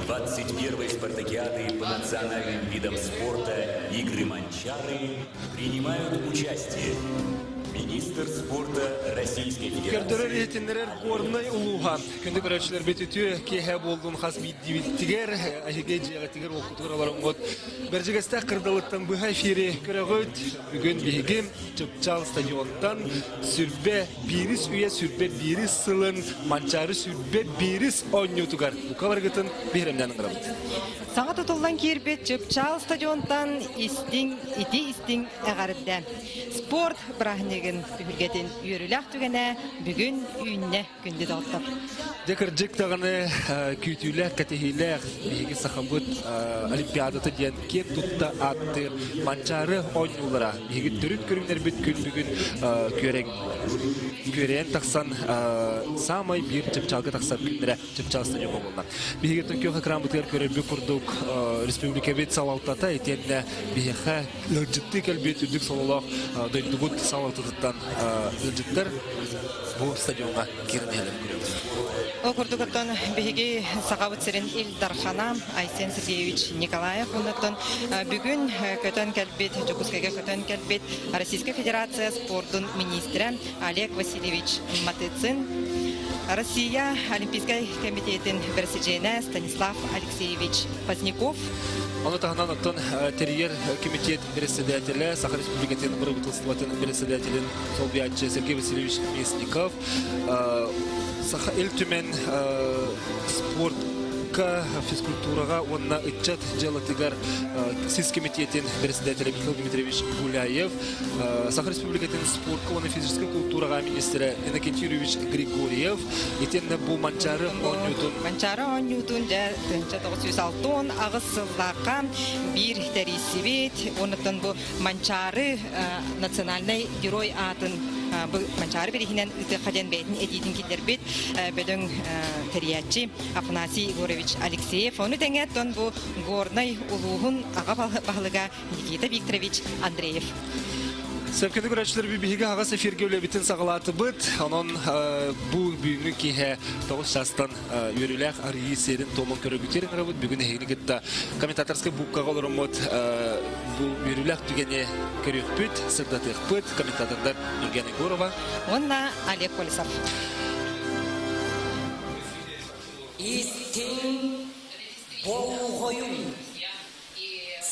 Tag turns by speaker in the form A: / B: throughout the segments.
A: 21-й спартакиады по национальным видам спорта «Игры Манчары» принимают участие министр спорта Российской
B: Көрдөрөр
A: Федерации
B: иһитиннэрэр Горнай улууһа. Күндү көрөөччүлэрбит үтүө киэһэ буоллун хас биирдиибитигэр, эһиги дьиэҕитигэр уоппутугар олороҥҥут. Бэрдьигэстээх кырдалыттан быһа эфири көрөҕүт. Бүгүн биһиги Чыпчаал стадионтан сүрбэ биирис үйэ сүрбэ биирис сылын Манчаары сүрбэ биирис оонньуутугар бука барыгытын биһирэмнээн ыҥырабыт.
C: Саҥа тутуллан киирбит Чыпчаал стадионтан истиҥ, ити истиҥ эҕэрдэ. Спорт бырааһынньыгын түһүлгэтин үөрүүлээх түгэнэ бүгүн үүннэ күндү доҕоттор.
B: Дьэ кырдьык даҕаны күүтүүлээх, кэтэһиилээх биһиги сахабыт Олимпиадата диэн киэн тутта ааттыыр Манчаары оонньуулара биһиги төрүт көрүҥнэрбит күн бүгүн күөрэҥ күөрэйэн тахсан саамай биир чыпчаалга тахсар күннэрэ чыпчаал стадион буолла. Биһиги күөх экранбытыгар көрөрбүт курдук республикабыт салалтата итиэннэ биһиэхэ ыалдьыттыы кэлбит үрдүк сололоох дойдубут салалтатыттан ыалдьыттар бу стадиоҥҥа киирэн иһэллэрин көрөбүт.
C: Ол курдук оттон биһиги Сахабыт сирин Ил Дархана Айсен Сергеевич Николаев оннуттан бүгүн көтөн кэлбит, Дьокуускайга көтөн кэлбит Российскай Федерация спордун министрэ Олег Васильевич Матыцин, Россия Олимпийскай комитетин бэрэсидьиэнэ Станислав Алексеевич Поздняков.
B: Ону таһынан оттон тэрийэр комитет председателэ, Саха Республикатын бырабыыталыстыбатын председателин солбуйааччы Сергей Васильевич Местников, Саха Ил Түмэн спортка, физкультураҕа уонна ыччат дьыалатыгар сис комитетин председателэ Михаил Дмитриевич Гуляев, Саха Республикатын спортка уонна физическэй култуураҕа министрэ Иннокентий Юрьевич Григорьев, итиэннэ бу Манчаары оонньуутун
C: Манчаары оонньуутун дьэ 1968 сыллаахха биир тэрийсибит, онуттан бу Манчаары национальнай герой аатын бу Манчаары бириһинэн ыытыахха диэн бэйэтин этиитин киллэрбит бөдөҥ тэрийээччи Афанасий Егорович Алексеев. Ону тэҥэ оттон бу Горнай улууһун аҕа баһылыга Никита Викторович Андреев.
B: Сөпкө көрөөччүлэр биһиги аҕас эфиргэ үлэбитин саҕалаатыбыт. Онон бу бүгүҥҥү киэһэ 9 чаастан үөрүүлээх арыйыы сиэрин-туомун көрөгүтүөр ыҥырабыт. Бүгүн эһигини кытта комментаторскай бууккаҕа олороммут бу үөрүүлээх түгэни көрүөхпүт, сырдатыахпыт. Комментатордар Нургиана Егорова
C: уонна Олег Колесов.
D: Истиҥ болҕойуҥ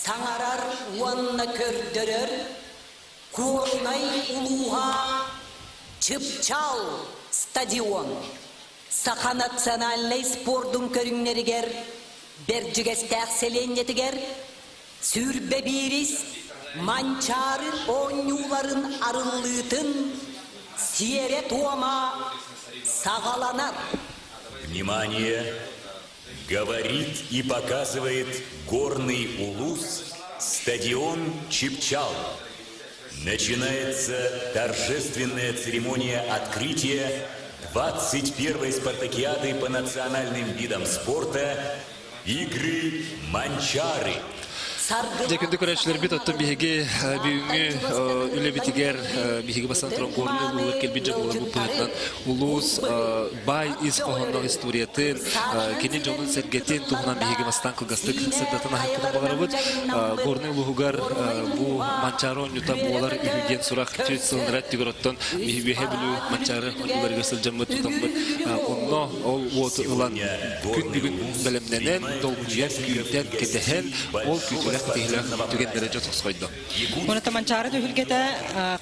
D: Саҥарар уонна көрдөрөр Куорунай улууһа Чыпчаал стадион Саха национальнай спордун көрүҥнэригэр Бэрдьигэстээх сэлиэнньэтигэр 21-ис Манчаары оонньууларын арыллыытын сиэрэ-туома саҕаланар.
A: Внимание! Говорит и показывает горный улус стадион Чипчал. Начинается торжественная церемония открытия 21-й спартакиады по национальным видам спорта «Игры Манчары».
B: Дьэ, күндү көрөөччүлэрбит, оттон биһиги бүгүҥҥү үлэбитигэр биһиги бастаан туран Горнай улууһугар кэлбит дьон буоларбыт быһыытынан улуус баай ис хоһоонноох историятын, кини дьонун-сэргэтин туһунан биһиги бастаан кылгастык сырдатан аһыахпытын баҕарабыт. Горнай улууһугар бу Манчаары оонньуута буолар үһү диэн сурах түөрт сылынара өттүгэр оттон биһи Үөһээ Бүлүү Манчаары оонньууларыгар сылдьаммыт тутаммыт онно ол уоту ылан күн бүгүн бэлэмнэнэн, долгуйан, күүтэн, кэтэһэн, ол күүтүүлээх кэтэһиилээх түгэннэрэ дьэ тосхойдо.
C: Уонна Манчаары түһүлгэтэ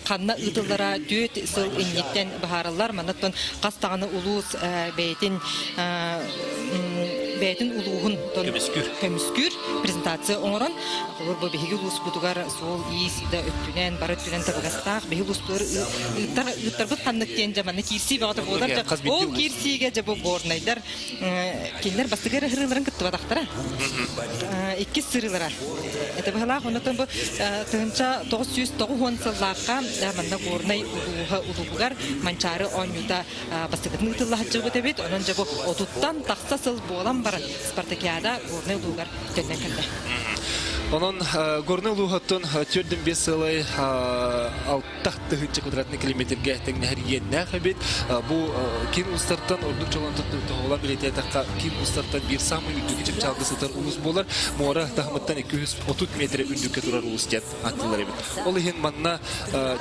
C: ханна ыытыллара түөрт сыл инниттэн быһаарыллар. Манна хас даҕаны улуус бэйэтин бэйэтин улууһун
B: көмүскүүр
C: көмүскүүр презентация оҥорон холобур бу биһиги улууспутугар суол-иис да өттүнэн бары өттүнэн табыгастаах биһи улууспутугар ыыттар ыыттарбыт ханнык диэн дьэ манна киирсии бөҕөтө буолар дьэ ол киирсиигэ дьэ бу горнайдар Кинилэр бастакы эрэ сырыыларын кыттыбатахтара. Иккис сырыылара. Это быһалаах оннотон бу 1990 сыллаахха манна Горнай улууһа улууһугар Манчаары оонньуута бастакытын ыытылла сылдьыбыт эбит. Онон дьэ бу отуттан тахса сыл буолан баран спартакиада Горнай улууһугар төннөн кэллэ.
B: Онон Горнай улууһуттан 4,5 сылай 6 тыһыынча квадратный километргэ тэҥнэһэр иэннээх эбит. Бу киин улуустартан ордук чолон тоһоҕолоон бэлиэтээтэххэ, киин улуустартан биир саамай үрдүкү чыпчаалга сытар улуус буолар. Муора таһымыттан 230 метр үрдүккэ турар улуус диэн ааттыыллар эбит. Ол иһин манна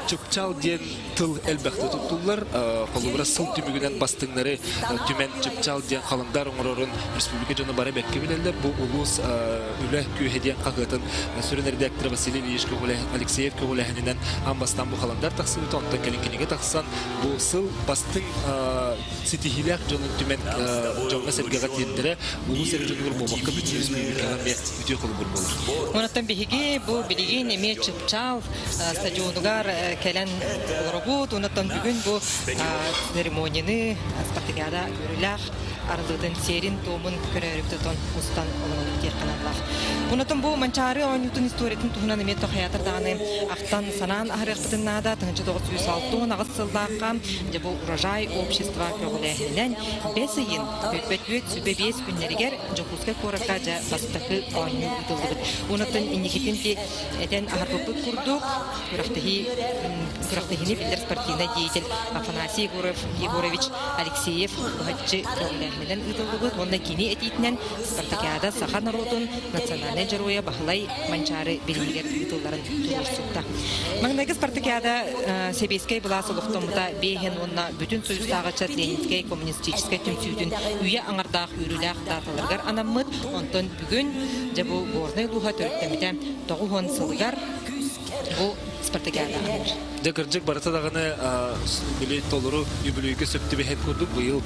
B: чыпчаал диэн тыл элбэхтэ туттуллар. Холобура, сыл түмүгүнэн бастыҥнары түмэн чыпчаал диэн халандаар оҥорорун республика дьоно бары бэркэ билэллэр. Бу улуус үлэ күүһэ диэн хаһыатын сүрүн редактора Василий Ильич Алексеев көҕүлээһининэн аан бастаан бу халандаар тахсыбыта. Онтон кэлин кинигэ тахсан бу сыл бастыҥ ситиһиилээх дьонун түмэн дьоҥҥо-сэргэҕэ тиэрдэрэ улуус эрэ дьонугар буолбакка бүтүн республикаҕа эмиэ үтүө холобур буолар.
C: Онон биһиги бу билигин эмиэ Чыпчаал стадионугар кэлэн олоробут. Онон бүгүн бу церемонияны спартакиада үөрүүлээх арыллыытын сиэрин-туомун көрөөрүбүт устан олоробут диэх ханаллаах. Онон бу Манчаары оонньуутун историятын туһунан эмиэ тохаятар даҕаны ахтан санаан аһарыахпытын наада. 1968 сыллаахха дьэ бу Урожай общество көҕүлээһининэн бэс ыйын өтбөтүөт сүбэ биэс күннэригэр Дьокуускай куоракка дьэ бастакы оонньуу ыытыллыбыт. Онон инникитин ти этэн аһарбыппыт курдук күрэхтэһии күрэхтэһиини биллэр спортивнай деятель Афанасий Егоров Егорович Алексеев быһаччы көҕүлээһининэн ыытыллыбыт уонна кини этиитинэн спартакиада саха норуотун национальнай дьоруойа Баһылай Манчаары бирииһигэр ыытылларын туруорсубута. Маҥнайгы спартакиада сэбиэскэй былаас олохтоммута биэһин уонна бүтүн Союзтааҕы Ленинскэй коммунистическай түмсүүтүн үйэ аҥардаах үөрүүлээх дааталарыгар анаммыт. Онтон бүгүн дьэ бу Горнай улууһа төрүттэммитэ 90 сылыгар бу спартакиада ананар.
B: Дьэ кырдьык барыта даҕаны били толору үбүлүөйгэ сөп түбэһэр курдук быйыл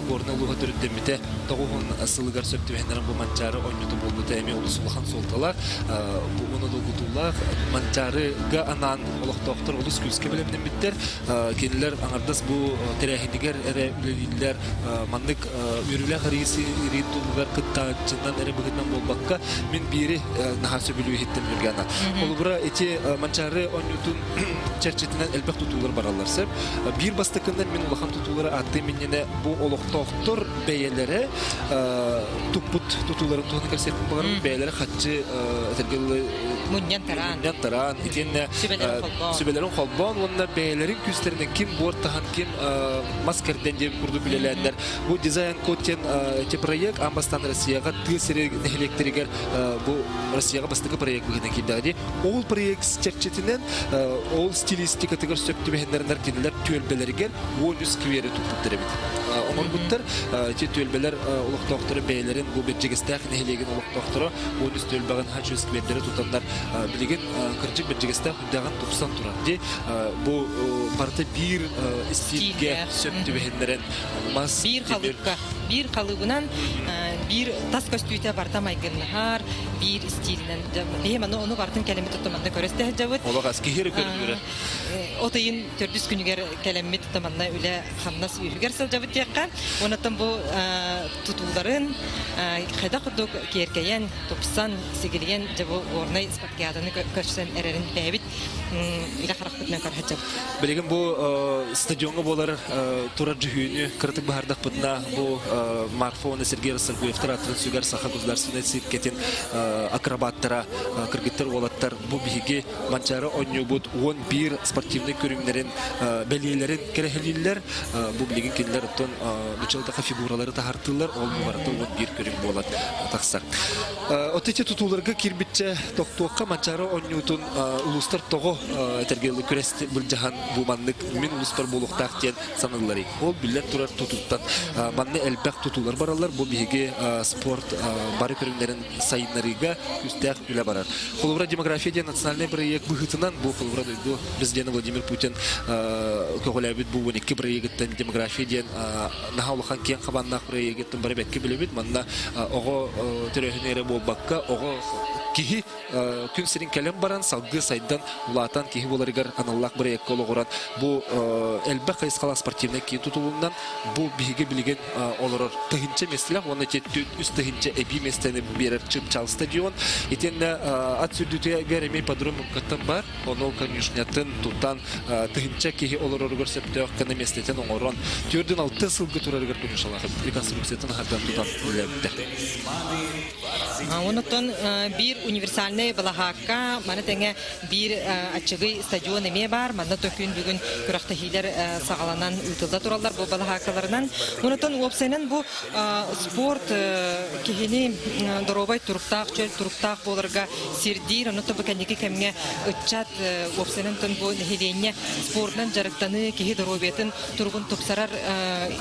B: Горнай улууһа төрүттэммитэ 90 сылыгар сөп түбэһиннэрэн бу Манчаары оонньуута буолбута эмиэ олус улахан суолталаах. Бу уонна долгутуулаах Манчаарыга анаан олохтоохтор олус күүскэ бэлэмнэммиттэр. Кинилэр аҥардас бу тэрээһинигэр эрэ үлэлииллэр. Маннык үөрүүлээх арыйыы туһугар кыттааччынан эрэ быһыытынан буолбакка, мин биири наһаа сөбүлүү иһиттим Юргана. Холобура, ити Манчаары оонньуутун чэрчитинэн элбэх тутуулар бараллар сөп. Биир бастакынан мин улахан тутуулары ааттыым иннинэ бу олохтоохтор бэйэлэрэ туппут тутууларын туһунан кэпсиэхпин баҕарабын. Бэйэлэрэ хаччы этэргэ
C: мунньан тараан
B: мунньан тараан итиэннэ сүбэлэрин холбоон уонна бэйэлэрин күүстэринэн ким буор таһан, ким мас кэрдэн диэн курдук үлэлээннэр бу дизайн код диэн эти проект аан бастаан Россияҕа тыа сири нэһилиэктэригэр бу Россияҕа бастакы проект быһыытынан киирдэҕэ дии. Ол проект чэрчитинэн ол стилистикатыгар сөп түбэһиннэринэр кинилэр түөлбэлэригэр 13 сквери туппуттар эбит. Оҥорбуттар ити түөлбэлэр олохтоохторо бэйэлэрин бу Бэрдьигэстээх нэһилиэгин олохтоохторо 13 түөлбэҕин хачы сквердэри тутаннар билигин кырдьык Бэрдьигэстээх үрдээҕин тупсан турар дии. Бу барыта биир стильгэ сөп түбэһиннэрэн мас
C: биир халыыпка биир халыыбынан биир тас көстүүтэ барыта майгыннаһар биир стилинэн биһи маны ону бартын кэлэммит туттаманна көрөстө сылдьабыт
B: олох ас киһи эрэ көрүнүрэ
C: от ыйын төрдүс күнүгэр кэлэммит туттаманна үлэ хамнас үһүгэр сылдьабыт диэххэ онотон бу тутууларын хайдах курдук киэркэйэн тупсан сигилийэн дьэ бу горнай спартакиаданы көрсөн эрэрин бэйэбит илэ харахпытынан көрө сылдьабыт.
B: Билигин бу стадиоҥҥа буолар турар дьүһүүнү кыратык быһаардахпытына бу Марфа уонна Сергей Расторгуевтар ааттарын сүгэр Саха государственнай циркэтин акробаттара кыргыттар уолаттар бу биһиги Манчаары оонньуубут 11 спортивнай көрүҥнэрин бэлиэлэрин кэрэһилииллэр. Бу билигин кинилэр оттон нучалдаха фигуралары таһартыыллар, ол бу барыта 11 көрүҥ буолан тахсар. От ити тутууларга киирбитчэ тохтуохха Манчаары оонньуутун улуустар тоҕо этэргэ күрэс былдьаһан бу маннык мин улууспар буолуохтаах диэн саныылларый. Ол биллэн турар тутууттан манна элбэх тутуулар бараллар. Бу биһиги спорт бары көрүҥнэрин сайыннарыыга күүстээх үлэ барар. Холобура демография диэн национальный проект быһыытынан бу холобура дойду президента Владимир Путин көҕүлээбит бу 12 проегыттан демография диэн наһаа улахан киэҥ хабааннаах проегыттан бары бэккэ билэбит. Манна оҕо төрөөһүнэ эрэ буолбакка, оҕо киһи күн сирин кэлэн баран салгыы сайдан улаатан киһи буоларыгар аналлаах бырайыакка олоҕуран бу элбэх хайысхалаах спортивнай киин тутулунан бу биһиги билигин олорор тыһыынча миэстэлээх уонна үс тыһыынча эбии миэстэни биэрэр чыпчаал стадион итиэннэ ат сүүрдүүтүгэр эмиэ ипподром уруккаттан бар ону конюшнятын тутан тыһыынча киһи олороругар сөптөөх гына миэстэтин оҥорон төрдүн алты сылгы турарыгар конюшалаах реконструкциятын аһардан тутан үлэлээбиттэр.
C: Онуттан биир универсальнай балаһаакка, маны тэҥэ биир аччыгый стадион эмиэ баар. Манна күн бүгүн күрэхтэһиилэр саҕаланан ыытылла тураллар бу балаһааккаларынан. Онтон уопсайынан бу спорт киһини доруобай туруктаах, чөл туруктаах буоларга сирдиир. Онон бу кэнники кэмҥэ ыччат уопсайынан бу нэһилиэнньэ спордунан дьарыктаныы киһи доруобуйатын туругун тупсарар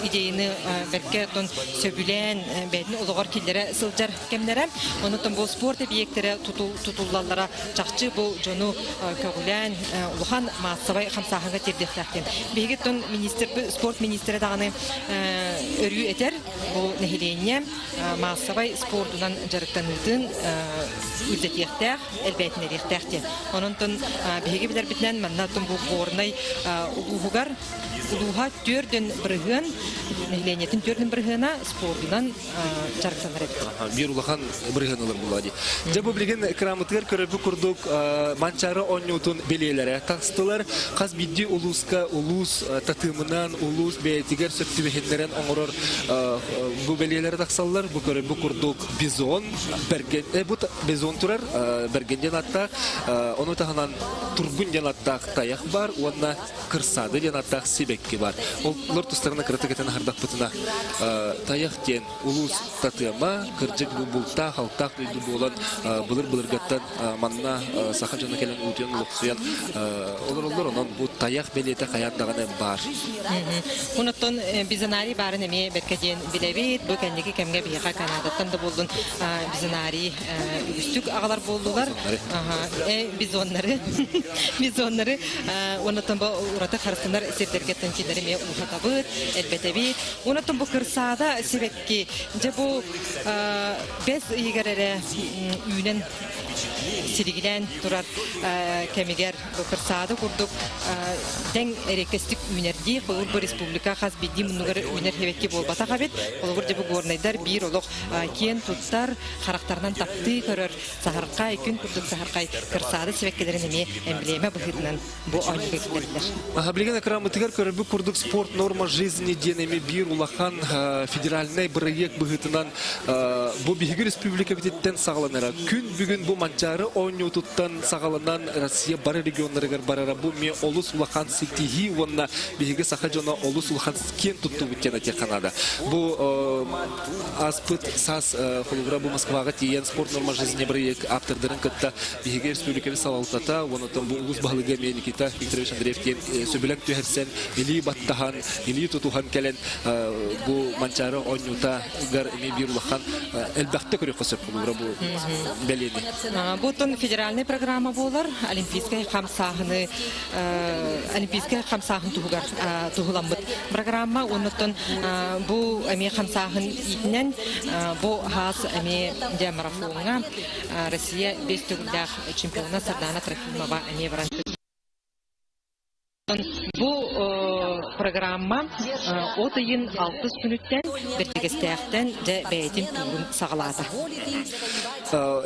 C: идеяны бэркэ оттон сөбүлээн бэйэтин олоҕор киллэрэ сылдьар кэмнэрэ. Онон бу спорт эбийиэктэрэ тутуллаллара чахчы бу дьону көҕүлээн улахан маассабай хамсааһыҥҥа тиэрдиэхтээх диэн. Биһиги оттон министр спорт министрэ даҕаны өрүү этэр бу нэһилиэнньэ маассабай спордунан дьарыктаныытын үрдэтиэхтээх, элбээтинэриэхтээх диэн. Онон биһиги билэрбитинэн манна бу Горнай улууһугар улууһа 4%, нэһилиэнньэтин 4% спордунан дьарыктанар эбит.
B: Биир улахан бырыһыан ылар буолла дии. Дьэ бу билигин экраммытыгар көрөрбүт курдук Манчаары оонньуутун бэлиэлэрэ тахстылар. Хас биирдии улууска улуус татымынан, улуус бэйэтигэр сөп түбэһиннэрэн оҥорор бу бэлиэлэрэ тахсаллар. Бу көрөрбүт курдук бизон, бэрген, бу бизон турар, бэрген диэн аттаах, ону таһынан тургун диэн аттаах тайах бар уонна кырсаады диэн аттаах сибэкки бар. Олор тустарына кыратык этэн аһардахпытына тайах диэн улуус татыама, кырдьык бу бултаах, алтаах дойду буолан былыр-былыргаттан манна саха дьоно кэлэн уутуйан олохсуйан олороллор. Онон бу тайах бэлиэтэ хайаан даҕаны баар.
C: Онуттан бизонарий баарын эмиэ бэркэ диэн билэбит. Бу кэнники кэмҥэ биһиэхэ Канадаттан да буоллун бизонарий үгүстүк аҕалар буоллулар. Бизоннары. Бизоннары. Онуттан бу ураты харыстанар сирдэргэ тынчилары эмиэ ууһатабыт, элбэтэбит. Онуттан бу кырсаада сибэкки. Дьэ бу бэс ыйыгар эрэ үүнэн силигилээн турар кэмигэр бу кырсаада курдук дэҥ эриэккэстик үүнэрдии холобур бу республика хас биирдии муннугар үүнэр сибэкки буолбатах эбит. Холобур дьэ бу горнайдар биир олох киэн туттар, харахтарынан таптыы көрөр саһархай, күн курдук саһархай кырсаада сибэккилэрин эмиэ эмблема быһыытынан бу оонньууга киллэрдилэр.
B: Билигин экраммытыгар көрөрбүт курдук спорт норма жизни диэн эмиэ биир улахан федеральнай бырайыак быһыытынан бу биһиги республикабытыттан саҕаланара. Күн бүгүн бу Манчаары оонньуутуттан саҕаланан Россия бары регионнарыгар барара бу эмиэ олус улахан ситиһии уонна биһиги саха дьоно олус улахан киэн туттубут диэн этиэххэ наада. Бу ааспыт саас холобура бу Москваҕа тиийэн спорт норма жизни бырайыак ааптардарын кытта биһиги республикабыт салалтата уонна бу улуус баһылыга эмиэ Никита Викторович Андреев диэн сөбүлэҥ түһэрсэн илии баттаһан, илии тутуһан кэлэн бу Манчаары оонньуутагар эмиэ биир улахан элбэхтэ көрүөххэ сөп холобура бу бэлиэни.
C: Бу федеральный программа буолар олимпийскай хамсааһыны Олимпийскай хамсааһын туһугар туһуламмыт программа. Оннуттан бу эмиэ хамсааһын иитинэн бу хаас эмиэ дьэ марафоҥҥа Россия бес төгүллээх чемпиона Сардана Трофимова эмиэ баран Бу программа от ыйын алтыс күнүттэн Бэрдигэстээхтэн дьэ бэйэтин туурун саҕалаата.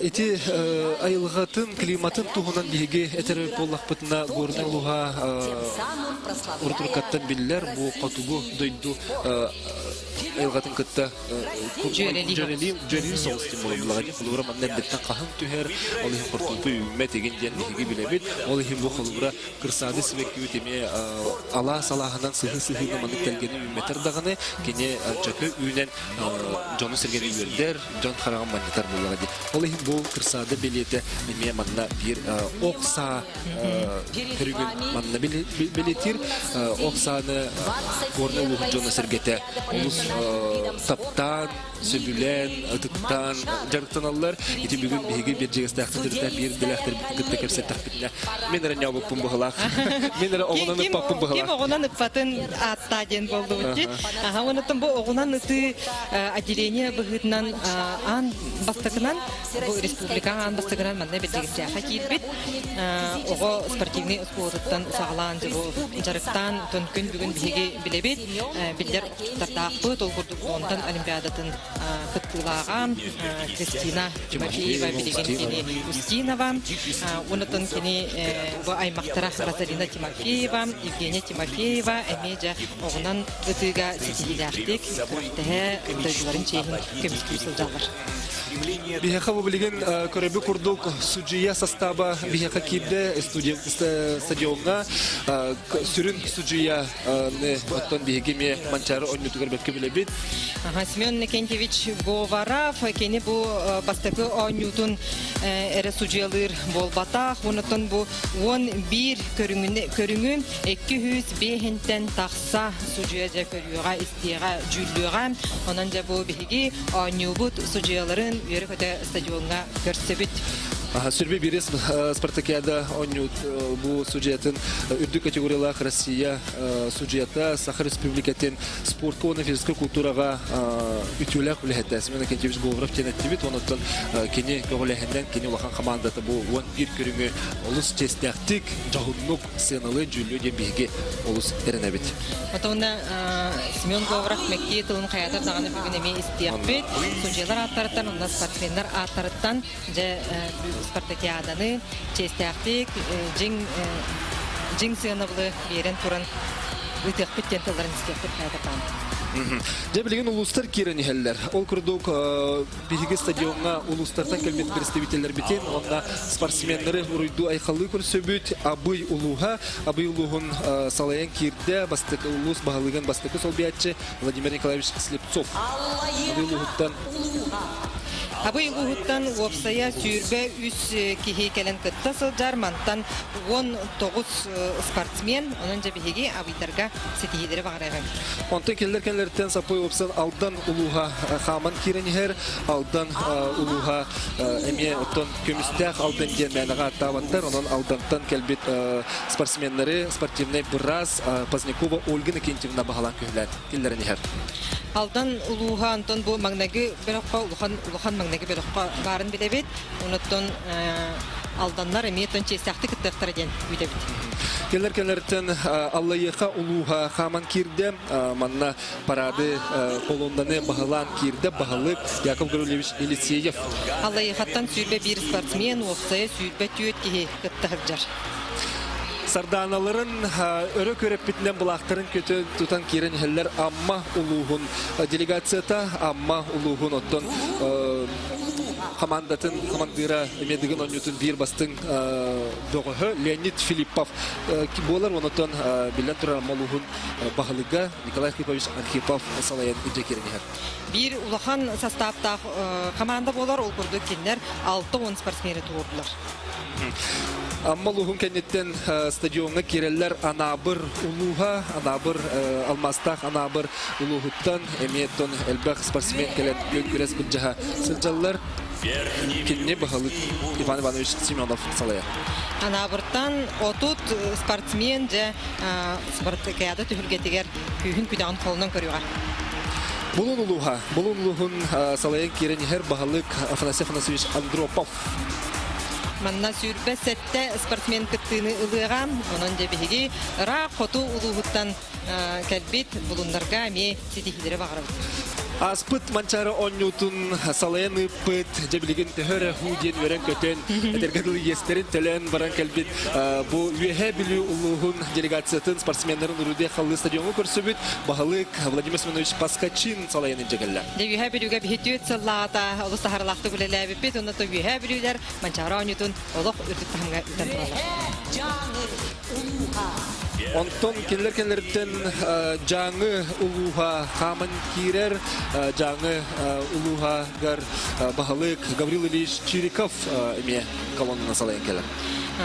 B: Ити айылҕатын, климатын туһунан биһиги этэр буоллахпытына, Горнай улууһа урут-уруккаттан биллэр бу хотугу дойду айылҕатын кытта дьүөрэлии соҕус диэн буолар. Холобура, манна эрдэттэн хаһыҥ түһэр, ол иһин хортуоппуй үүммэт игин диэн биһиги билэбит. Ол иһин бу холобура кырсаады сибэккибит эмиэ алаас алааһынан сыһыы-сыһыыга маннык тэлгэни үүммэтэр даҕаны, кини чөкө үүнэн дьону-сэргэни үөрдэр, дьон хараҕын манньытар буоллаҕа дии. Ол иһин бу кырсаада бэлиэтэ эмиэ манна биир ох саа көрүҥүн манна бэлиэтиир. Ох сааны Горнай улууһун дьоно-сэргэтэ олус таптаан, сөбүлээн, ытыктаан дьарыктаналлар. Ити бүгүн биһиги Бэрдьигэстээхтэн төрүттээх биир идэлээхтэрбитин кытта кэпсэттэхпитинэ, мин эрэ ньообуппун быһылаах. Мин эрэ оҕунан ыппаппын быһылаах.
C: Ким оҕунан ыппатын ааттаа диэн буоллубут дии. Аха, онон бу оҕунан ытыы отделение быһыытынан аан бастакынан бу республика аан бастакынан манна Бэрдьигэстээххэ киирбит оҕо спортивнай оскуолатыттан саҕалаан бу дьарыктаан тон күн бүгүн биһиги билэбит биллэр тартаахпыт ол курдук Лондон Олимпиадатын кыттыылааҕа Кристина Тимофеева билигин кини Устинова онотон кини бу аймахтара Розалина Тимофеева Евгения Тимофеева эмиэ дьэ оҕунан ытыыга ситиһиилээхтик күрэхтэһэ дойдуларын чиэһин көмүскүү сылдьаллар.
B: Биһиэхэ бу билигин көрөбү курдук судьуйа састааба биһиэхэ киирдэ стадиоҥҥа сүрүн судьуйаны оттон биһиги эмиэ Манчаары оонньуутугар бэркэ билэбит.
C: Семен Иннокентьевич Говоров кини бу бастакы оонньуутун эрэ судьуйалыыр буолбатах. Онтон бу 11 көрүҥү 205-тэн тахса судьуйа дьэ көрүөҕэ, истиэҕэ, дьүүллүөҕэ. Онон дьэ бу биһиги оонньуубут судьуйаларын үөрэ-көтө стадиоҥҥа көрсөбүт.
B: Сүрбэ биирис спартакиада оонньуут бу судьуйатын үрдүк категориялаах Россия судьуйата Саха Республикатын спортка уонна физическэй культураҕа үтүөлээх үлэһитэ Семен Акинтьевич Говоров диэн эттибит. Онуттан кини көҕүлээһиннэн кини улахан хамаандата бу 11 көрүҥү олус чиэстээхтик, дьоһуннук сыаналыы дьүүллүү диэн биһиги олус эрэнэбит.
C: Отонна Семен Говоров мэктиэ тылын хайатар даҕаны бүгүн эмиэ истиэхпит. Судьуйалар ааттарыттан, онно спортсменнар ааттарыттан дьэ спартакиаданы чиэстээхтик, дьиҥ дьиҥ сыанабылы биэрэн туран ыытыахпыт диэн тылларын истиэхпит хайатар даҕаны.
B: Дьэ билигин улуустар киирэн иһэллэр. Ол курдук биһиги стадиоҥҥа улуустартан кэлбит представителлэрбитин уонна спортсменнары уруйдуу айхаллыы көрсөбүт. Абый улууһа, Абый улууһун салайан киирдэ бастакы улуус баһылыгын бастакы солбуйааччы Владимир Николаевич Слепцов. Абый улууһуттан
C: Абый улууһуттан уопсайа 23 киһи кэлэн кытта сылдьар. Мантан 19 спортсмен. Онон дьэ биһиги абыйдарга ситиһиилэри баҕарабын.
B: Онтон кинилэр кэллэриттэн саппай уопсан Алдан улууһа хааман киирэн иһэр. Алдан улууһа эмиэ оттон көмүстээх Алдан диэн мээнэҕэ ааттаабаттар. Онон Алдантан кэлбит спортсменнары спортивнай быраас Позднякова Ольга Иннокентьевна баһылаан көһүлээн киллэрэн иһэр.
C: Алдан улууһа онтон бу маҥнайгы бөлөххө улахан улахан маҥнайгы бөлөххө баарын билэбит. Онуттан алданнар эмиэ тон чиэстээхтик кыттыахтара диэн күүтэбит.
B: Кэлэр кэлэртэн Аллайыаха улууһа хааман киирдэ. Манна парады колоннаны баһылаан киирдэ баһылык Яков Гаврильевич Елисеев.
C: Аллайыахаттан 21 спортсмен, уопсайа 24 киһи кытта сылдьар.
B: Сардааналарын өрө көрөппүтүнэн былаахтарын көтө тутан киирэн иһэллэр Амма улууһун делегацията Амма улууһун оттон хамаандатын хамандыыра Медыгын оонньуутун биир бастыҥ бөҕөһө Леонид Филиппов буолар. Онотон биллэн турар Амма улууһун баһылыга Николай Архипович Архипов салайан илдьэ киирэн иһэр.
C: Биир улахан састааптаах команда буолар, ол курдук кинилэр 60 спортсмены туруордулар.
B: Амма улууһун кэнниттэн стадиоҥҥа киирэллэр Анаабыр улууһа, Анаабыр алмаастаах Анаабыр улууһуттан эмиэ тон элбэх спортсмен кэлэн күөн күрэс былдьаһа сылдьаллар. Кинини баһылык Иван Иванович Семенов салайар.
C: Анаабыртан 30 спортсмен дьэ спартакиада түһүлгэтигэр күүһүн күдэҕин холонон көрүөҕэ.
B: Булун улууһа, Булун улууһун салайан киирэн иһэр баһылык Афанасий Афанасьевич Андропов.
C: Манна 27 спортсмен кыттыыны ылыаҕа. Онон дьэ биһиги ыраах хоту улууһуттан кэлбит булуннарга эмиэ ситиһиилэри баҕарабыт.
B: Ааспыт Манчаары оонньуутун салайан ыыппыт, дьэ билигин төһө эрэ һуу диэн үөрэн-көтөн, этэргэ дылы иэстэрин төлөөн баран кэлбит бу Үөһээ Бүлүү улууһун делегациятын спортсменнарын Рудия Халлыы стадиоҥҥа көрсүбүт баһылык Владимир Семенович Паскачин салайан илдьэ кэллэ.
C: Дьэ Үөһээ Бүлүүгэ биһи түөрт сыллааҕыта олус таһаарыылаахтык үлэлээбиппит, онно Үөһээ Бүлүүлэр Манчаары оонньуутун олох үрдүк таһымҥа ыытан тураллар.
B: Онтон кинилэр кэллэриттэн Дьааҥы улууһа хааман киирэр. Дьааҥы улууһагар баһылык Гаврил Ильич Чириков эмиэ колоннаны салайан кэлэр.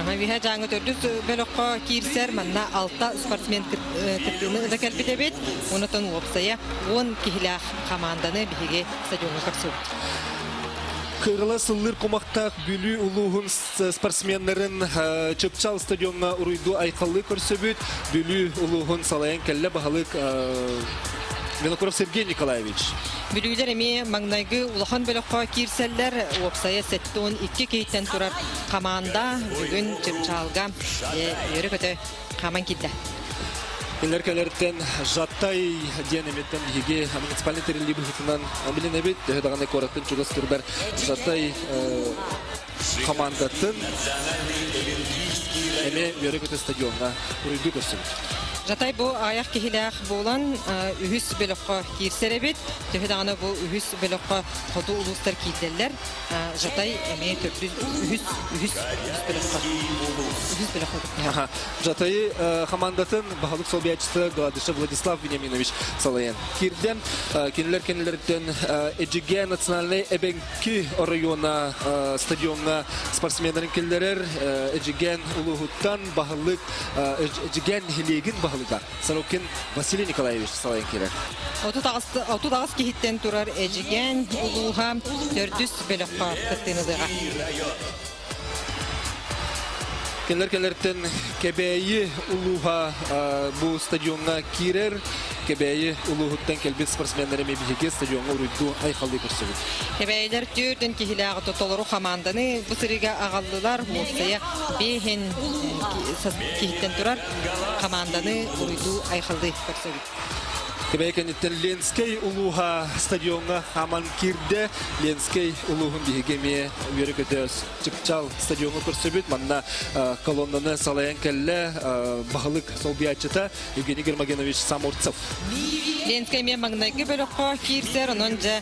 C: Үһэ Дьааҥы төрдүс бөлөххө киирсэр. Манна алта спортсмен кыттыыны ыла кэлбит эбит. Онтон уопсайа 10 киһилээх хамаанданы биһиги стадиоҥҥа көрсүбүт.
B: Кырыла сыллыыр кумахтаах Бүлүү улууһун спортсменнарын Чыпчал стадиоҥҥа уруйдуу айхаллыы көрсөбүт. Бүлүү улууһун салайан кэллэ баһылык Винокуров Сергей Николаевич.
C: Бүлүүлэр эмиэ маҥнайгы улахан бөлөххө киирсэллэр. Уопсайа 72 киһиттэн турар хамаанда бүгүн Чыпчаалга үөрэ-көтө хааман киирдэ.
B: Кинилэр кэлэртэн Жаттай диэн эмиттэн биһиги муниципальный тэриллии быһыытынан билинэбит. Төһө даҕаны куораттан чугас турдар Жаттай хамаандатын эмиэ үөрэ-көтө стадиоҥҥа уруйдуу көрсүбүт.
C: Жатай бу аҕыйах киһилээх буолан үһүс бөлөххө киирсэр эбит. Төһө даҕаны бу үһүс бөлөххө хоту улуустар киирдэллэр. Жатай эмиэ төрдүс үһүс үһүс үһүс бөлөххө үһүс бөлөххө
B: Жатайы хамаандатын баһылык солбуйааччыта Гладышев Владислав Вениаминович салайан киирдэ. Кинилэр кэннилэриттэн Эдьигээ национальнай эбэҥки оройуона стадиоҥҥа спортсменнарын киллэрэр Эдьигээн улууһуттан баһылык Эдьигээн нэһилиэгин баһылыга Сорокин Василий Николаевич салайан киирэр.
C: 38 киһиттэн турар Эдьигээн улууһа төрдүс бөлөххө кыттыыны ылыаҕа.
B: Кинилэр кэлэртэн Кэбээйи улууһа бу стадиоҥҥа киирэр. Кэбээйи улууһуттан кэлбит спортсменнар эмиэ биһиги стадиоҥҥа уруйдуу айхаллыы көрсөбүт.
C: Кэбээйилэр түөртүн киһилээх толору хамаанданы бу сырыыга аҕаллылар. Уопсайа биэһин киһиттэн турар хамаанданы уруйдуу айхаллыы көрсөбүт.
B: Кэбээйи кэнниттэн Ленскэй улууһа стадиоҥҥа хааман киирдэ. Ленскэй улууһун биһиги эмиэ үөрэ-көтө Чыпчаал стадиоҥҥа көрсөбүт. Манна колоннаны салайан кэллэ баһылык солбуйааччыта Евгений Гермогенович Самурцев.
C: Ленскэй эмиэ маҥнайгы бөлөххө киирсэр, онон дьэ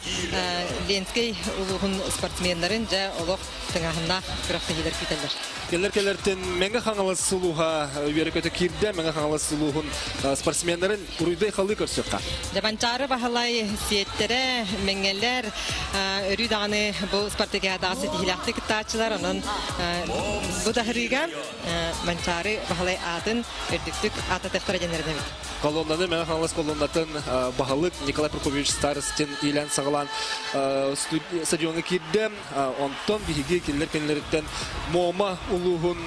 C: Ленскэй улууһун спортсменнарын дьэ олох тыҥааһыннаах күрэхтэһиилэр күүтэллэр.
B: Кэлэр кэлэртэн Мэҥэ Хаҥалас улууһа үөрэ-көтө киирдэ. Мэҥэ Хаҥалас улууһун спортсменнарын уруйдай халыы көрсүөххэ.
C: Дьабанчаары Баһылай сиэттэрэ, мэҥэлэр өрүү даҕаны бу спартакиадаҕа ситиһиилээхтик кыттааччылар. Онон бу таһырыыга Манчаары Баһылай аатын үрдүктүк ааттатыахтара диэн эрэнэбит.
B: Колоннаны Мэҥэ Хаҥалас колоннатын баһылык Николай Прокопьевич Старостин иилээн саҕалаан стадиоҥҥа киирдэ. Онтон биһиги кинилэр кэннилэриттэн Муома улууһун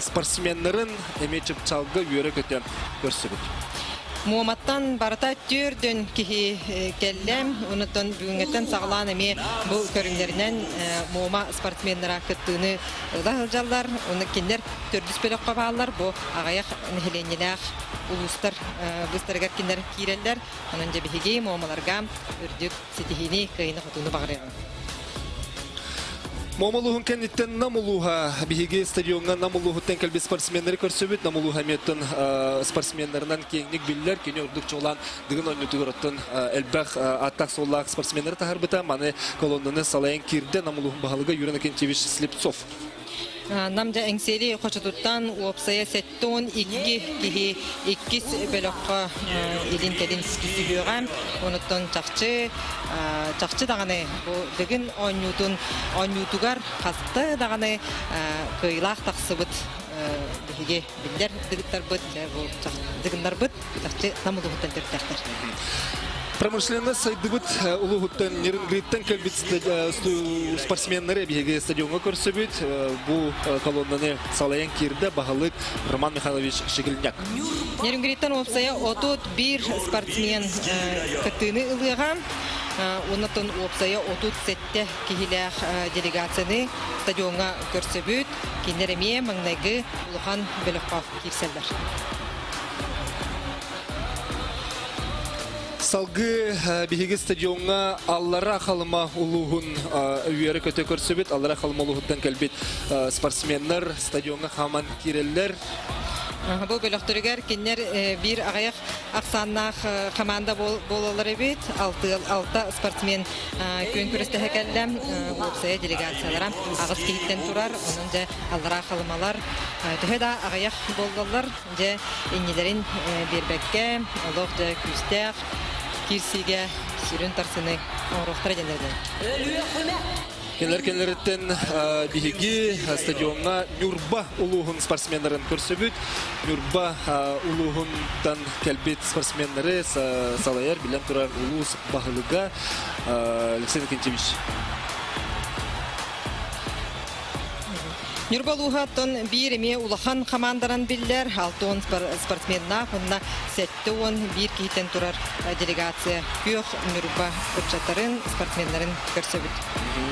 B: спортсменнарын эмиэ чыпчаалга үөрэ-көтө көрсүбүт.
C: Муоматтан барыта түөрдүн киһи кэллэ. Онуттан бүгүҥҥэттэн саҕалаан эмиэ бу көрүҥнэринэн Муома спортсменнара кыттыыны ыла сылдьаллар. Ону кинилэр төрдүс бөлөххө бааллар. Бу аҕыйах нэһилиэнньэлээх улуустар быыстарыгар кинилэр киирэллэр. Онон дьэ биһиги Муомаларга үрдүк ситиһиини, кыайыыны-хотууну баҕарыаҕыҥ.
B: Муома улууһун кэнниттэн Нам улууһа биһиги стадиоҥҥа Нам улууһуттан кэлбит спортсменнары көрсөбүт. Нам улууһа эмиэттэн спортсменнарынан киэҥник биллэр. Кини ордук чуолаан Дыгын оонньуутугар оттон элбэх ааттаах-суоллаах спортсменнары таһаарбыта. Маны колоннаны салайан киирдэ Нам улууһун баһылыга Юрий Иннокентьевич Слепцов.
C: Нам дьэ Эҥсиэли хочотуттан уопсайа 72 киһи иккис бөлөххө илин-кэлин түсүһүөҕэ. Онуттан чахчы чахчы даҕаны бу Дыгын оонньуутун оонньуутугар хаста даҕаны кыайыылаах тахсыбыт биһиги биллэр дыгыттарбыт бу дыгыннарбыт чахчы Нам улууһуттан төрүттээхтэр.
B: Промышленность сайдыбыт улууһуттан Нерюнгриттэн кэлбит спортсменнары биһиги стадиоҥҥа көрсөбүт. Бу колоннаны салайан киирдэ баһылык Роман Михайлович Щегельняк.
C: Нерюнгриттэн уопсайа 31 спортсмен кыттыыны ылыаҕа. Оннотон уопсайа 37 киһилээх делегацияны стадиоҥҥа көрсөбүт. Кинилэр эмиэ маҥнайгы улахан бөлөххө киирсэллэр.
B: Салгыы биһиги стадиоҥҥа Аллара Халыма улууһун үөрэ-көтө көрсүбүт. Аллара Халыма улууһуттан кэлбит спортсменнар стадиоҥҥа хааман киирэллэр.
C: Бу бөлөхтөрүгэр кинилэр биир аҕыйах ахсааннаах хамаанда буолаллар эбит. Алта спортсмен күөн күрэстэһэ кэллэ. Уопсайа делегациялара аҕыс киһиттэн турар. Онон дьэ Аллара Халымалар төһө да аҕыйах буоллаллар, Дьэ, иннилэрин биэрбэккэ, олох дьэ күүстээх киирсиигэ сүрүн тарсыны оҥоруохтара диэн эрэнэбин.
D: Өлүөхүмэ!
B: Кинилэр кэллэриттэн биһиги стадиоҥҥа Ньурба улууһун спортсменнарын көрсөбүт. Ньурба улууһунтан кэлбит спортсменнары салайар, билэн турар улуус баһылыга Алексей Иннокентьевич.
C: Ньурба улууһа биир эмиэ улахан хамаанданан биллэр, 60 спортсменнаах уонна 71 киһиттэн турар делегация күөх Ньурба ыччаттарын, спортсменнарын көрсөбүт.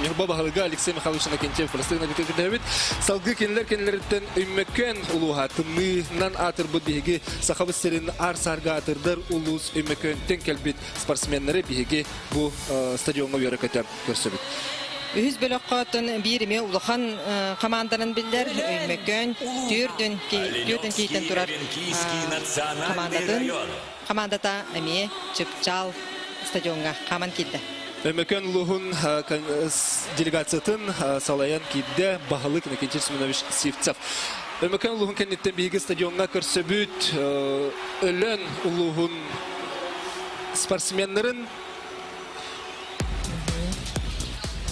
B: Ньурба баһылыга Алексей Михайлович Иннокентьев простыгына бүтүрдүбүт. Салгыы кинилэр кинилэриттэн Өймөкөөн улууһа тымныынан аатырбыт биһиги Сахабыт сирин аар-саарга аатырдар улуус Өймөкөөнтөн кэлбит спортсменнары биһиги бу стадиоҥҥа үөрэ-көтө көрсөбүт.
C: Үһүс бөлөххө оттон биир эмиэ улахан хамаанданан биллэр Өймөкөөн түөртүн түөртүн киһиттэн турар хамаандатын хамаандата эмиэ Чыпчаал стадиоҥҥа хааман киирдэ.
B: Өймөкөөн улууһун делегациятын салайан киирдэ баһылык Иннокентий Семенович Сивцев. Өймөкөөн улууһун кэнниттэн биһиги стадиоҥҥа көрсөбүт Өлөөн улууһун спортсменнарын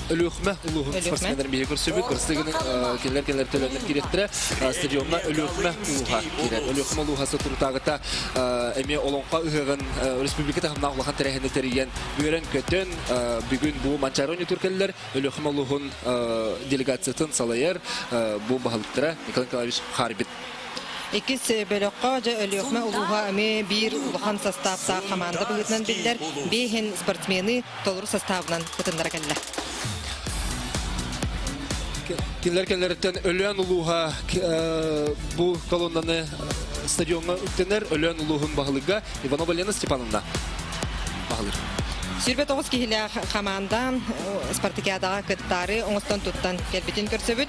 B: Өлүөхүмэ улууһун спортсменнарын биһиги көрсүбүт. Кырсыгын кинилэр кинилэр төлөннөр кириэхтэрэ. Стадиоҥҥа Өлүөхүмэ улууһа киирэр. Өлүөхүмэ улууһа соторутааҕыта эмиэ Олоҥхо ыһыаҕын республика таһымнаах улахан тэрээһини тэрийэн үөрэн-көтөн бүгүн бу Манчаары оонньуутугар кэллэр. Өлүөхүмэ улууһун делегациятын салайар бу баһылыктара Николай Николаевич Харбин.
C: Иккис бөлөххө дьэ Өлүөхүмэ улууһа эмиэ биир улахан састааптаах хамаанда быһыытынан биллэр биэһин спортсмены толору састаабынан кытыннара кэллэ.
B: Кинилэр кэллэриттэн Өлөөн улууһа бу колоннаны стадиоҥҥа үктэнэр Өлөөн улууһун баһылыга Иванова Лена Степановна баһылыыр.
C: 29 киһилээх хамаанда спартакиадаҕа кыттаары оҥостон туттан кэлбитин көрсөбүт.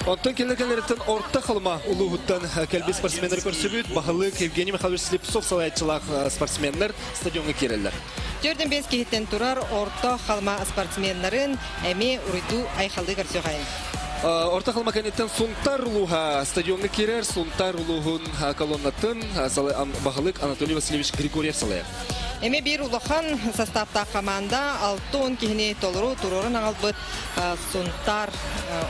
B: Онтон кэлэр кэлэриттэн Орто Халыма улууһуттан кэлбит спортсменнары көрсүбүт баһылык Евгений Михайлович Слепцов салайааччылаах спортсменнар стадиоҥҥа киирэллэр.
C: 4-5 киһиттэн турар Орто Халыма спортсменнарын эмиэ уруйдуу айхаллыы көрсүөхэйин.
B: Орто Халыма кэнниттэн Сунтар улууһа стадиоҥҥа киирэр. Сунтар улууһун колоннатын баһылык Анатолий Васильевич Григорьев салайар.
C: Эмиэ биир улахан састааптаах хамаанда 60 киһини толору туруоран аҕалбыт Сунтаар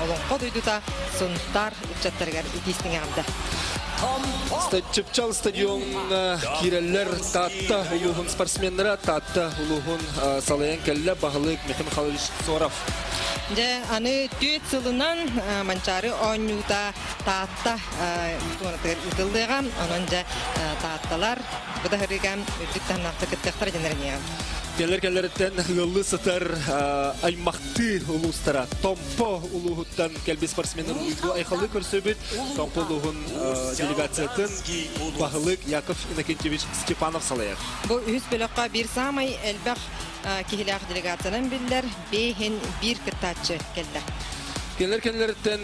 C: олоҥхо дойдута Сунтаар ыччаттарыгар итиистиҥ эҕэрдэ.
B: Чыпчал стадиоҥҥа киирэллэр Таатта улууһун спортсменнара Таатта улууһун салайан кэллэ баһылык Михаил Михайлович Соров.
C: Дьэ, аны түөрт сылынан Манчаары оонньуута Таатта туонатыгар ыытыллыаҕа. Онон дьэ Таатталар бу да сырыыга үрдүк таһымнаахтык кыттыахтара диэн эрэниэҕим.
B: Кэлэр кэлэриттэн ыаллыы сытар аймахтыы улуустара Томпо улууһуттан кэлбит спортсменнар уйгу айхаллыы көрсөбүт. Томпо улууһун делегациятын баһылык Яков Иннокентьевич Степанов салайар.
C: Бу үһүс бөлөххө биир саамай элбэх киһилээх делегациянан биллэр бэйин биир кыттааччы кэллэ.
B: Кинилэр кэннилэриттэн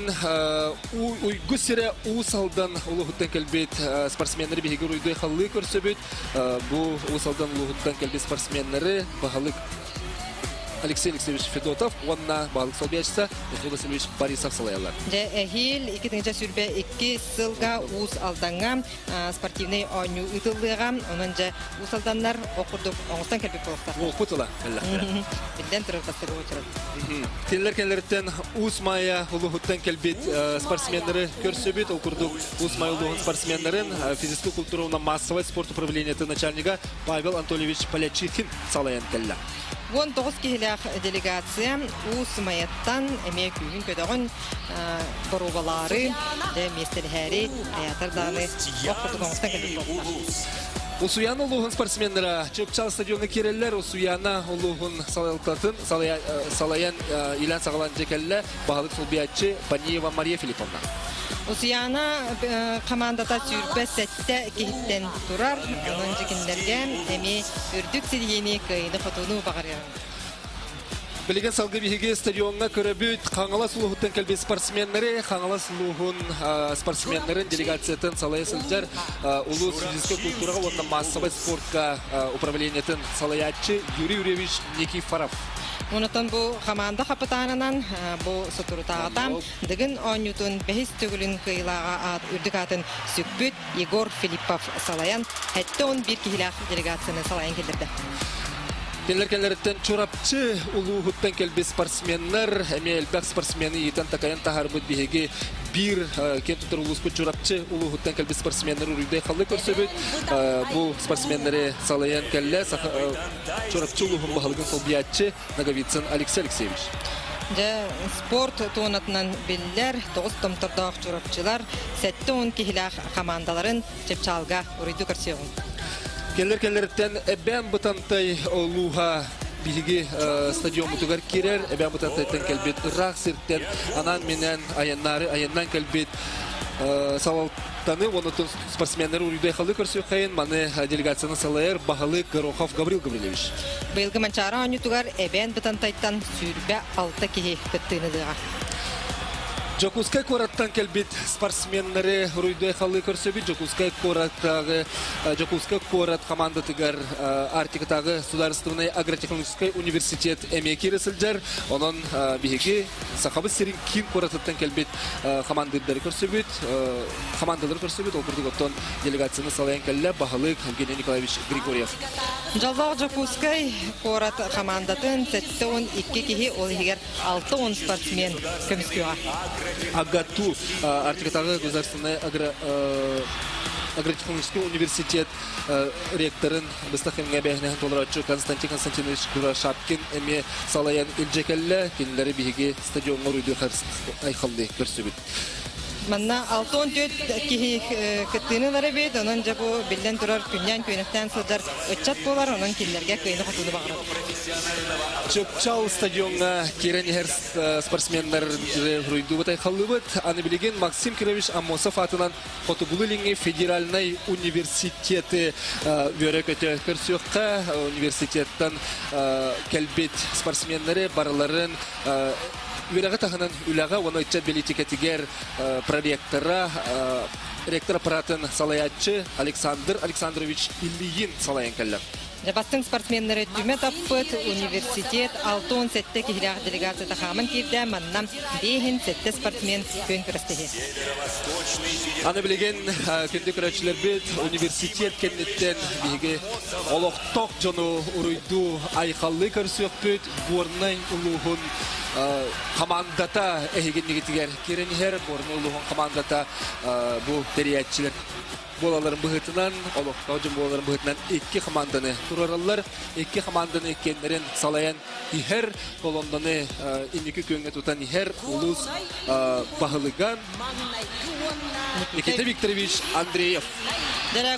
B: уйгу сирэ Уус Алдан улууһуттан кэлбит спортсменнары биһиги уруйдуй халлыы көрсөбүт. Бу Уус Алдан улууһуттан кэлбит спортсменнары баһылык Алексей Алексеевич Федотов уонна баһылык солбуйааччыта Михаил Васильевич Борисов салайаллар.
C: Дьэ, эһиил 2022 сылга Уус Алдаҥҥа спортивнай оонньуу ыытыллыаҕа. Онон дьэ Уус Алданнар ол курдук оҥостон кэлбит буолуохтаахтар.
B: Уолпут ыла кэллэхтэрэ.
C: Биллэн турар бастакы уочарат.
B: Кинилэр кэллэриттэн Уус Майа улууһуттан кэлбит спортсменнары көрсөбүт. Ол курдук Уус Майа улууһун спортсменнарын физическэй культура уонна массовай спорт управлениетын начальнига Павел Анатольевич Полячихин салайан кэллэ.
C: 19 киһилээх делегация Уус Майаттан эмиэ күүһүн көтөҕүн боруобалаары, дьэ миэстэлэһээри айаатар даҕаны ох курдук оҥостон кэлбит буоллар.
B: Усуйаана улууһун спортсменнара Чыпчаал стадиоҥҥа киирэллэр. Усуйаана улууһун салалтатын салайан илэн саҕалаан дьэ кэллэ баһылык солбуйааччы Паниева Мария Филипповна.
C: Усуйаана хамаандата 27 киһиттэн турар. Онон дьикиннэргэ эмиэ үрдүк ситиһиини кыайыыны-хотууну баҕарыаҕыҥ.
B: Билигин салгыы биһиги стадиоҥҥа көрөбүт Хаҥалас улууһуттан кэлбит спортсменнары, Хаҥалас улууһун спортсменнарын делегациятын салайа сылдьар улуус физическэй культураҕа уонна маассабай спортка управлениетын салайааччы Юрий Юрьевич Никифоров.
C: Онотон бу хамаанда хапытаанынан бу соторутааҕыта Дыгын оонньуутун бэһис төгүлүн кыайыылааҕа аат үрдүк аатын сүкпүт Егор Филиппов салайан 71 киһилээх делегацияны салайан киллэрдэ.
B: Кинилэр кэллэриттэн Чурапчы улууһуттан кэлбит спортсменнар, эмиэ элбэх спортсмены иитэн-такайан таһаарбыт биһиги биир киэн туттар улууспут Чурапчы улууһуттан кэлбит спортсменнар уруйдай халлы көрсөбүт. Бу спортсменнары салайан кэллэ Чурапчы улууһун баһылыгын солбуйааччы Ноговицын Алексей Алексеевич.
C: Дьэ, спорт туонатынан биллэр тоҕус томтордоох чурапчылар 70 киһилээх хамаандаларын Чыпчаалга уруйду көрсүөҕүҥ.
B: Кэлэр кэллэриттэн Эбээн Бытантай улууһа биһиги стадиоммутугар киирэр, Эбээн Бытантайтан кэлбит ыраах сиртэн анаан-минээн айаннаары айаннаан кэлбит салалтаны уонна спортсменнары уруйдай халы көрсүөххэйин маны делегацияны салайар баһылык Горохов Гаврил Гаврильевич.
C: Быйылгы Манчаары оонньуутугар Эбээн Бытантайтан 26 киһи кыттыыны ылыаҕа.
B: Дьокуускай куораттан кэлбит спортсменнары уруйдай халы көрсөбүт. Дьокуускай куораттааҕы Дьокуускай куорат командатыгар Арктикатааҕы судаарыстыбаннай агротехнологическай университет эмиэ киирэ сылдьар. Онон биһиги Сахабыт сирин киин куоратыттан кэлбит хамандыырдары көрсөбүт, хамаандалары көрсөбүт. Ол курдук оттон делегацияны салайан кэллэ баһылык Евгений Николаевич Григорьев.
C: Дьоллоох Дьокуускай куорат хамаандатын 72 киһи, ол иһигэр 60 спортсмен көмүскүөҕэ.
B: АГАТУ, Арктикатааҕы государственный агротехнологический университет ректорын быстах кэмҥэ эбээһинэһин толорооччу Константин Константинович Курашапкин эмиэ салайан илдьэ кэллэ. Кинилэри биһиги стадиоҥҥа уруйдуу айхаллыы көрсүбүт.
C: Манна 64 киһи кыттыыны ылар эбит, онон дьэ бу биллэн турар күннээн күөнэхтээн сылдьар ыччат буолар, онон кинилэргэ кыайыны-хотууну баҕарабыт.
B: Чыпчал стадиоҥҥа киирэн иһэр спортсменнар уруйдуубут айхаллыыбыт. Аны билигин Максим Кирович Аммосов аатынан Хотугулуу-Илиҥҥи федеральнай университеты үөрэ-көтө көрсүөххэ. Университеттан кэлбит спортсменнары барыларын үөрэҕи таһынан үлэҕэ уонна ыччат бэлиитикэтигэр проректора, ректор аппаратын салайааччы Александр Александрович Ильин салайан кэллэ.
C: Бастыҥ спортсменнары түмэ таппыт университет 67 киһилээх делегацията хааман киирдэ. Манна биэһин сэттэ спортсмен күөн күрэстэһиэ.
B: Аны билигин күндү көрөөччүлэрбит университет кэнниттэн биһиги олохтоох дьону уруйдуу айхаллыы көрсүөхпүт. Горнай улууһун хамаандата эһигиннигитигэр киирэн иһэр. Горнай улууһун хамаандата бу тэрийээччилэр буолалларын быһыытынан, олохтоох дьон буолалларын быһыытынан икки хамаанданы туруораллар. Икки хамаанданы иккиэннэрин салайан иһэр, колоннаны инники күөҥҥэ тутан иһэр улуус баһылыга Никита Викторович Андреев.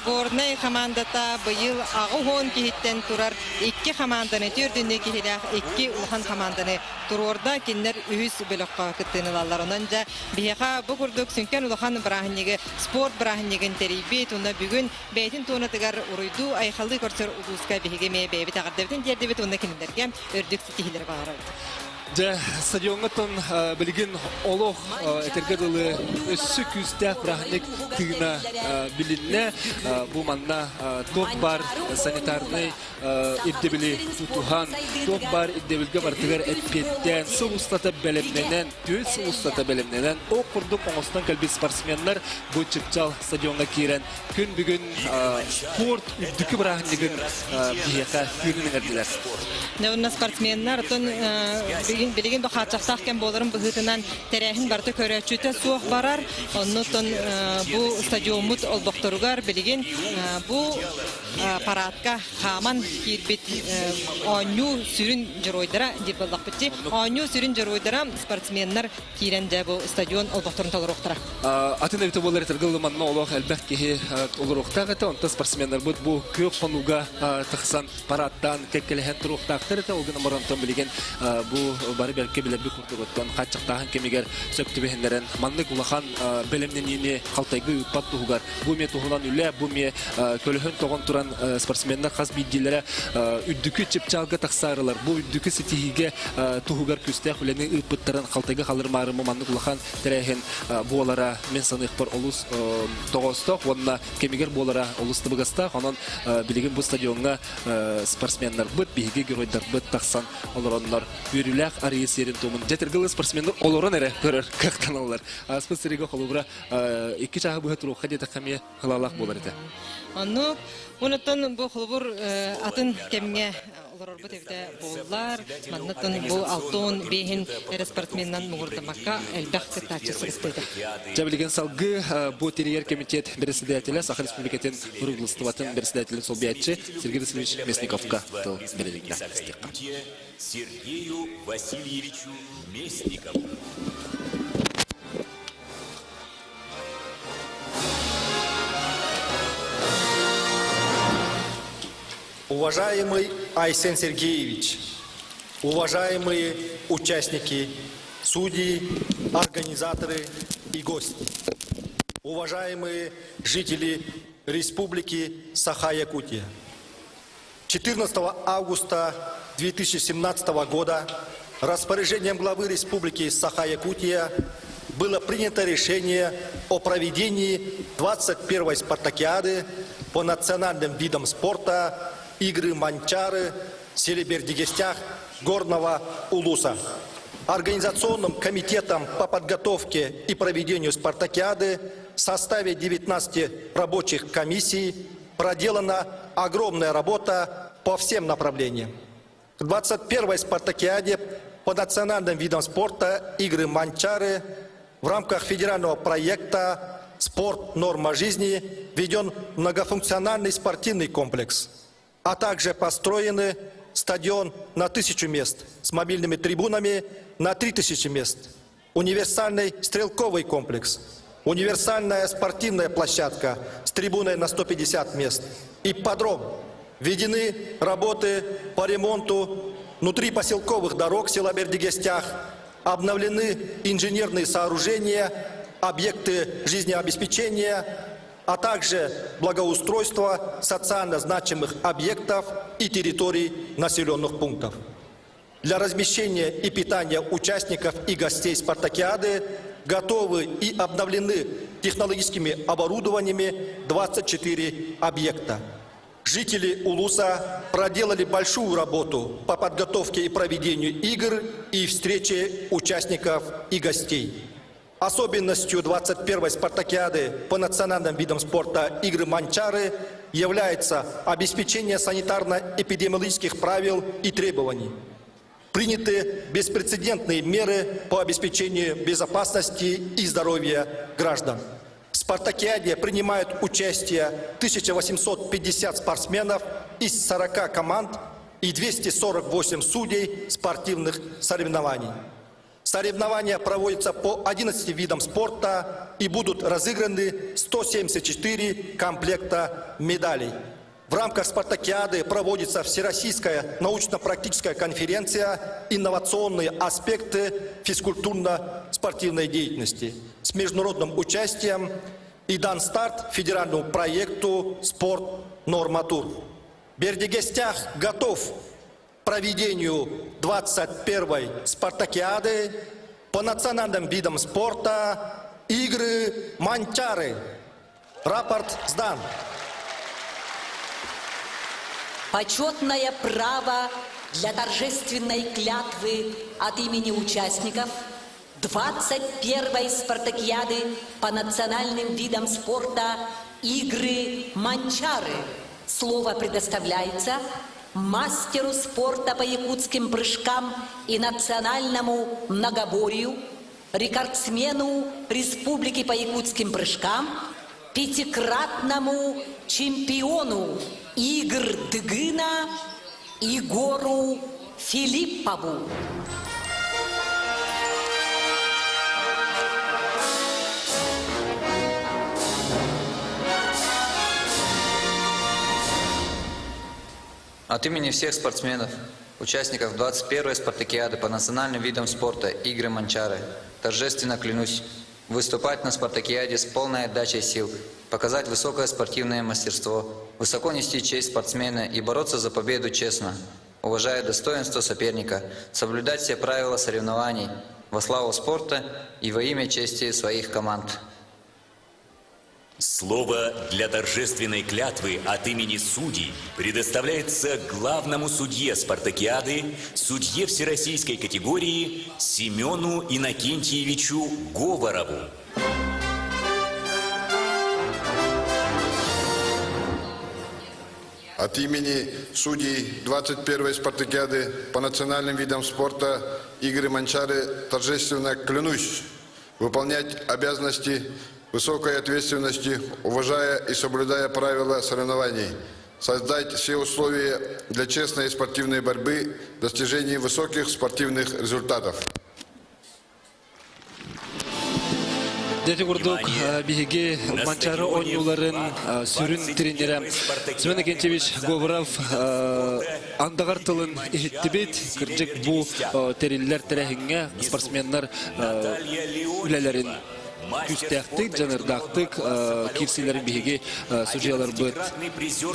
C: Горнай хамаандата быйыл 80 киһиттэн турар икки хамаанданы, түөртүннүү киһилээх икки улахан хамаанданы туруорда. Кинилэр үһүс бөлөххө кыттыыны ылаллар. Онон дьэ биһиэхэ бу курдук сүҥкэн улахан бырааһынньыгы, спорт бырааһынньыгын тэрийбит уонна бүгүн бэйэтин туонатыгар уруйдуу айхаллыы көрсөр улууска биһиги эмиэ бэйэбит эҕэрдэбитин тиэрдибит уонна кинилэргэ үрдүк ситиһиилэри баҕарабыт.
B: Дьэ, стадиоҥҥа билигин олох этэргэ дылы өссө күүстээх бырааһынньык тыына билиннэ. Бу манна туох баар санитарнай ирдэбили тутуһан, туох баар ирдэбилгэ барытыгар эппиэттээн, сыл устата бэлэмнэнэн, түөрт сыл устата бэлэмнэнэн, ол курдук оҥостон кэлбит спортсменнар бу чыпчал стадиоҥҥа киирэн күн бүгүн спорт үрдүкү бырааһынньыгын биһиэхэ тыынын иҥэрдилэр.
C: Уонна спортсменнар оттон билигин билигин бу хааччахтаах кэм буоларын быһыытынан тэрээһин барыта көрөөччүтэ суох барар. Оннуттан бу стадиоммут олбохторугар билигин бу парадка хааман киирбит оонньуу сүрүн дьоруойдара диир буоллахпыт дии. Оонньуу сүрүн дьоруойдара спортсменнар киирэн дьэ бу стадион олбохторун толоруохтара.
B: Атын эбитэ буоллар этэргэ манна олох элбэх киһи олоруохтаах этэ. Онтон спортсменнарбыт бу күөх хонууга тахсан парадтаан кэккэлэһэн туруохтаахтар этэ. Ол гынан баран онтон билигин бу бары бэркэ билэрбит курдук оттон хааччахтааһын кэмигэр сөп түбэһиннэрэн маннык улахан бэлэмнэниини халтайга ыыппат туһугар Бу эмиэ туһунан үлэ, бу эмиэ көлөһөн тоҕон туран спортсменнар хас биирдиилэрэ үрдүкү чыпчаалга тахсаарылар. Бу үрдүкү ситиһиигэ туһугар күүстээх үлэни ыыппыттарын халтайга халырмаары маннык улахан тэрээһин буолара мин саныахпар олус тоҕоостоох уонна кэмигэр буолара олус табыгастаах. Онон билигин бу стадиоҥҥа спортсменнарбыт, биһиги геройдарбыт тахсан олороннор үөрүүлээх арыйы сиэрин-туомун дьэ спортсменнар олорон эрэ көрөр кыахтаналлар. Ааспыт сырыыга холобура икки чааһы быһа туруохха диэтэххэ эмиэ халаалаах буолар этэ.
C: Оннук. Онуттан бу холобур атын кэмҥэ олорорбут эбитэ буоллар. Маннаттан бу алтон биэһин эрэ спортсменнан муҥурдамакка элбэх кыттааччы сырыстыыта.
B: Дьэ билигин салгыы бу тэрийэр комитет председателэ Саха Республикатын Правительствотын председателин солбуйааччы Сергей Васильевич Мясниковка тыл бэрилиннэ.
A: Сергею Васильевичу Местникову.
E: Уважаемый Айсен Сергеевич, уважаемые участники, судьи, организаторы и гости, уважаемые жители Республики Саха-Якутия. 14 августа 2017 года распоряжением главы Республики Саха-Якутия было принято решение о проведении 21-й спартакиады по национальным видам спорта игры Манчары в селе Бердигестях Горного Улуса. Организационным комитетом по подготовке и проведению спартакиады в составе 19 рабочих комиссий проделана огромная работа по всем направлениям. К 21-й спартакиаде по национальным видам спорта игры Манчары в рамках федерального проекта «Спорт. Норма жизни» введен многофункциональный спортивный комплекс, а также построены стадион на тысячу мест с мобильными трибунами на 3000 мест, универсальный стрелковый комплекс, универсальная спортивная площадка с трибуной на 150 мест, ипподром. Введены работы по ремонту внутрипоселковых дорог села Бердигестях, обновлены инженерные сооружения, объекты жизнеобеспечения, а также благоустройство социально значимых объектов и территорий населенных пунктов. Для размещения и питания участников и гостей спартакиады готовы и обновлены технологическими оборудованиями 24 объекта. Жители Улуса проделали большую работу по подготовке и проведению игр и встрече участников и гостей. Особенностью 21-й спартакиады по национальным видам спорта игры Манчары является обеспечение санитарно-эпидемиологических правил и требований. Приняты беспрецедентные меры по обеспечению безопасности и здоровья граждан. В спартакиаде принимают участие 1850 спортсменов из 40 команд и 248 судей спортивных соревнований. Соревнования проводятся по 11 видам спорта и будут разыграны 174 комплекта медалей. В рамках спартакиады проводится Всероссийская научно-практическая конференция «Инновационные аспекты физкультурно-спортивной деятельности» с международным участием и дан старт федеральному проекту «Спорт Норматур». Бердигестях готов к проведению 21-й спартакиады по национальным видам спорта игры Манчары. Рапорт сдан.
D: Почетное право для торжественной клятвы от имени участников 21-й спартакиады по национальным видам спорта игры Манчары. Слово предоставляется мастеру спорта по якутским прыжкам и национальному многоборью, рекордсмену Республики по якутским прыжкам, пятикратному чемпиону игр Дыгына Егору Филиппову.
F: От имени всех спортсменов, участников 21-й спартакиады по национальным видам спорта «Игры Манчары» торжественно клянусь выступать на спартакиаде с полной отдачей сил, показать высокое спортивное мастерство, высоко нести честь спортсмена и бороться за победу честно, уважая достоинство соперника, соблюдать все правила соревнований во славу спорта и во имя чести своих команд.
A: Слово для торжественной клятвы от имени судей предоставляется главному судье спартакиады, судье всероссийской категории Семену Иннокентьевичу Говорову.
G: От имени судей 21-й спартакиады по национальным видам спорта Игры Манчары торжественно клянусь выполнять обязанности высокой ответственности, уважая и соблюдая правила соревнований, создать все условия для честной спортивной борьбы, достижения высоких спортивных результатов.
B: Дьэ курдук биһиги Манчаары оонньууларын сүрүн тренерэ Семен Акентьевич Говоров андаҕар тылын иһиттибит. Кырдьык бу тэриллэр тэрээһиҥҥэ спортсменнар үлэлэрин күүстээхтик, дьаныардаахтык киирсиилэрин биһиги судьуйаларбыт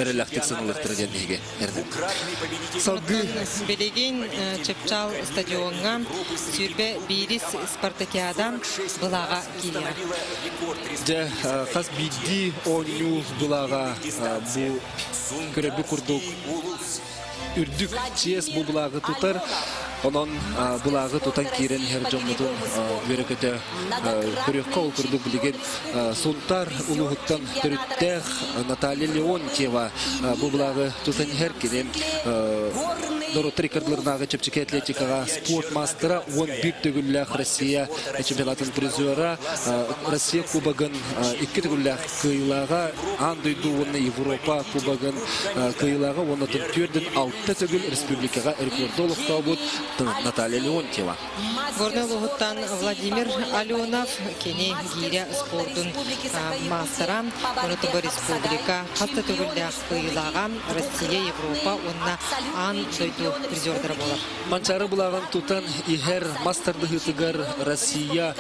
B: эрэллээхтик сыаналыахтара диэн биһиги Салгыы
C: Билигин Чыпчаал стадиоҥҥа сүүрбэ биирис спартакиада былааҕа киириэҕэ.
B: Дьэ, хас биирдии оонньуу былааҕа бу көрөрбүт курдук үрдүк чиэс бу былааҕы тутар. Онон былааҕы тутан киирэн иһэр дьоммутун үөрэ-көтө көрүөххэ ол курдук билигин Сунтаар улууһуттан төрүттээх Наталья Леонтьева бу былааҕы тутан иһэр кини норуоттар иккардыларынааҕы чэпчэки атлетикаҕа спорт маастара 11 төгүллээх Россия чемпионатын призера Россия кубогын икки төгүллээх кыайыылааҕа аан дойду уонна Европа кубогын кыайыылааҕа уонна түөрдүн алта төгүл республикаҕа рекорду олохтообут Наталья Леонтьева.
C: Горнай улууһуттан Владимир Аленов, кини гиирэ спордун маастара, ону республика хас да төгүллээх кыайыылааҕа Россия, Европа уонна аан дойду призердара буолар.
B: Манчаары былааҕын тутан иһэр мас тардыһыытыгар Россия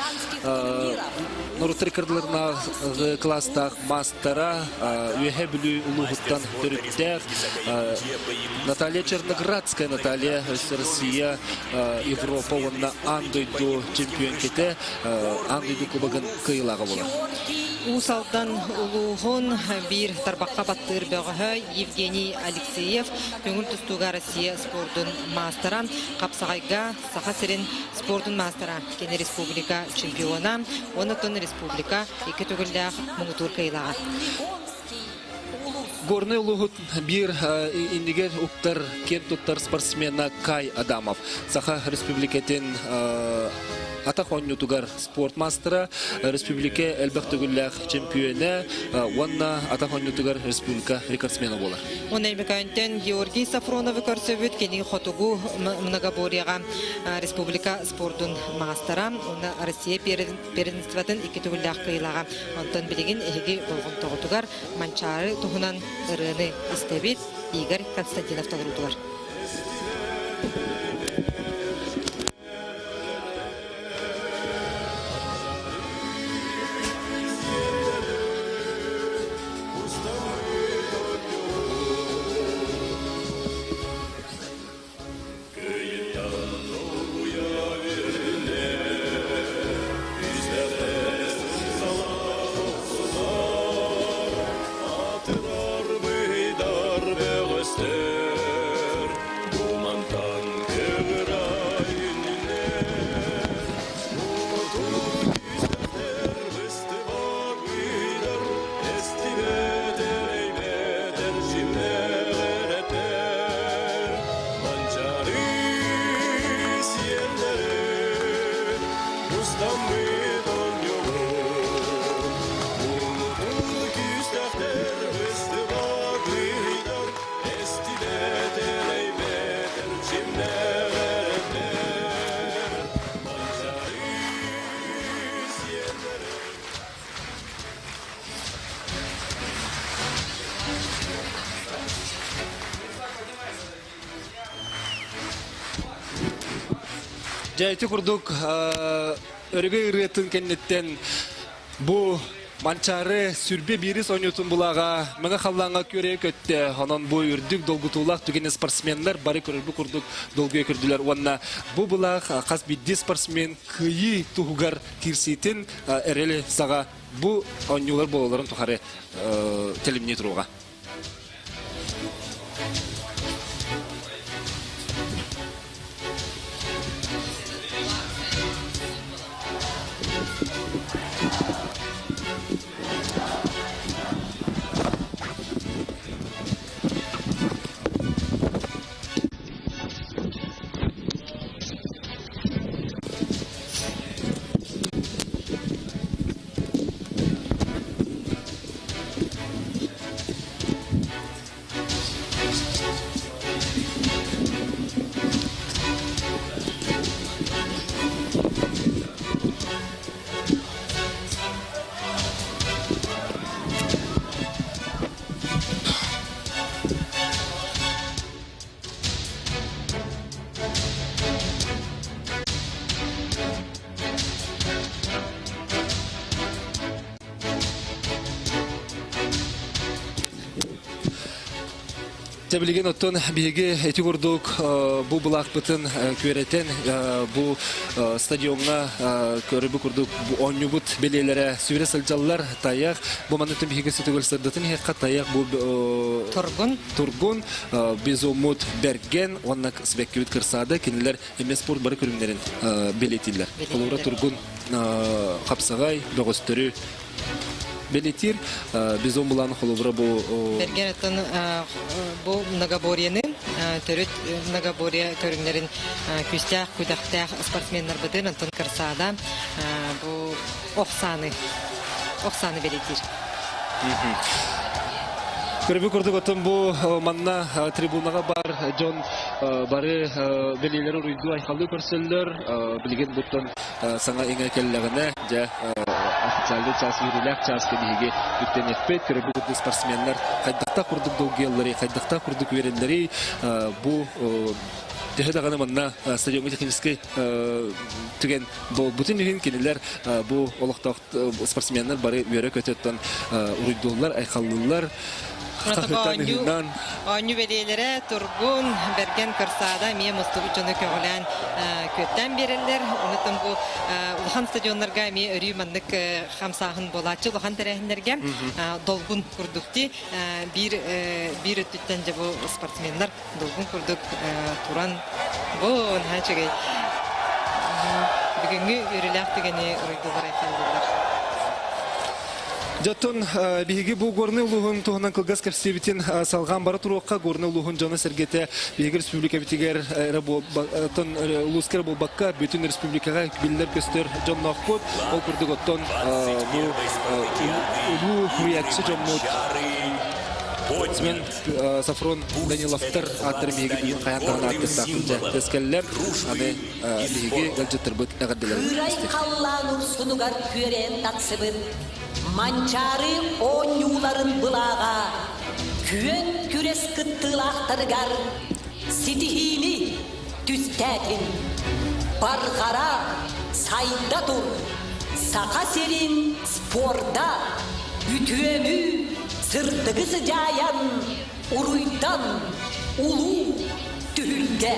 B: норуоттар иккардыларынааҕы кылаастаах маастара Үөһээ Бүлүү улууһуттан төрүттээх Наталья Черноградская Наталья Россия Европа уонна аан дойду чемпионкэтэ аан дойду кубогын кыайыылааҕа буолар.
C: Уус Алдан улууһун биир тарбахха баттыыр бөҕөһө Евгений Алексеев көҥүл тустууга Россия спордун маастара, хапсаҕайга Саха сирин спордун маастара, кини республика чемпиона, оннуттан республика икки төгүллээх муҥутуур кыайыылааҕа.
B: Горнай улууһут биир иннигэр уктар киэн туттар спортсмена Кай Адамов. Саха Республикатын атах оонньуутугар спорт маастара, республика элбэх төгүллээх чемпиона уонна атах оонньуутугар республика рекордсмена буолар.
C: Өймөкөөнтөн Георгий Сафроновы көрсөбүт, кини хотугу многоборьеҕа республика спордун маастара, уонна Россия первенствотын икки төгүллээх кыайыылааҕа. Онтон билигин эһиги болҕомтоҕутугар Манчаары туһунан ырыаны истэбит Игорь Константинов толоруутугар.
B: Дьэ ити курдук өрөгөй ырыатын кэнниттэн бу Манчаары сүрбэ биирис оонньуутун былааҕа мэҥэ халлааҥҥа күөрэйэ көттө. Онон бу үрдүк долгутуулаах түгэни спортсменнар бары көрөрбүт курдук долгуйа көрдүлэр. Уонна бу былаах хас биирдии спортсмен кыайыы туһугар киирсиитин эрэли саҕа бу оонньуулар буолалларын тухары тэлимнии туруоҕа. Дьэ билигин оттон биһиги ити курдук бу былаахпытын күөрэтэн бу стадиоҥҥа көрүбү курдук оонньуубут бэлиэлэрэ сүүрэ сылдьаллар тайах бу манныктан биһиги сүтүгүл сырдатын иһиэххэ тайах бу
C: Тургун
B: Тургун безуммут Бэргэн уонна сибэккибит Кырсаада кинилэр эмиэ спорт бары көрүҥнэрин бэлиэтииллэр. Холобура Тургун хапсаҕай бөҕөстөрү бэлиэтиир. Бизон булан холобура бу
C: Бэргэн оттон бу многоборьены төрүт многоборье көрүҥнэрин күүстээх күдэхтээх спортсменнарбытын оттон Кырсаада бу ох сааны ох сааны бэлиэтиир.
B: Көрбү курдук оттон бу манна трибунаҕа бар дьон бары бэлиэлэри уруйдуу айхаллыы көрсөллөр. Билигин буттан саҥа иҥэ кэллэҕинэ дьэ официальный чаас үөрүүлээх чааска биһиги үктэниэхпит. Көрбү курдук спортсменнар хайдахтаах курдук долгуйалларый, хайдахтаах курдук үөрэллэрий бу төһө даҕаны манна стадиоҥҥа техническэй түгэн буолбутун иһин кинилэр бу олохтоох спортсменнар бары үөрэ-көтө оттон уруйдууллар, айхаллыыллар.
C: Оонньуу бэлиэлэрэ Тургун, Бэргэн Кырсаада эмиэ мустубут дьону көҕүлээн күөттээн биэрэллэр. Онтон бу улахан стадионнарга эмиэ өрүү маннык хамсааһын буолааччы улахан тэрээһиннэргэ долгун курдук дии биир биир өттүттэн дьэ бу спортсменнар долгун курдук туран бу наһаа үчүгэй бүгүҥҥү үөрүүлээх түгэни уруйдуулар айхаллыыллар.
B: Дьоттон биһиги бу Горнай улууһун туһунан кылгас кэпсиэбитин салҕаан бара туруохха Горнай улууһун дьоно-сэргэтэ биһиги республикабитигэр эрэ улууска эрэ буолбакка бүтүн республикаҕа биллэр-көстөр дьонноохпут. Ол курдук оттон бу улуу суруйааччы дьоммут Спортсмен Сафрон Даниловтар ааттарын биһиги бүгүн хайаан даҕаны ааттыахтаахпыт дьэ тэскэллэр аны биһиги ыалдьыттарбыт эҕэрдэлэрин
D: Кыырай халлаан урсунугар күөрэйэн тахсыбыт Манчаары оонньууларын былааҕа күөн күрэс кыттыылаахтарыгар ситиһиини түстээтин. Барҕара сайда тур, Саха сирин спорда үтүөнү, сырдыгы сыдьаайан, уруйдан улуу түһүлгэ!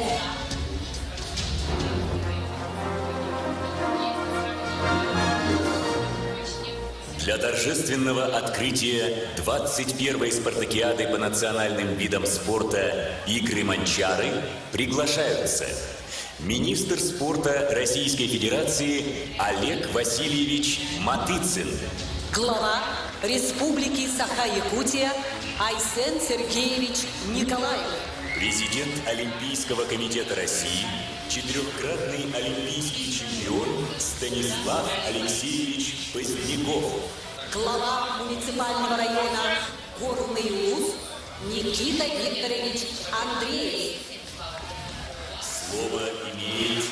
A: Для торжественного открытия 21-й спартакиады по национальным видам спорта «Игры Манчары» приглашаются министр спорта Российской Федерации Олег Васильевич Матыцин.
D: Глава Республики Саха-Якутия Айсен Сергеевич Николаев.
A: Президент Олимпийского комитета России, четырехкратный олимпийский чемпион Станислав Алексеевич Поздняков.
D: Глава муниципального района Горный Улус Никита Викторович Андреев.
A: Слово имеет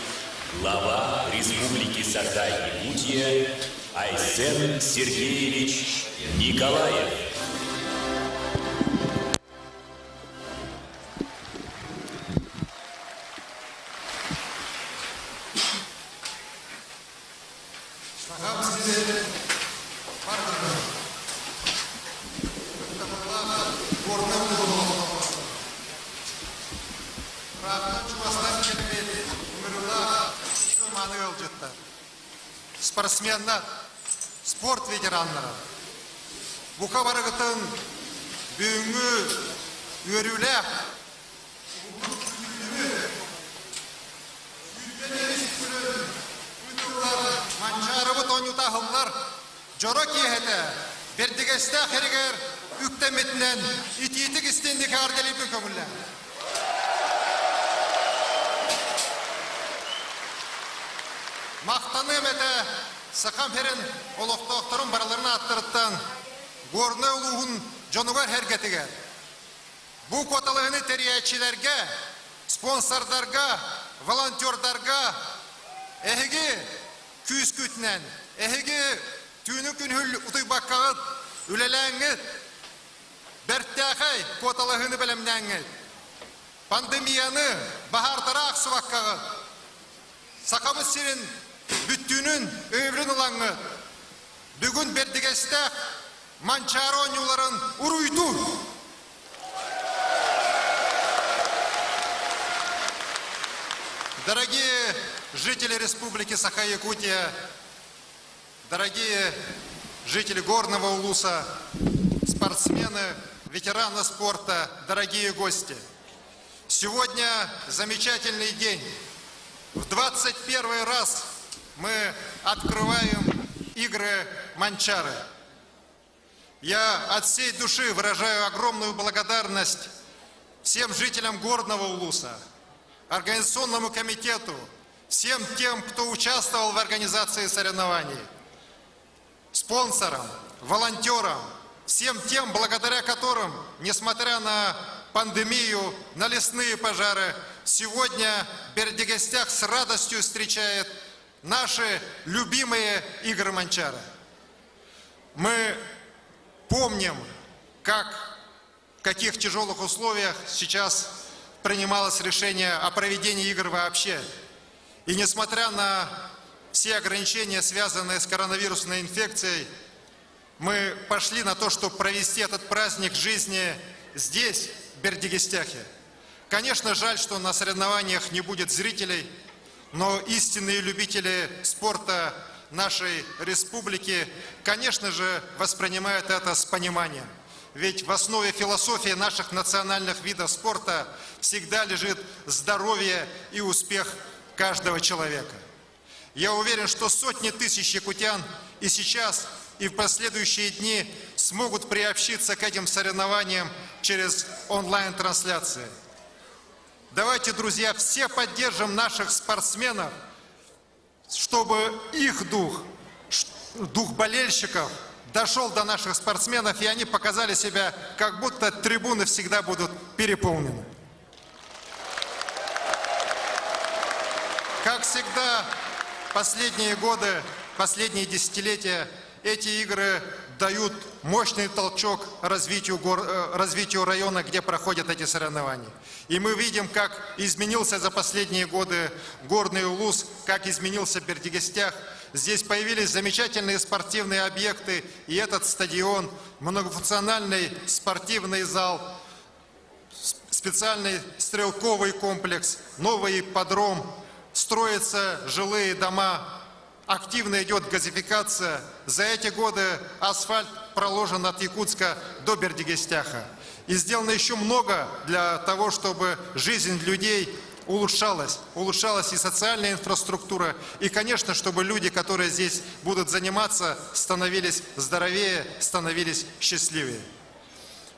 A: глава Республики Саха-Якутия Айсен Сергеевич Николаев.
H: Сахам сирин бардыгын Ытыктабыллаах Горнай улууһун Ыраахтан чугастан кэлбит ыҥырыылаах үтүө-мааны ыалдьыттар, спортсменнар, спорт ветераннара, бука барыгытын бүгүҥҥү үөрүүлээх Манчаарыбыт оонньуута аһыллар дьоро киэһэтэ Бэрдигэстээх эригэр үктэммитинэн итиитик истинник эҕэрдэлиирбин көҥүллээн. Махтаныам этэ Сахам сирин олохтоохторун барыларын ааттарыттан Горнай улууһун дьонугар-сэргэтигэр Бу куоталаһыыны тэрийээччилэргэ, спонсордарга, волонтердарга эһиги күүскүтүнэн, эһиги түүнү-күнүһүл утуйбаккаҕыт үлэлээҥҥит, бэртээхэй куоталаһыыны бэлэмнээҥҥит, пандемияны баһаардара ахсыбаккаҕыт, Сахабыт сирин бүттүүнүн өйөбүлүн ылаҥҥыт, бүгүн Бэрдигэстээх Манчаары оонньууларын уруйдуур! Дорогие жители Республики Саха-Якутия, дорогие жители Горного Улуса, спортсмены, ветераны спорта, дорогие гости. Сегодня замечательный день. В 21 раз мы открываем игры Манчары. Я от всей души выражаю огромную благодарность всем жителям Горного Улуса, организационному комитету, всем тем, кто участвовал в организации соревнований, спонсорам, волонтерам, всем тем, благодаря которым, несмотря на пандемию, на лесные пожары, сегодня Бердигестях с радостью встречает наши любимые игры Манчара. Мы помним, как, в каких тяжелых условиях сейчас принималось решение о проведении игр вообще. И несмотря на все ограничения, связанные с коронавирусной инфекцией, мы пошли на то, чтобы провести этот праздник жизни здесь, в Бердигестяхе. Конечно, жаль, что на соревнованиях не будет зрителей, но истинные любители спорта нашей республики, конечно же, воспринимают это с пониманием. Ведь в основе философии наших национальных видов спорта всегда лежит здоровье и успех каждого человека. Я уверен, что сотни тысяч якутян и сейчас, и в последующие дни смогут приобщиться к этим соревнованиям через онлайн-трансляции. Давайте, друзья, все поддержим наших спортсменов, чтобы их дух, дух болельщиков дошел до наших спортсменов, и они показали себя, как будто трибуны всегда будут переполнены. Как всегда, последние годы, последние десятилетия эти игры дают мощный толчок развитию, гор, э, развитию района, где проходят эти соревнования. И мы видим, как изменился за последние годы горный улус, как изменился Бердигестях. Здесь появились замечательные спортивные объекты, и этот стадион, многофункциональный спортивный зал, специальный стрелковый комплекс, новый ипподром, строятся жилые дома, активно идет газификация. За эти годы асфальт проложен от Якутска до Бердигестяха. И сделано еще много для того, чтобы жизнь людей улучшалась. Улучшалась и социальная инфраструктура, и, конечно, чтобы люди, которые здесь будут заниматься, становились здоровее, становились счастливее.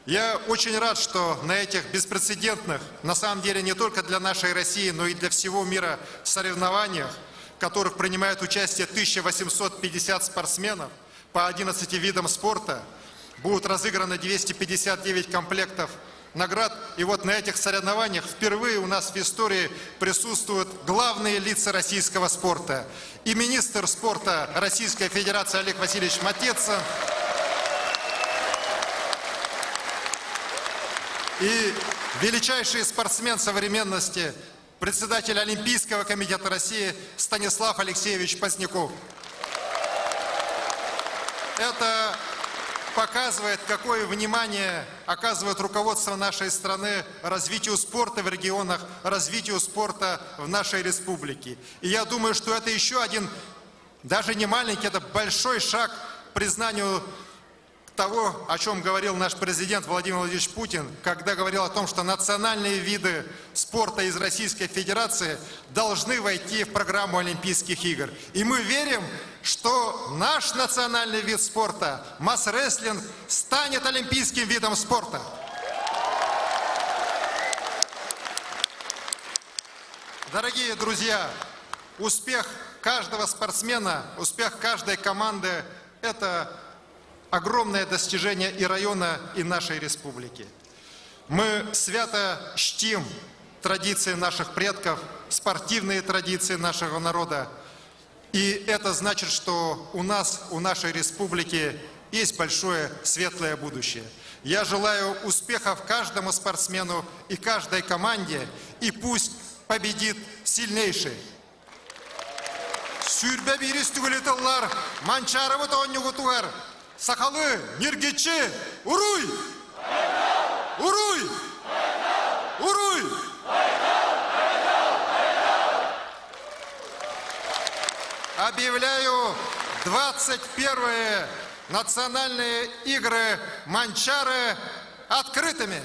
H: Я очень рад, что на этих беспрецедентных, на самом деле не только для нашей России, но и для всего мира соревнованиях, в которых принимают участие 1850 спортсменов по 11 видам спорта, будут разыграны 259 комплектов наград. И вот на этих соревнованиях впервые у нас в истории присутствуют главные лица российского спорта. И министр спорта Российской Федерации Олег Васильевич Матецын, и величайший спортсмен современности, председатель Олимпийского комитета России Станислав Алексеевич Поздняков. Это показывает, какое внимание оказывает руководство нашей страны развитию спорта в регионах, развитию спорта в нашей республике. И я думаю, что это еще один, даже не маленький, это большой шаг к признанию того, о чем говорил наш президент Владимир Владимирович Путин, когда говорил о том, что национальные виды спорта из Российской Федерации должны войти в программу Олимпийских игр. И мы верим, что наш национальный вид спорта, масс-рестлинг, станет олимпийским видом спорта. Дорогие друзья, успех каждого спортсмена, успех каждой команды – это огромное достижение и района, и нашей республики. Мы свято чтим традиции наших предков, спортивные традиции нашего народа. И это значит, что у нас, у нашей республики есть большое светлое будущее. Я желаю успехов каждому спортсмену и каждой команде, и пусть победит сильнейший. 21 төгүл ыытыллар Манчаарыбыт оонньуутугар сахалыы ньиргиччи Уруй! Уруй! Уруй! Объявляю 21-е национальные игры Манчары открытыми.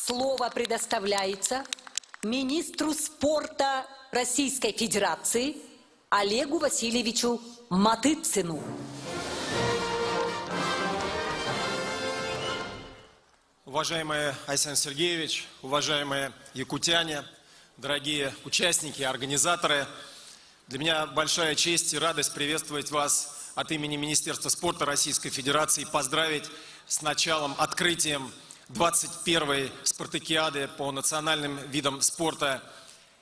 D: Слово предоставляется министру спорта Российской Федерации Олегу Васильевичу Матыцину.
I: Уважаемый Айсен Сергеевич, уважаемые якутяне, дорогие участники, организаторы, для меня большая честь и радость приветствовать вас от имени Министерства спорта Российской Федерации и поздравить с началом, открытием 21-й спартакиады по национальным видам спорта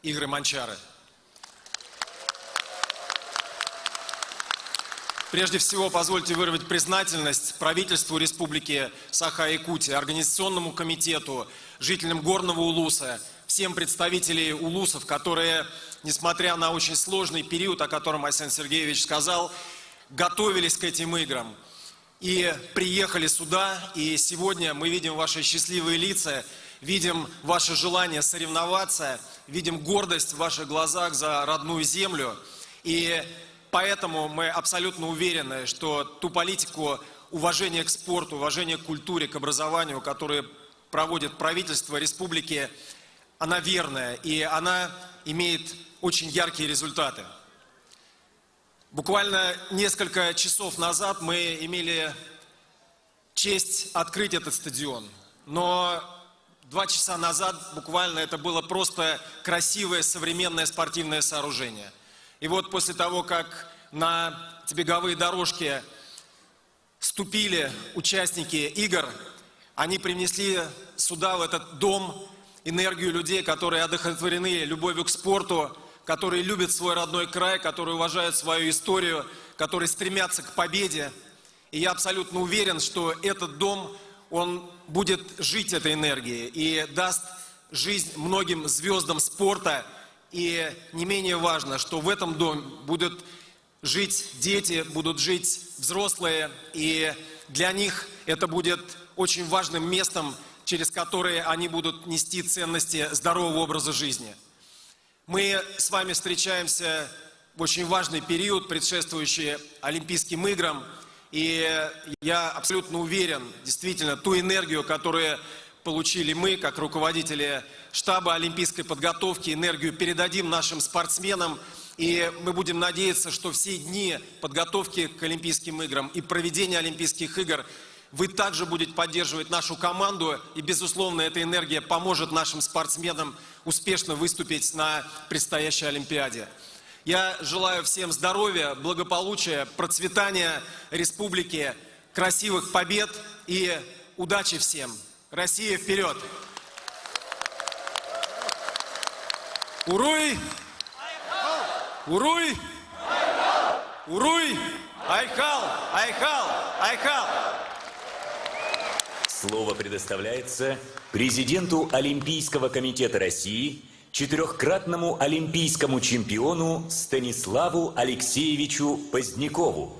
I: «Игры Манчары». Прежде всего, позвольте выразить признательность правительству Республики Саха-Якутия, Организационному комитету, жителям Горного Улуса, всем представителям улусов, которые, несмотря на очень сложный период, о котором Айсен Сергеевич сказал, готовились к этим играм и приехали сюда. И сегодня мы видим ваши счастливые лица, видим ваше желание соревноваться, видим гордость в ваших глазах за родную землю. И поэтому мы абсолютно уверены, что ту политику уважения к спорту, уважения к культуре, к образованию, которую проводит правительство республики, она верная, и она имеет очень яркие результаты. Буквально несколько часов назад мы имели честь открыть этот стадион, но 2 часа назад буквально это было просто красивое современное спортивное сооружение. И вот после того, как на беговые дорожки ступили участники игр, они принесли сюда, в этот дом, энергию людей, которые одухотворены любовью к спорту, которые любят свой родной край, которые уважают свою историю, которые стремятся к победе. И я абсолютно уверен, что этот дом, он будет жить этой энергией и даст жизнь многим звездам спорта. И не менее важно, что в этом доме будут жить дети, будут жить взрослые, и для них это будет очень важным местом, через которые они будут нести ценности здорового образа жизни. Мы с вами встречаемся в очень важный период, предшествующий Олимпийским играм. И я абсолютно уверен, действительно, ту энергию, которую получили мы, как руководители штаба олимпийской подготовки, энергию передадим нашим спортсменам. И мы будем надеяться, что все дни подготовки к Олимпийским играм и проведения Олимпийских игр вы также будете поддерживать нашу команду, и, безусловно, эта энергия поможет нашим спортсменам успешно выступить на предстоящей Олимпиаде. Я желаю всем здоровья, благополучия, процветания республики, красивых побед и удачи всем. Россия вперед! Уруй! Уруй! Уруй! Айхал! Айхал! Айхал!
A: Слово предоставляется президенту Олимпийского комитета России, четырехкратному олимпийскому чемпиону Станиславу Алексеевичу Позднякову.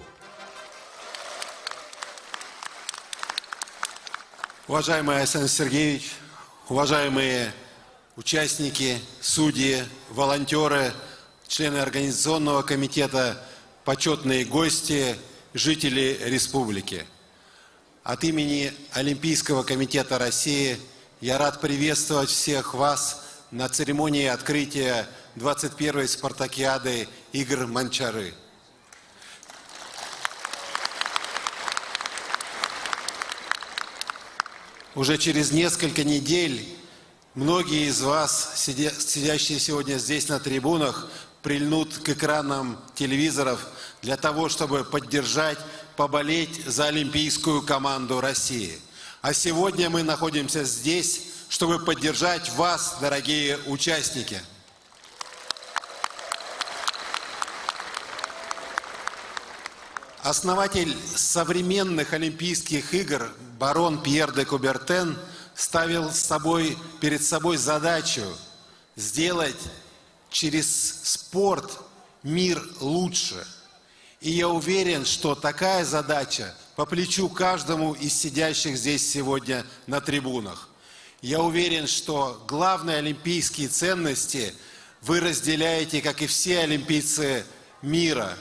J: Уважаемый Александр Сергеевич, уважаемые участники, судьи, волонтеры, члены Организационного комитета, почетные гости, жители республики. От имени Олимпийского комитета России я рад приветствовать всех вас на церемонии открытия 21-й спартакиады игр Манчары. Уже через несколько недель многие из вас, сидящие сегодня здесь на трибунах, прильнут к экранам телевизоров для того, чтобы поддержать, поболеть за олимпийскую команду России. А сегодня мы находимся здесь, чтобы поддержать вас, дорогие участники. Основатель современных Олимпийских игр барон Пьер де Кубертен ставил с собой, перед собой задачу сделать через спорт мир лучше. И я уверен, что такая задача по плечу каждому из сидящих здесь сегодня на трибунах. Я уверен, что главные олимпийские ценности вы разделяете, как и все олимпийцы мира.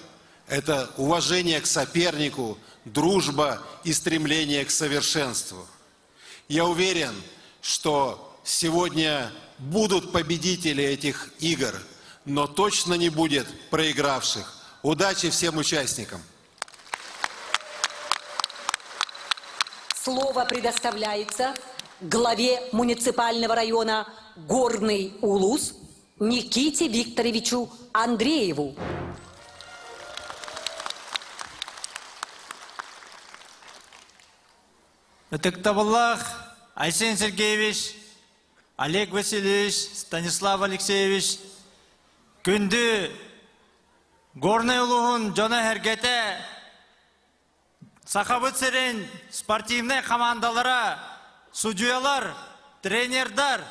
J: Это уважение к сопернику, дружба и стремление к совершенству. Я уверен, что сегодня будут победители этих игр, но точно не будет проигравших. Удачи всем участникам!
D: Слово предоставляется главе муниципального района Горный Улус Никите Викторовичу Андрееву.
K: Ытыктабыллаах Айсен Сергеевич, Олег Васильевич, Станислав Алексеевич, күндү Горнай улууһун дьоно-сэргэтэ Сахабыт сирин спортивнай хамаандалара, судьуйалар, тренердар,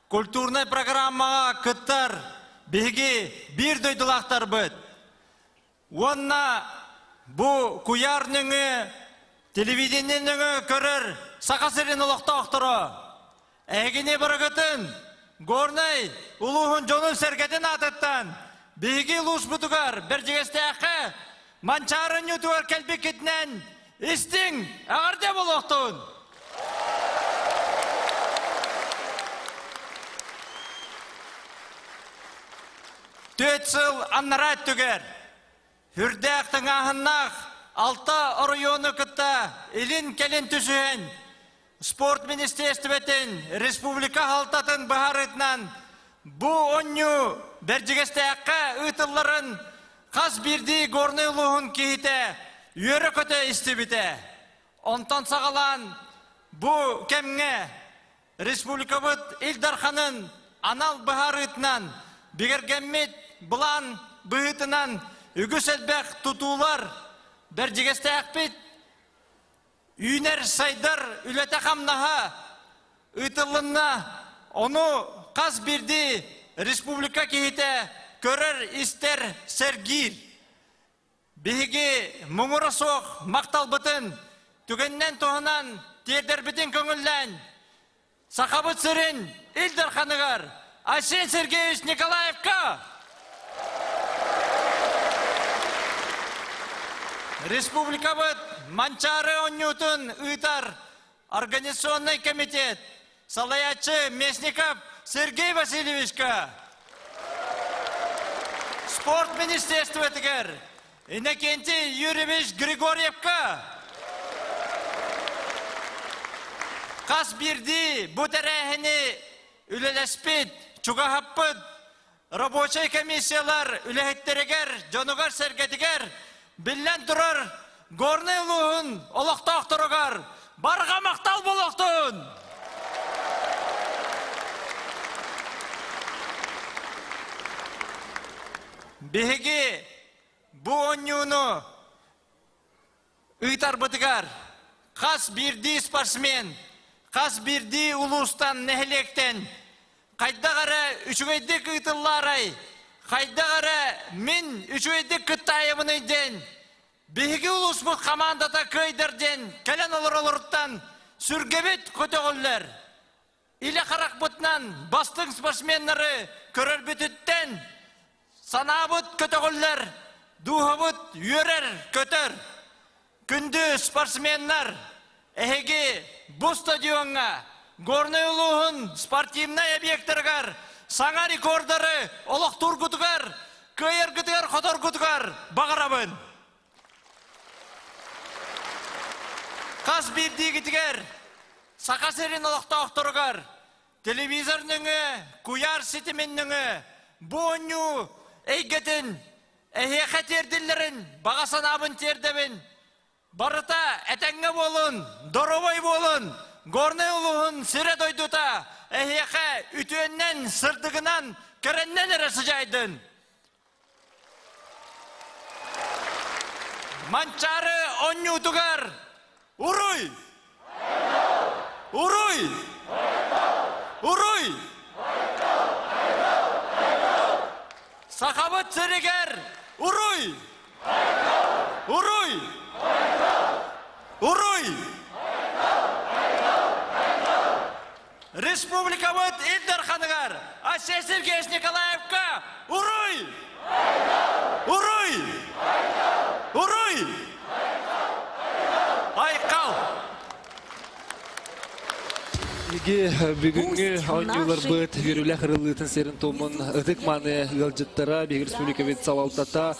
K: культурнай программаҕа кыттар биһиги биир дойдулаахтарбыт. Уонна бу куйаар нөҥүө, телевидение нөҥүө көрөр Саха сирин олохтоохторо эһигини барыгытын Горнай улууһун дьонун-сэргэтин аатыттан биһиги улууспутугар Бэрдьигэстээххэ Манчаары оонньуутугар кэлбиккитинэн истиҥ эҕэрдэ буолуохтун! Түөрт сыл аннараа өттүгэр үрдээх тыҥааһыннаах алта оройуону кытта илин-кэлин түсүһэн спорт министиэстибэтин республика халтатын быһаарыытынан бу оонньуу Бэрдьигэстээххэ ыытылларын хас биирдии Горнай улууһун киһитэ үөрэ-көтө истибитэ. Онтон саҕалаан бу кэмҥэ Республикабыт Ил Дарханын анал быһаарыытынан бигэргэммит былаан быһыытынан үгүс элбэх тутуулар Бэрдьигэстээхпит үүнэр-сайдар үлэтэ-хамнаһа ыытыллынна. Ону хас биирдии республика киһитэ көрөр-истэр, сэргиир. Биһиги муҥура суох махталбытын түгэнинэн туһанан тиэрдэрбитин көҥүллээн. Сахабыт сирин Ил Дарханыгар Айсен Сергеевич Николаевка Республикабыт Манчаары оонньуутун ыытар Организационный комитет салайааччы Местников Сергей Васильевичка Спорт министерствотыгар Иннокентий Юрьевич Григорьевка хас биирдии бу тэрээһини үлэлэспит, чугаһаппыт рабочай комиссиялар үлэһиттэригэр, дьонугар-сэргэтигэр, биллэн турар, Горнай улууһун олохтоохторугар барҕа махтал буолуохтун! Биһиги бу оонньууну ыытарбытыгар хас биирдии спортсмен, хас биирдии улуустан, нэһилиэктэн хайдах эрэ үчүгэйдик ыытыллаарай, хайдах эрэ мин үчүгэйдик кыттаайабыный диэн биһиги улууспут хамаандата кыайдар диэн кэлэн олоролоруттан сүргэбит көтөҕүллэр. Илэ харахпытынан бастыҥ спортсменнары көрөрбүтүттэн санаабыт көтөҕүллэр, дууһабыт үөрэр, көтөр. Күндү спортсменнар, эһиги бу стадиоҥҥа Горнай улууһун спортивнай объектарыгар саҥа рекордары олохтуургутугар, кыайаргытыгар-хоторгутугар баҕарабын. Хас биирдиигитигэр Саха сирин олохтоохторугар телевизор нөҥүө, куйаар ситимин нөҥүө бу оонньуу эйгэтин эһиэхэ тиэрдиллэрин баҕа санаабын тиэрдэбин. Барыта этэҥҥэ буолун, доруобай буолун, Горнай улууһун сирэ-дойдута эһиэхэ үтүөннэн, сырдыгынан, кэрэннэн эрэ сыдьаайдын. Манчаары оонньуутугар Уруй! Уруй! Уруй! Сахабыт сиригэр уруй! Уруй! Уруй! Республикабыт Ил Дарханыгар Айсен Сергеевич Николаевка уруй! Уруй! Уруй! Айкал!
B: Биги бүгүҥҥү оонньууларбыт үөрүүлээх ырыллыытын сирин туомун ытык мааны ыалдьыттара биһиги республикабыт салалтата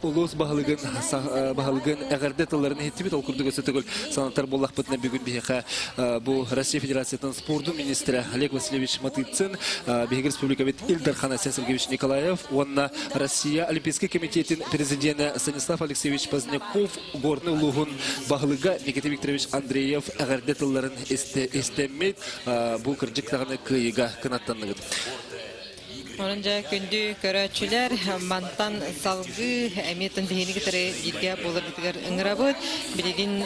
B: улуус баһылыгын баһылыгын эҕэрдэ тылларын иһиттибит. Ол курдук өссө төгүл санатар буоллахпытына бүгүн биһиэхэ бу Россия Федерациятын спордун министрэ Олег Васильевич Матыцин, биһиги республикабыт Ил Дархан Айсен Сергеевич Николаев уонна Россия Олимпийскай комитетин президенэ Станислав Алексеевич Поздняков Горный улууһун баһылыга Никита Викторович Андреев эҕэрдэ тылларын истэммит бу кырдьык даҕаны кыайыыга кынаттанныгыт.
C: Онон дьэ күндү көрөөччүлэр, мантан салгыы эмиэ биһигини кытары бииргэ буоларбытыгар ыҥырабыт. Билигин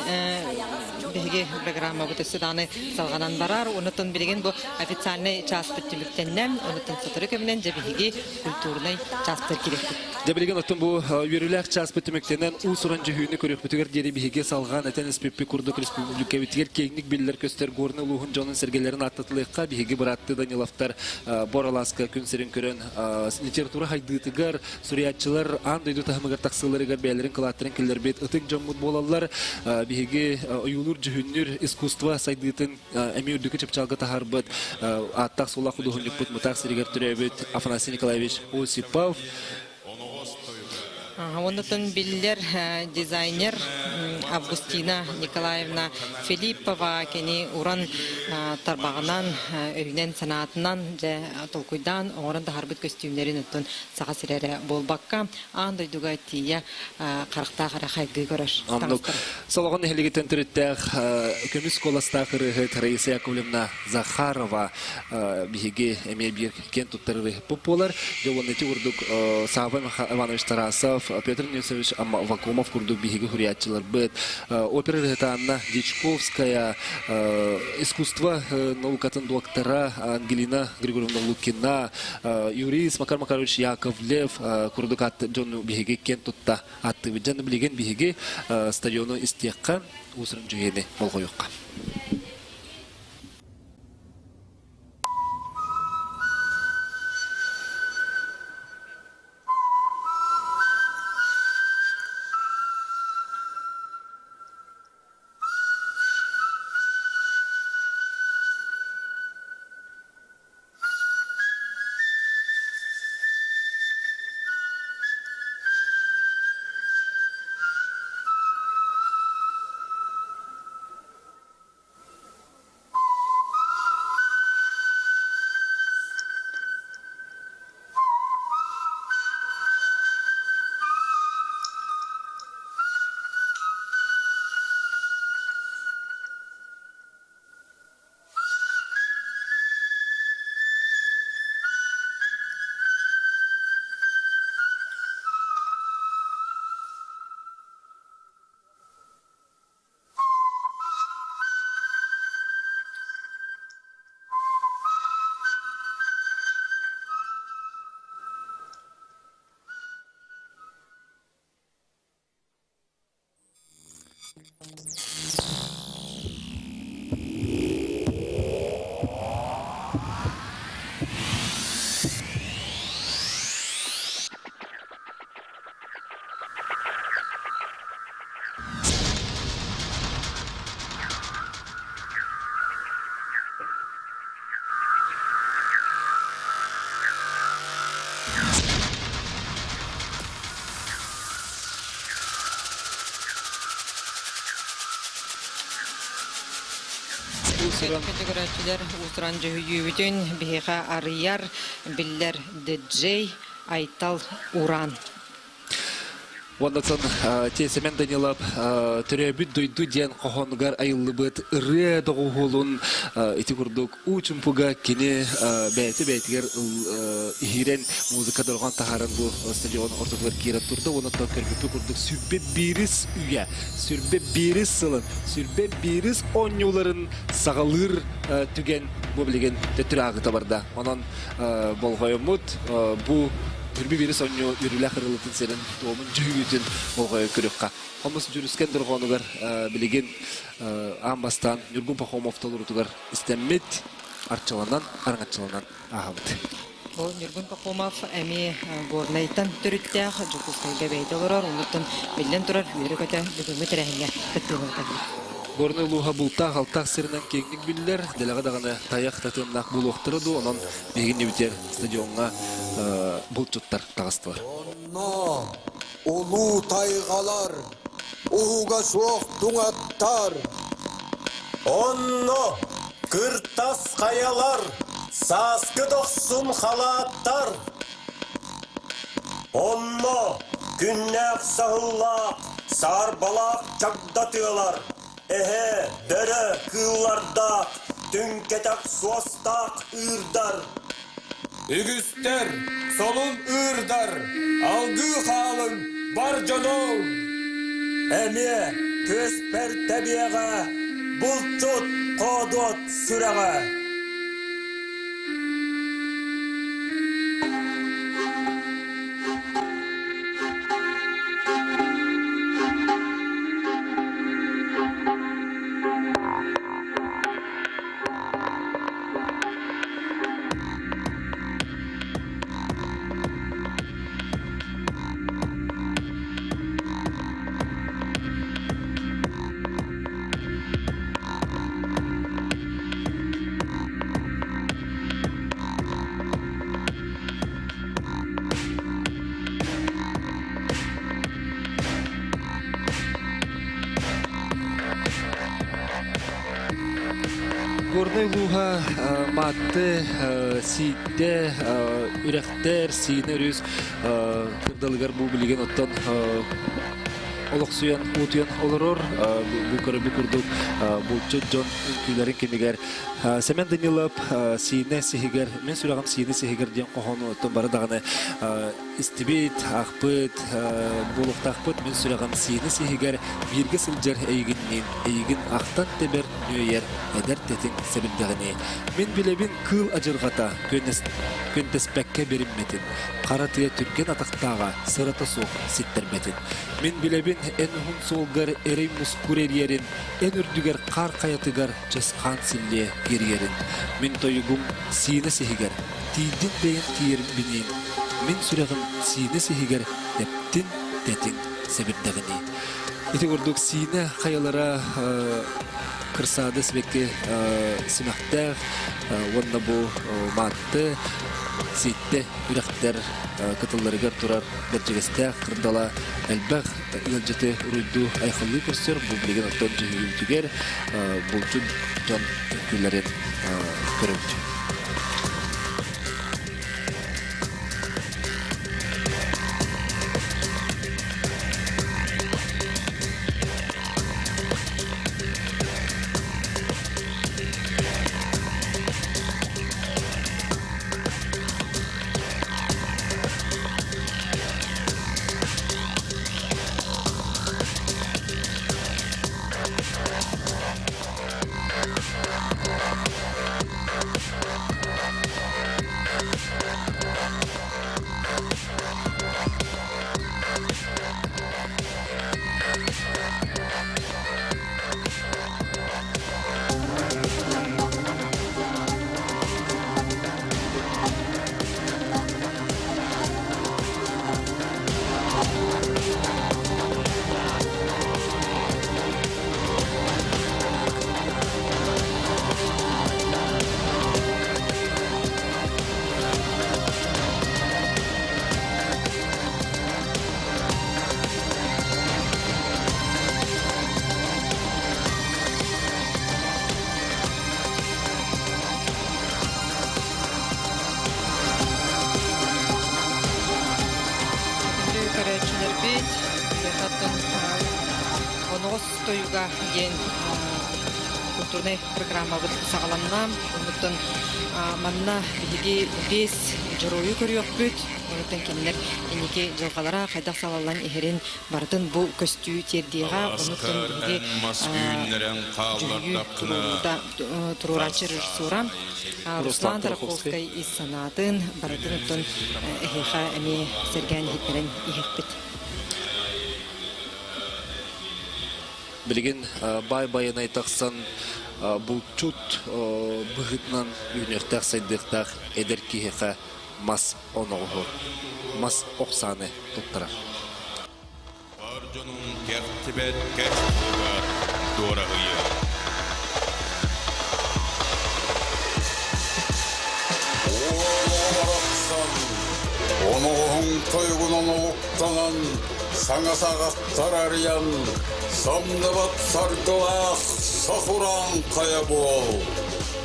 C: биһиги программабыт өссө даҕаны салҕанан барар. Онутун билигин бу официальнай чааспыт түмүктэннэ. Онутун сотору кэминэн дьэ биһиги культурнай чаастар кириэхпит.
B: Дьэ билигин оттон бу үөрүүлээх чааспыт түмүктэнэн уус-уран дьүһүүнү көрүөхпүтүгэр диэри биһиги салҕаан этэн испиппит курдук республикабытыгар киэҥник биллэр-көстөр Горнай улууһун дьонун-сэргэлэрин ааттатылыахха биһиги бырааттыы Даниловтар Бор алааска күн сирин көрөн литература хайдыытыгар суруйааччылар аан дойду таһымыгар тахсыыларыгар бэйэлэрин кылааттарын киллэрбит ытык дьоммут буолаллар. Биһиги ойуулуур дьүһүннүүр искусство сайдыытын эмиэ үрдүкү чыпчаалга таһаарбыт ааттаах суоллаах худуоһунньукпут Мытаах сиригэр төрөөбүт Афанасий Николаевич Осипов
C: Оннутун биллэр дизайнер Августина Николаевна Филиппова кини уран тарбаҕынан, өйүнэн-санаатынан дьэ толкуйдаан оҥорон таһаарбыт көстүүмнэрин оттон Саха сирэ эрэ буолбакка, аан дойдуга тиийэ харахтаах эрэ хайгыы көрөр
B: Оннук. Солоҕон нэһилиэгиттэн төрүттээх көмүс куоластаах ырыаһыт Раиса Яковлевна Захарова биһиги эмиэ биир киэн туттар ырыаһыппыт буолар. Дьэ уонна ити курдук Савва Иванович Тарасов, Петр Несович Вакумов курдук биһиги суруйааччыларбыт, опера ырыаһыта Анна Дьячковская, искусство наукатын доктора Ангелина Григорьевна Лукина, юрист Макар Макарович Яковлев курдук дьону биһиги киэн тутта аттыбыт. Дьону билигин биһиги стадиону истиэххэ, уус-уран дьүһүнү болҕойуохха. Уус-уран
C: Көрөөччүлэр уус-уран дьүһүйүүбүтүн биһиэхэ арыйар биллэр диджей Айтал Уран.
B: Уоннатан Сэмэн Данилов төрөөбүт дойду диэн хоһоонугар айыллыбыт ырыа доҕуһуолун ити курдук уу чумпуга кини бэйэтэ бэйэтигэр иһиирэн музыка дорҕоон таһааран бу стадион ортотугар киирэн турда уонна көрбүппүт курдук сүрбэ биирис үйэ сүрбэ биирис сылын сүрбэ биирис оонньууларын саҕалыыр түгэн бу билигин төттөрү ааҕыта барда онон болҕойоммут бу Түрбү бири сонньу үрүлэх ырылытын сирин туомун дьүһүйүүтүн болҕойо көрүөххэ. Хомус Дьүрүскэн дорҕоонугар билигин аан бастаан Ньургун Пахомов толорутугар истэммит, арчыланан, араҥаччыланан ааһабыт.
C: Бу Ньургун Пахомов эмиэ Горнайтан төрүттээх Дьокуускайга бэйэтэ олорор, оннуттан биллэн турар үөрэ-көтө бүгүҥҥү тэрээһиҥҥэ кыттыыны ылбыт.
B: Горнай улууһа бултаах-алтаах сиринэн киэҥник биллэр, дэлэҕэ даҕаны тайах татыамнаах буолуохтара дуу, онон биһигини бүтэр стадиоҥҥа булчуттар таҕыстылар.
L: Онно улуу тайҕалар, уһуга суох туҥаттар.
M: Онно кыртас хайалар, сааскы дохсун халааттар. Онно күннээх саһыллаах, саарбалаах чагда тыалар, эһэ, бөрө кыыллардаах, түҥкэтэх суостаах ыырдар.
N: Үгүстэр солун ыырдар, алгыы хаалыҥ бар дьонуҥ!
M: Эмиэ түөспэр тэбиэҕэ, булчут хоодуот сүрэҕэ.
B: Горнай улууһа Маатты, Сииттэ, Үрэхтэр, Сиинэ өрүс кырдалыгар бу билигин оттон олохсуйан, уутуйан олорор. Бу көрөбү курдук булчут дьон үҥкүүлэрин кэмигэр Сэмэн Данилов Сиинэ сиһигэр, мин сүрэҕим Сиинэ сиһигэр диэн хоһоону оттон бары даҕаны истибит, аахпыт, буолуохтаахпыт. Мин сүрэҕим Сиинэ сиһигэр бииргэ сылдьар эйигинниин, эйигин ахтан тэбэр нүөйэр эдэр тэтиҥ сэбирдэҕинии. Мин билэбин кыыл адьырҕата күөнтэспэккэ бириммэтин, хара тыа түргэн атахтааҕа сырата суох ситтэрбэтин. Мин билэбин эн уһун суолгар эрэй мускур эриэрин, эн үрдүгэр хаар хайатыгар чысхаан силлиэ кириэрин. Мин тойугум сиинэ сиһигэр, тиийдин бэйэм тиийэрбиниин, мин сүрэҕим сиинэ сиһигэр тэптин тэтиҥ сэбирдэҕинии. Ити курдук Сиинэ хайалара кырсаада сибэкки симэхтээх уонна бу Маатты, Сииттэ үрэхтэр кытылларыгар турар бэрдьигэстээх кырдала элбэх ыалдьыты уруйдуу айхаллыы көрсөр. Бу билигин оттон дьүһүйүүтүгэр булчут дьон үҥкүүлэрин көрөбүт.
C: тойуга диэн культурнай программабыт саҕаланна. Оннуттан манна биһиги биэс дьоруойу көрүөхпүт. Онуттан кинилэр инники дьылҕалара хайдах салаллан иһэрин барытын бу көстүү тиэрдиэҕэ. Онуттан биһиги дьүһүйүү туруоруута туруорааччы режиссера Руслан Тараховскай ис санаатын барытын оттон эһиэхэ эмиэ сэргээн иһиттэрэн иһиэхпит.
B: Билигин баай байанай тахсан булчут быһыытынан үүнүөхтээх сайдыахтаах эдэр киһиэхэ мас оноҕоһу, мас охсааны туттарар.
O: Бар дьонуҥ кэхтибэт кэс тылыгар дуораһыйа.
L: Уол Оноҕоһуҥ тойугунан олуктанан, саҥа саҕахтар арыйан, самныбат саргылаах сахураан хайа буол!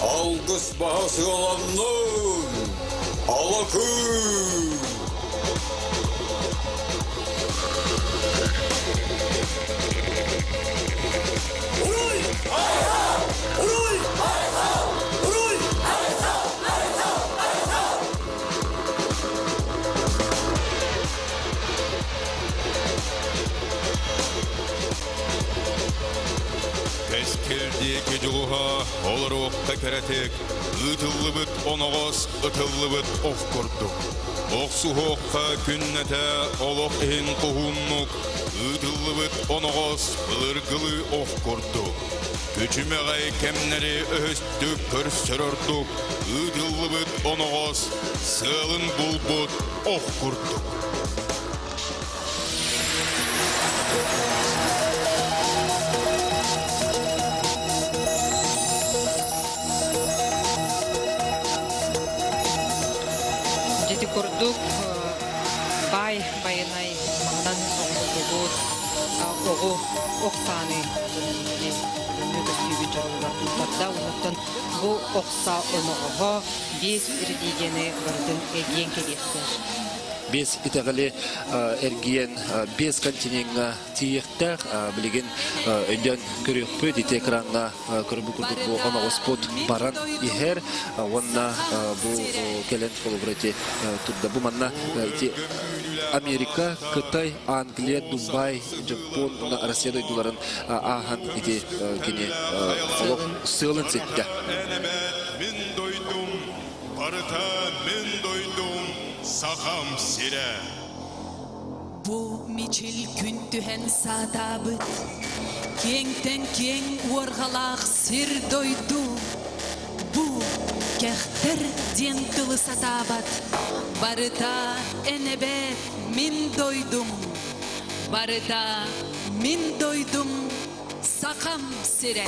L: Алгыс баһа сыаланнын! Алакыы!
M: Уруй! Уруй! Уруй!
O: Кэскил диэки дьулуһа олоруохха кэрэтик, ыытыллыбыт оноҕос ытыллыбыт ох курдук. Охсуһуохха күннэтэ олох иһин хоһууннук, ыытыллыбыт оноҕос былыргылыы ох курдук. Күчүмэҕэй кэмнэри өһөстүк көрсөр ордук, ыытыллыбыт оноҕос сыалын булбут ох курдук.
C: Дьити курдук баай байанай маһынан оҥоһуллубут оҕу ох сааны көстүүбүт дьоругар туттарда. Онуттан бу ох саа оноҕоһо биэс религияны барытын эргийэн кэлиэхтээх.
B: Биэс итэҕэли эргийэн биэс континеҥҥа тиийиэхтээх. Билигин өйдөөн көрүөхпүт, ити экраҥҥа көрбүт курдук бу оноҕоспут баран иһэр уонна бу кэлэн холобура ити турда. Бу манна ити Америка, Кытай, Англия, Дубай, Дьоппуон уонна Россия дойдуларын ааһан ити кини олох сыалын ситтэ.
O: Мин дойдум, барыта мин дойдум, Сахам сирэ.
P: Бу мичил күн түһэн саатаабыт, киэҥтэн киэҥ уорҕалаах сир-дойду. Бу кэхтэр диэн тылы сатаабат, барыта эн эбээт мин дойдум, барыта мин дойдум, Сахам сирэ.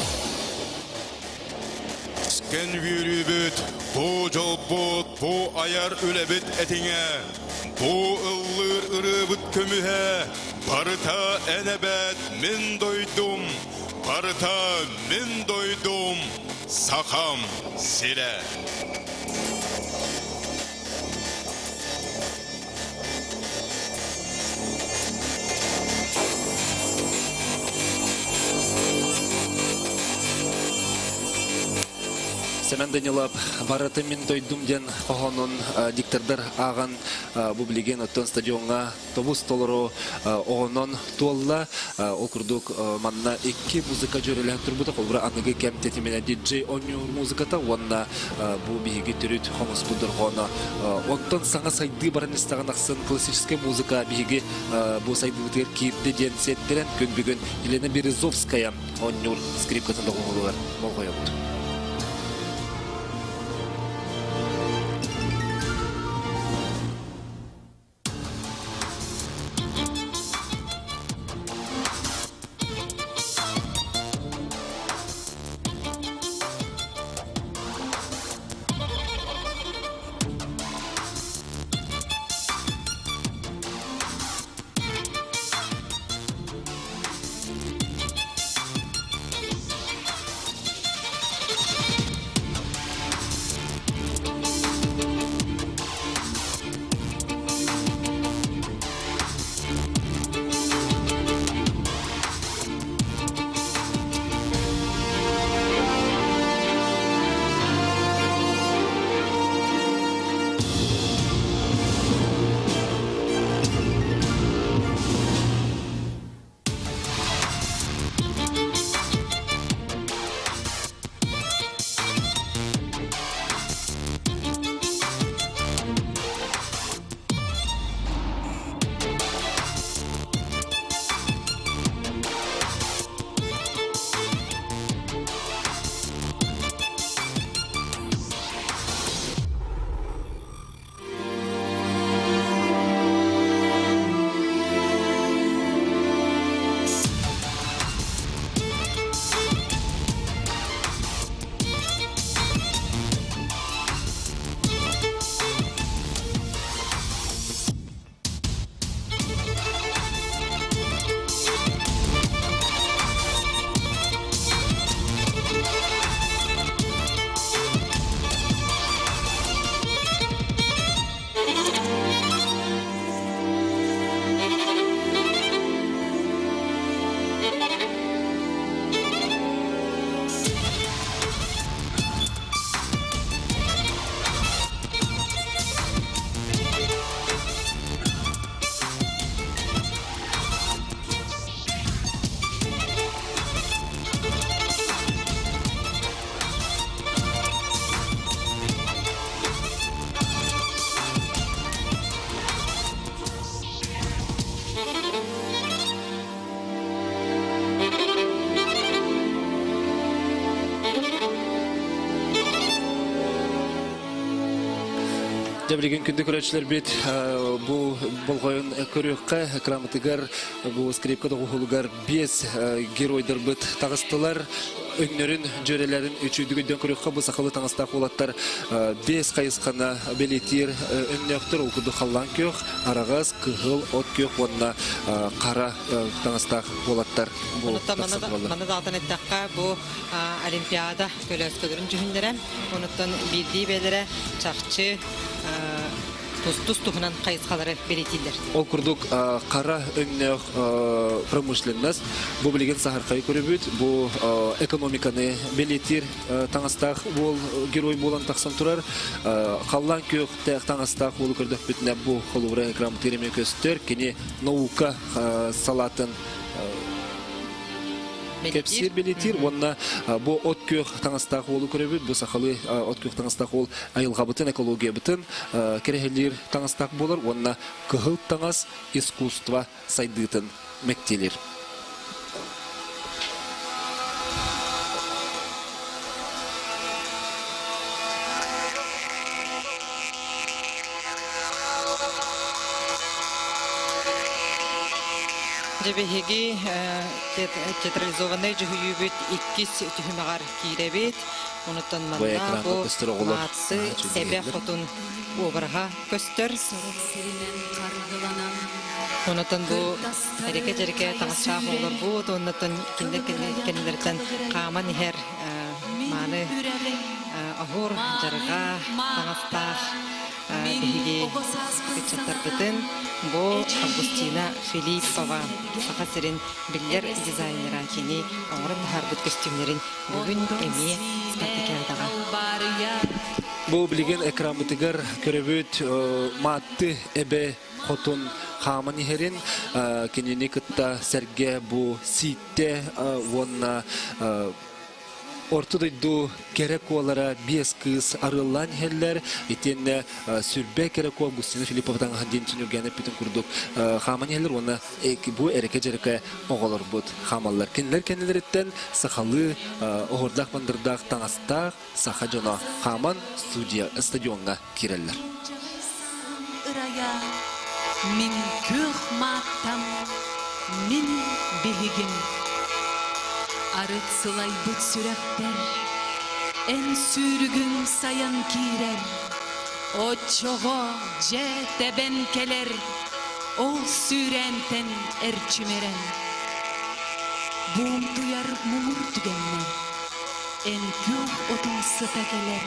O: Искэн үөрүүбүт, бу дьолбут, бу айар үлэбит этиҥэ, бу ыллыыр ырыабыт көмүһэ, барыта эн эбээт мин дойдум, барыта мин дойдум, Сахам сирэ.
B: Сэмэн Данилов «Барыта мин дойдум» диэн хоһоонун диктордар ааҕан бу билигин оттон стадиоҥҥа тобус толору оҕонон туолла. Ол курдук манна икки музыка дьүөрэлэһэн турбута. Холобура аныгы кэм тэтиминэ диджей оонньуур музыката уонна бу биһиги төрүт хомуспут дорҕооно. Онтон саҥа сайдыы баран истэҕин ахсын классическай музыка биһиги бу сайдыыбытыгар киирдэ диэн сиэттэрэн күн бүгүн Елена Березовская оонньуур скрипкатын доҕуһуолугар болҕойобут. Дьэ билигин күндү көрөөччүлэрбит бу болҕойон көрүөххэ экраммытыгар бу скрипка доҕуһулугар биэс геройдарбыт таҕыстылар. Өҥнөрүн, дьүөрэлэрин үчүгдүк өйдөөн көрүөххэ бу сахалыы таҥастаах уолаттар биэс хайысханы бэлиэтиир өҥнөөхтөр. Ол курдук халлаан күөх, араҕас, кыһыл, от күөх уонна хара таҥастаах уолаттар бу тахсан тураллар.
C: Манна даҕатан эттэххэ, бу Олимпиада көлөөскөлөрүн дьүһүннэрэ, онуттан биирдии бэйэлэрэ чахчы тус-тус туһунан хайысхалары бэлиэтииллэр.
B: Ол курдук хара өҥнөөх промышленность бу билигин саһархайы көрөбүт, бу экономиканы бэлиэтиир таҥастаах уол герой буолан тахсан турар. Халлаан күөхтээх таҥастаах уолу көрдөхпүтүнэ бу холобура экранмытыгар эмиэ көстөр. Кини наука салаатын кэпсиир бэлиэтиир уонна бу от күөх таҥастаах уолу көрөбүт бу сахалыы от күөх таҥастаах уол айылҕабытын экологиябытын кэрэһэлиир таҥастаах буолар уонна кыһыл таҥас искусство сайдыытын мэктиэлиир.
C: Дьэ биһиги театрализованнай дьүһүйүүбүт иккис түһүмэҕэр киирэбит. Онуттан манна бу Маатсы эбэ хотун уобараһа көстөр. Онутан бу эрэкэ-дьэрэкэ таҥастаах оҕолорбут, оннуттан кинилэр кэннилэриттэн хааман иһэр мааны оһуор дьарҕа таҥастаах биһиги ыччаттарбытын бу Августина Филиппова Саха сирин биллэр дизайнера кини оҥорон таһаарбыт көстүүмнэрин бүгүн эмиэ спартакиадаҕа.
B: Бу билигин экраммытыгар көрөбүт Маатты эбэ хотун хааман иһэрин кинини кытта сэргэ бу Сииттэ уонна Орто дойду кэрэ куолара биэс кыыс арыаллаан иһэллэр. Итиэннэ сүрбэ кэрэ куо Августина Филиппова таҥаһын диэн түнүргээн эппитин курдук хааман иһэллэр уонна бу эрэкэ-дьэрэкэ оҕолорбут хаамаллар. Кинилэр кэннилэриттэн сахалыы оһуордаах-мандырдаах таҥастаах саха дьоно хааман студия стадиоҥҥа киирэллэр.
P: Ырайа мин күөх мааттам, мин биһигим. Арыт сылайбыт сүрэхпэр эн сүүрүгүҥ сайан киирэр, оччоҕо дьэ тэбэн кэлэр ол сүүрээнтэн эрчимирэн. Буомтуйар муҥур түгэннэр Эн күөх отуҥ сыта кэлэр,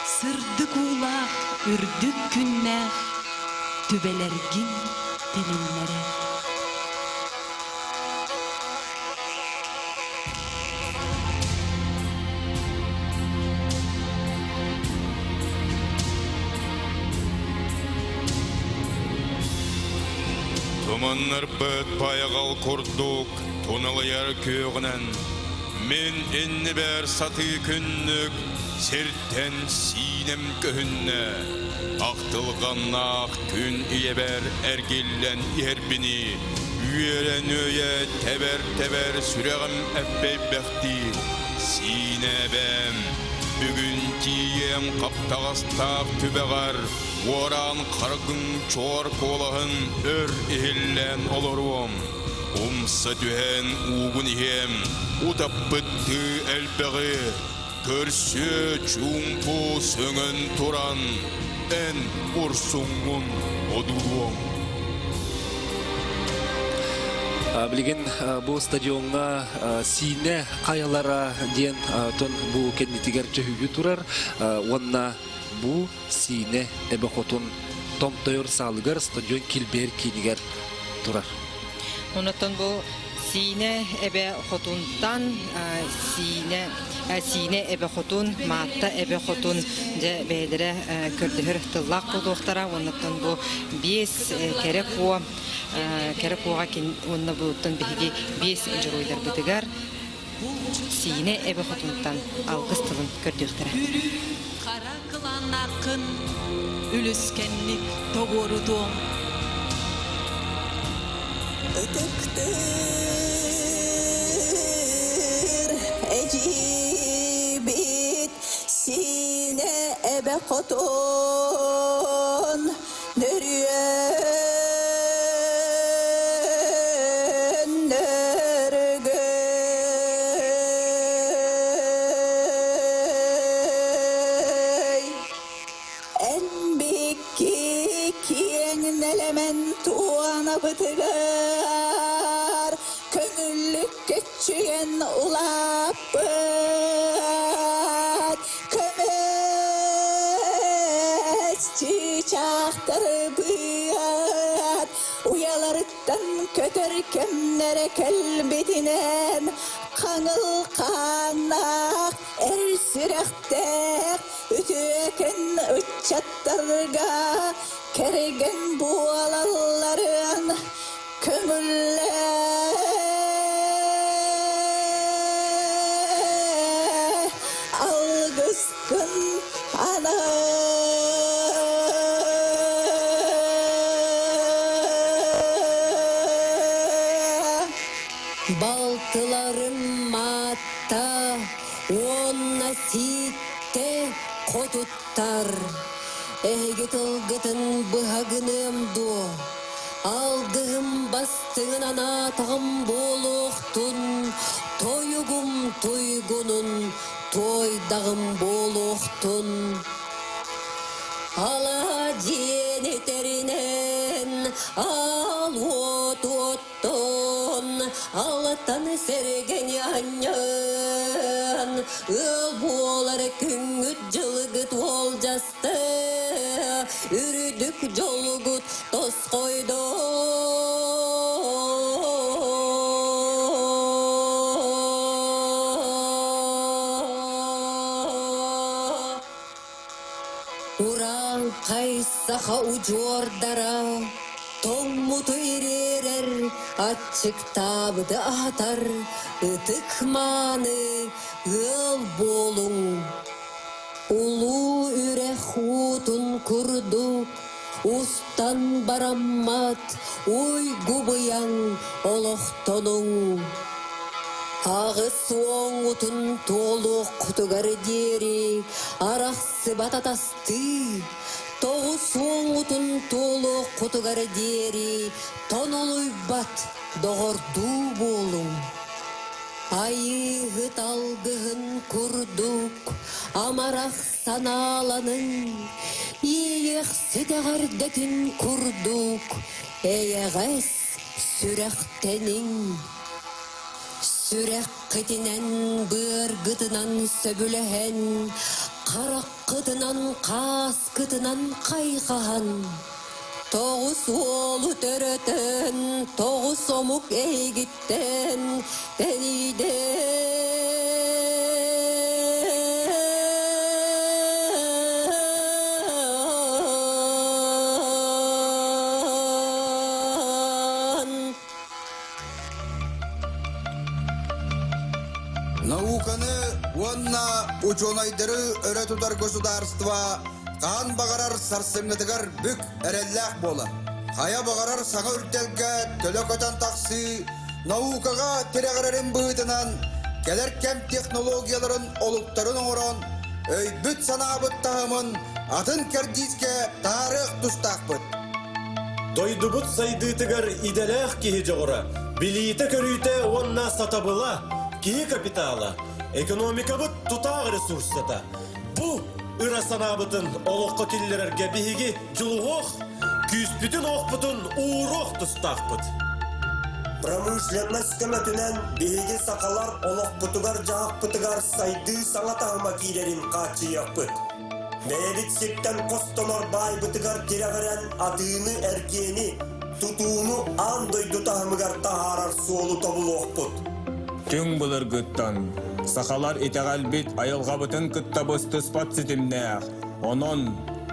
P: Сырдык уулаах үрдүк күннээх Түбэлэргин тилиннэрэр.
O: Туманнарбыт байҕал курдук туналыйар күөҕүнэн Мин иннибэр сатыы күннүк сиртэн сиинэм көһүннэ, ахтылҕаннаах күн ийэбэр эргиллэн иһэрбини, үөрэн-үөйэ тэбэр-тэбэр сүрэҕим эппэйбэхтии, сиинэбэм, бүгүн тиийиэм хаптаҕастаах түбэҕэр, уораан харгыҥ чуор куолаһын өр иһиллээн олоруом. Умса түһэн уугун иһиэм, утаппыттыы элбэҕи, көрсүө чуумпу сөҥөн туран, эн урсуҥҥун одуулуоҥ.
B: Билигин бу стадиоҥҥа Сиинэ хайалара диэн тон бу кэннитигэр дьөһүйүү турар уонна бу Сиинэ эбэ хотун томтойор саалыгар стадион килбиэр киинигэр турар.
C: Онотон бу Сиинэ эбэ хотунтан Сиинэ Сиинэ эбэ хотун, Маатта эбэ хотун дьэ бэйэлэрэ көрдөһөр тыллаах буолуохтара. Оннуттан бу биэс кэрэ куо кэрэ куоҕа уонна буттан биһиги биэс дьоруойдарбытыгар Сиинэ эбэ хотунтан алгыс тылын көрдүөхтэрэ.
P: Хара кылааннааххын үлүскэнник тоҕуорутуоҥ.
Q: Ытыктыыр эдьиийбит Сиинэ эбэ хотун. Сэмэн туонабытыгар көҥүллүк көччүйэн улааппыт көмүс чыычаахтары быат уйаларыттан көтөр кэмнэрэ кэлбитинэн хаҥыл хааннаах эр сүрэхтээх үтүөкэн ыччаттарга кэргэн буолалларын көҥүллээ алгыскын анаа.
R: Балтыларым Маатта уонна Сииттэ хотуттар. Эһиги тылгытын быһа гыныам дуо? Алгыһым бастыҥын анаатаҕым буолуохтун, тойугум туйгунун туойдаҕым буолуохтун. Алаа дьиэни тэринэн, аал уот оттон, алатан сэргэни анньан, ыал буолар күҥҥүт дьылгыт уолдьаста, үрдүк дьолгут тосхойдо. Урааҥхай саха удьуордара тоҥмуту ириэрэр, аччыктаабыты аһатар ытык мааны ыал буолуҥ. Улуу үрэх уутун курдук устан бараммат уйгу-быйаҥ олохтонуҥ. Аҕыс уоҥҥутун туолуоххутугар диэри арахсыбат атастыы, 90-ҥутун туолуоххутугар диэри тонолуйбат доҕордуу буолуҥ. Айыыһыт алгыһын курдук амарах санааланыҥ, иэйэхсит эҕэрдэтин курдук эйэҕэс сүрэхтэниҥ. Сүрэххитинэн, быаргытынан сөбүлэһэн, хараххытынан, хааскытынан хайҕаһан, 9 уолу төрөтөн, 9 омук эһигиттэн тэнийдэ.
S: Науканы уонна учуонайдары өрө тутар государство хаан баҕарар сарсыҥҥытыгар бүк эрэллээх буолар. Хайа баҕарар саҥа үрдэлгэ төлө көтөн тахсыы наукаҕа тирэҕирэрин быһыытынан кэлэр кэм технологияларын олуктарын оҥорон, өйбүт-санаабыт таһымын атын кэрдиискэ таарыах тустаахпыт.
T: Дойдубут сайдыытыгар идэлээх киһи дьоҕура, билиитэ-көрүүтэ уонна сатабыла, киһи капитала, экономикабыт тутаах ресурсата. Бу ыра санаабытын олоххо киллэрэргэ биһиги дьулуһуох, күүспүтүн-уохпутун ууруох тустаахпыт.
U: Промышленность көмөтүнэн биһиги сахалар олохпутугар-дьаһахпытыгар сайдыы саҥа таһыма киирэрин хааччыйыахпыт. Бэйэбит сиртэн хостонор баайбытыгар тирэҕирэн атыыны-эргиэни, тутууну аан дойду таһымыгар таһаарар суолу тобулуохпут.
V: Түҥ былыргыттан сахалар итэҕэлбит айылҕабытын кытта быстыспат ситимнээх. Онон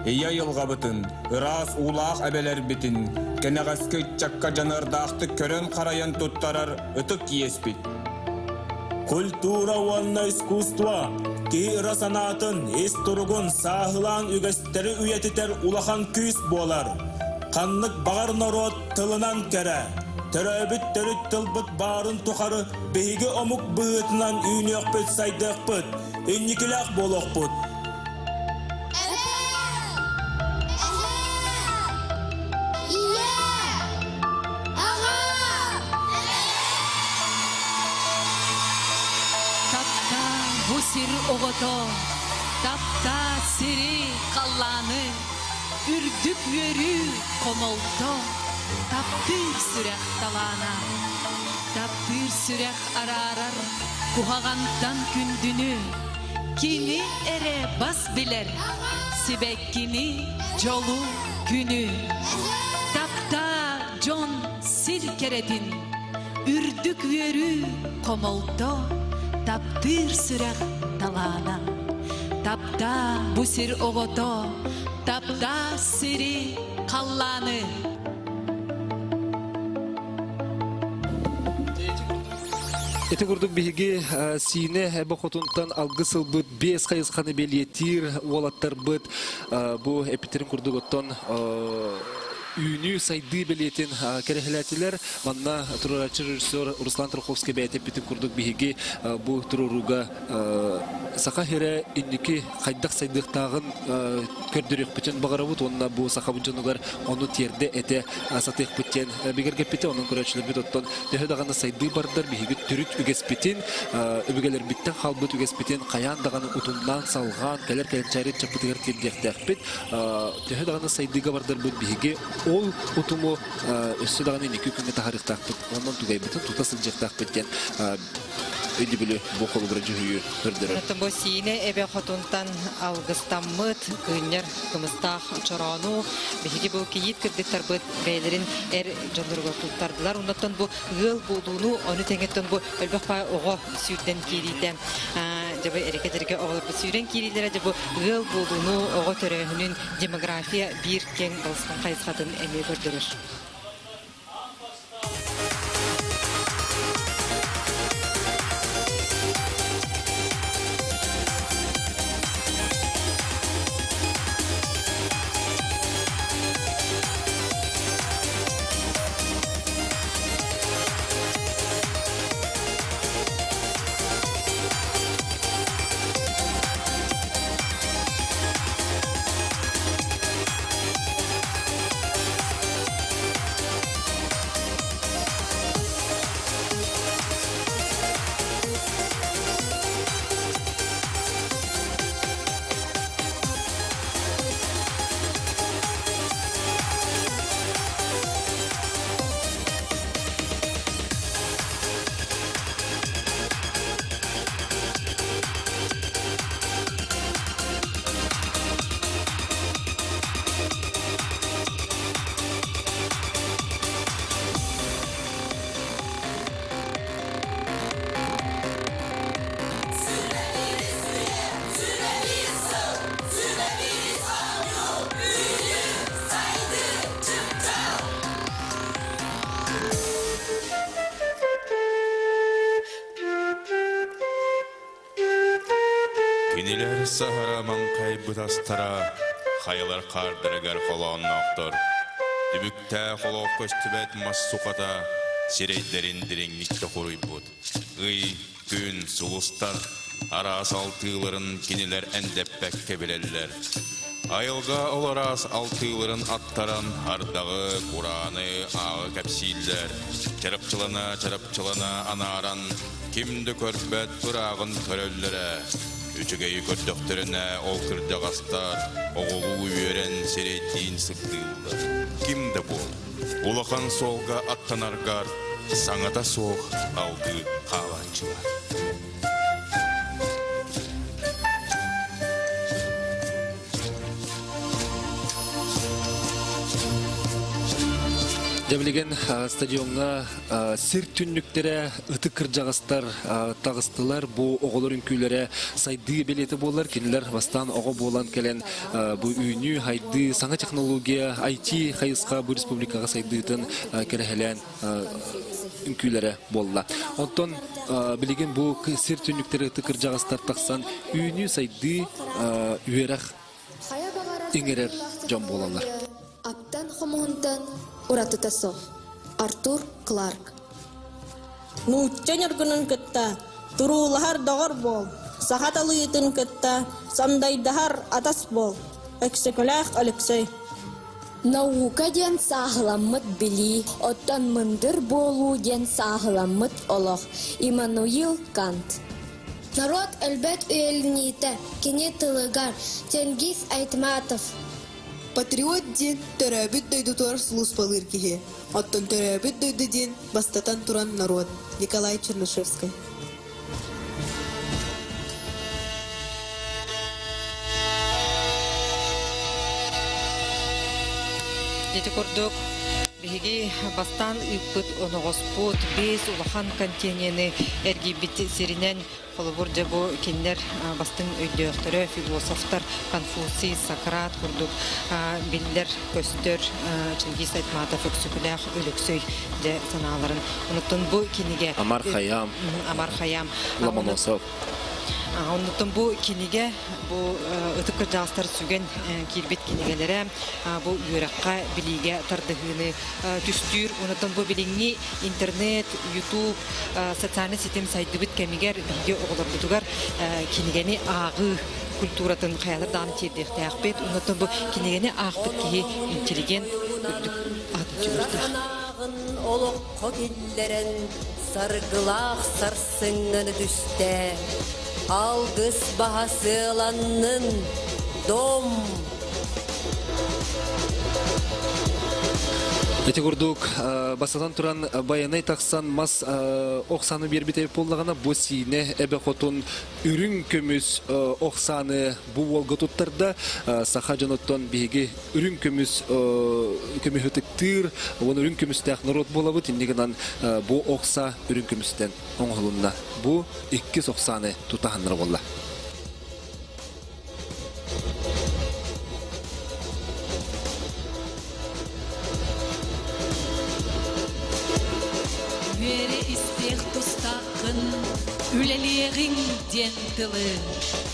V: ийэ айылҕабытын, ыраас уулаах эбэлэрбитин кэнэҕэски ыччакка дьаныардаахтык көрөн-харайан туттарар ытык иэспит.
W: Культура уонна искусство киһи ыра санаатын, ис туругун сааһылаан үгэстэри үйэтитэр улахан күүс буолар. Ханнык баҕар норуот тылынан кэрэ, төрөөбүт төрүт тылбыт баарын тухары биһиги омук быһыытынан үүнүөхпүт-сайдыахпыт, инникилээх буолуохпут.
P: Таптаа бу сир оҕото, таптаа сири, халлааны. Үрдүк үөрүү, хомолто, таптыыр сүрэх талаана. Таптыыр сүрэх араарар куһаҕантан күндүнү. Кини эрэ бас билэр сибэккини, дьолу, күнү. Таптаа дьон сир кэрэтин, үрдүк үөрүү, хомолто, таптыыр сүрэх талаана. Таптаа бу сир оҕото, таптаа сири, халлааны.
B: Ити курдук биһиги Сиинэ эбэ хотунтан алгыс ылбыт биэс хайысханы бэлиэтиир уолаттарбыт бу эппиттерин курдук оттон үүнүү сайдыы бэлиэтин кэрэһэлээтилэр. Манна туруорааччы режиссер Руслан Труховский бэйэтэ эппитин курдук биһиги бу туруорууга саха сирэ инники хайдах сайдыахтааҕын көрдөрүөхпүтүн баҕарабыт уонна бу сахабыт дьонугар ону тиэрдэ этэ сатыахпыт диэн бигэргэппитэ. Онон көрөөччүлэрбит оттон төһө даҕаны сайдыы бардар биһиги төрүт үгэспитин, өбүгэлэрбиттэн хаалбыт үгэспитин хайаан даҕаны утумнаан, салҕаан, кэлэр кэнчээри ыччаппытыгар тиэрдиэхтээхпит. Төһө даҕаны сайдыыга бардарбыт биһиги ол утуму өссө даҕаны инники күҥҥэ таһаарыахтаахпыт, онон түгэйбитин тута сылдьыахтаахпыт диэн өйдөбүлү бу холобура дьүһүйүү көрдөрөр.
C: Оттон бу Сиинэ эбэ хотунтан алгыстаммыт кыынньар кымыстаах чороону биһиги бу кийиит кыргыттарбыт бэйэлэрин эр дьонноругар туттардылар. Оннуттан бу ыал буолууну, ону тэҥэттэн бу элбэх баай оҕо сүүрдэн киириитэ, дьэ бу эрэкэ-дьэрэкэ оҕолорбут сүүрэн киириилэрэ, дьэ бу ыал буолууну, оҕо төрөөһүнүн демография биир киэҥ балысхан хайысхатын эмиэ көрдөрөр.
O: Кинилэр саһара маҥхайбыт астара хайалар хаардарыгар холоонноохтор. Түбүктээх олох көстүбэт мас сухата сирэйдэрин дириҥник тохуруйбут. Ый, күн, сулустар араас алтыыларын кинилэр эндэппэккэ билэллэр. Айылҕа ол араас алтыыларын аттаран ардаҕы, курааны ааҕы кэпсииллэр. Чарапчылана-чарапчылана анааран ким да көрбөт ырааҕын көрөллөрө. Үчүгэйи көрдөхтөрүнэ ол кырдьаҕастар оҕолуу үөрэн сирэйдиин сырдыыллар. Ким да буол, улахан суолга аттанаргар саҥата суох алгыы хаалааччылар.
B: Дьэ билигин стадиоҥҥа сир түннүктэрэ ытык кырдьаҕастар таҕыстылар. Бу оҕолор үҥкүүлэрэ сайдыы бэлиэтэ буолар. Кинилэр бастаан оҕо буолан кэлэн бу үүнүү, сайдыы, саҥа технология, IT хайысха бу республикаҕа сайдыытын кэрэһэлээн үҥкүүлэрэ буолла. Онтон билигин бу сир түннүктэрэ ытык кырдьаҕастар тахсан үүнүү, сайдыы, үөрэх иҥэрэр дьон буолаллар.
E: Аптан хомуһунтан уратыта суох. Артур Кларк.
F: Нуучча ньургунун кытта туруулаһар доҕор буол, саха талыытын кытта сандайдаһар атас буол. Өксөкөлөөх Өлөксөй.
E: Наука диэн сааһыламмыт билии, оттон мындыр буолуу диэн сааһыламмыт олох. Иммануил Кант.
G: Патриот диэн төрөөбүт дойдутугар сулууспалыыр киһи. Оттон төрөөбүт дойду диэн бастатан туран норуот. Николай Чернышевскай.
C: Ити курдук биһиги бастаан ыыппыт оноҕоспут биэс улахан континены эргийбит сиринэн Холобур, дьэ бу кинилэр бастыҥ өйдөөхтөрө, философтар Конфуций, Сократ курдук биллэр, көстөр Чингиз Айтматов, Өксөкүлээх Өлөксөй дьэ санааларын. Онуттан бу кинигэ
B: Амар Хайам.
C: Амар Хайам.
B: Ломоносов.
C: Оннуттан бу кинигэ, бу ытык кырдьаҕастар сүгэн киирбит кинигэлэрэ, бу үөрэххэ, билиигэ тардыһыыны түстүүр. Онуттан бу билиҥҥи интернет, ютуб, социальнай ситим сайдыбыт кэмигэр биһиги оҕолорбутугар кинигэни ааҕыы культуратын хайалар даҕаны тиэрдиэхтээхпит. Оннуттан бу кинигэни аахпыт киһи интеллигент үрдүк аатын сүгүөхтээх.
R: Олоххо киллэрэн саргылаах сарсыҥҥаны түстэ. Алгыс баһа сыаланнын, дом!
B: Ити курдук бастатан туран байанай тахсан мас охсааны биэрбит буоллаҕына бу сиинэ эбэ хотун үрүҥ көмүс охсааны бу уолга туттарда саха дьонуттан биһиги үрүҥ көмүс көмүһү тыктыыр уонна үрүҥ көмүстээх норуот буолабыт инньэ гынан бу охса үрүҥ көмүстэн оҥоһулунна бу иккис охсааны тутаһаннара буолла.
P: Үөрэ истиэх тустааххын, үлэлиэҕиҥ диэн тылы.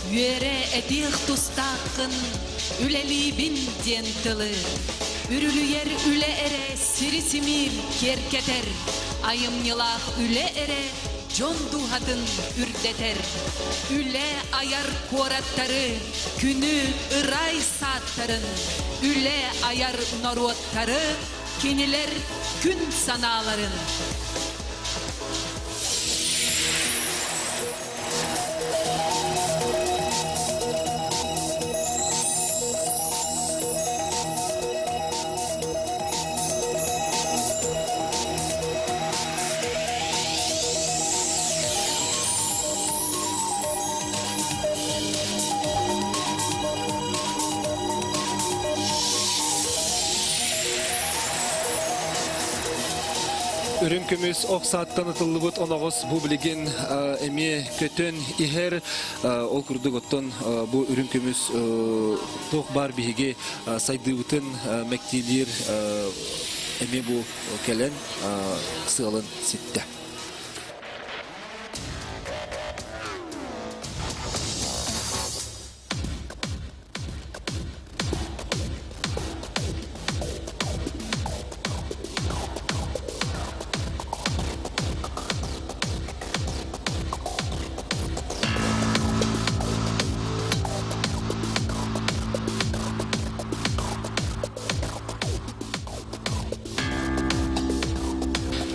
P: Үөрэ этиэх тустааххын, үлэлиибин диэн тылы. Үрүлүйэр үлэ эрэ сири симиир киэркэтэр, айымньылаах үлэ эрэ дьон дууһатын үрдэтэр, үлэ айар куораттары, күнү ырай сааттарын, үлэ айар норуоттары, кинилэр күн санааларын.
B: Үрүҥ көмүс ох сааттан ытыллыбыт оноҕос бу билигин эмиэ көтөн иһэр. Ол курдук оттон бу үрүҥ көмүс туох баар биһиги сайдыыбытын мэктиилиир эмиэ бу кэлэн сыалын ситтэ.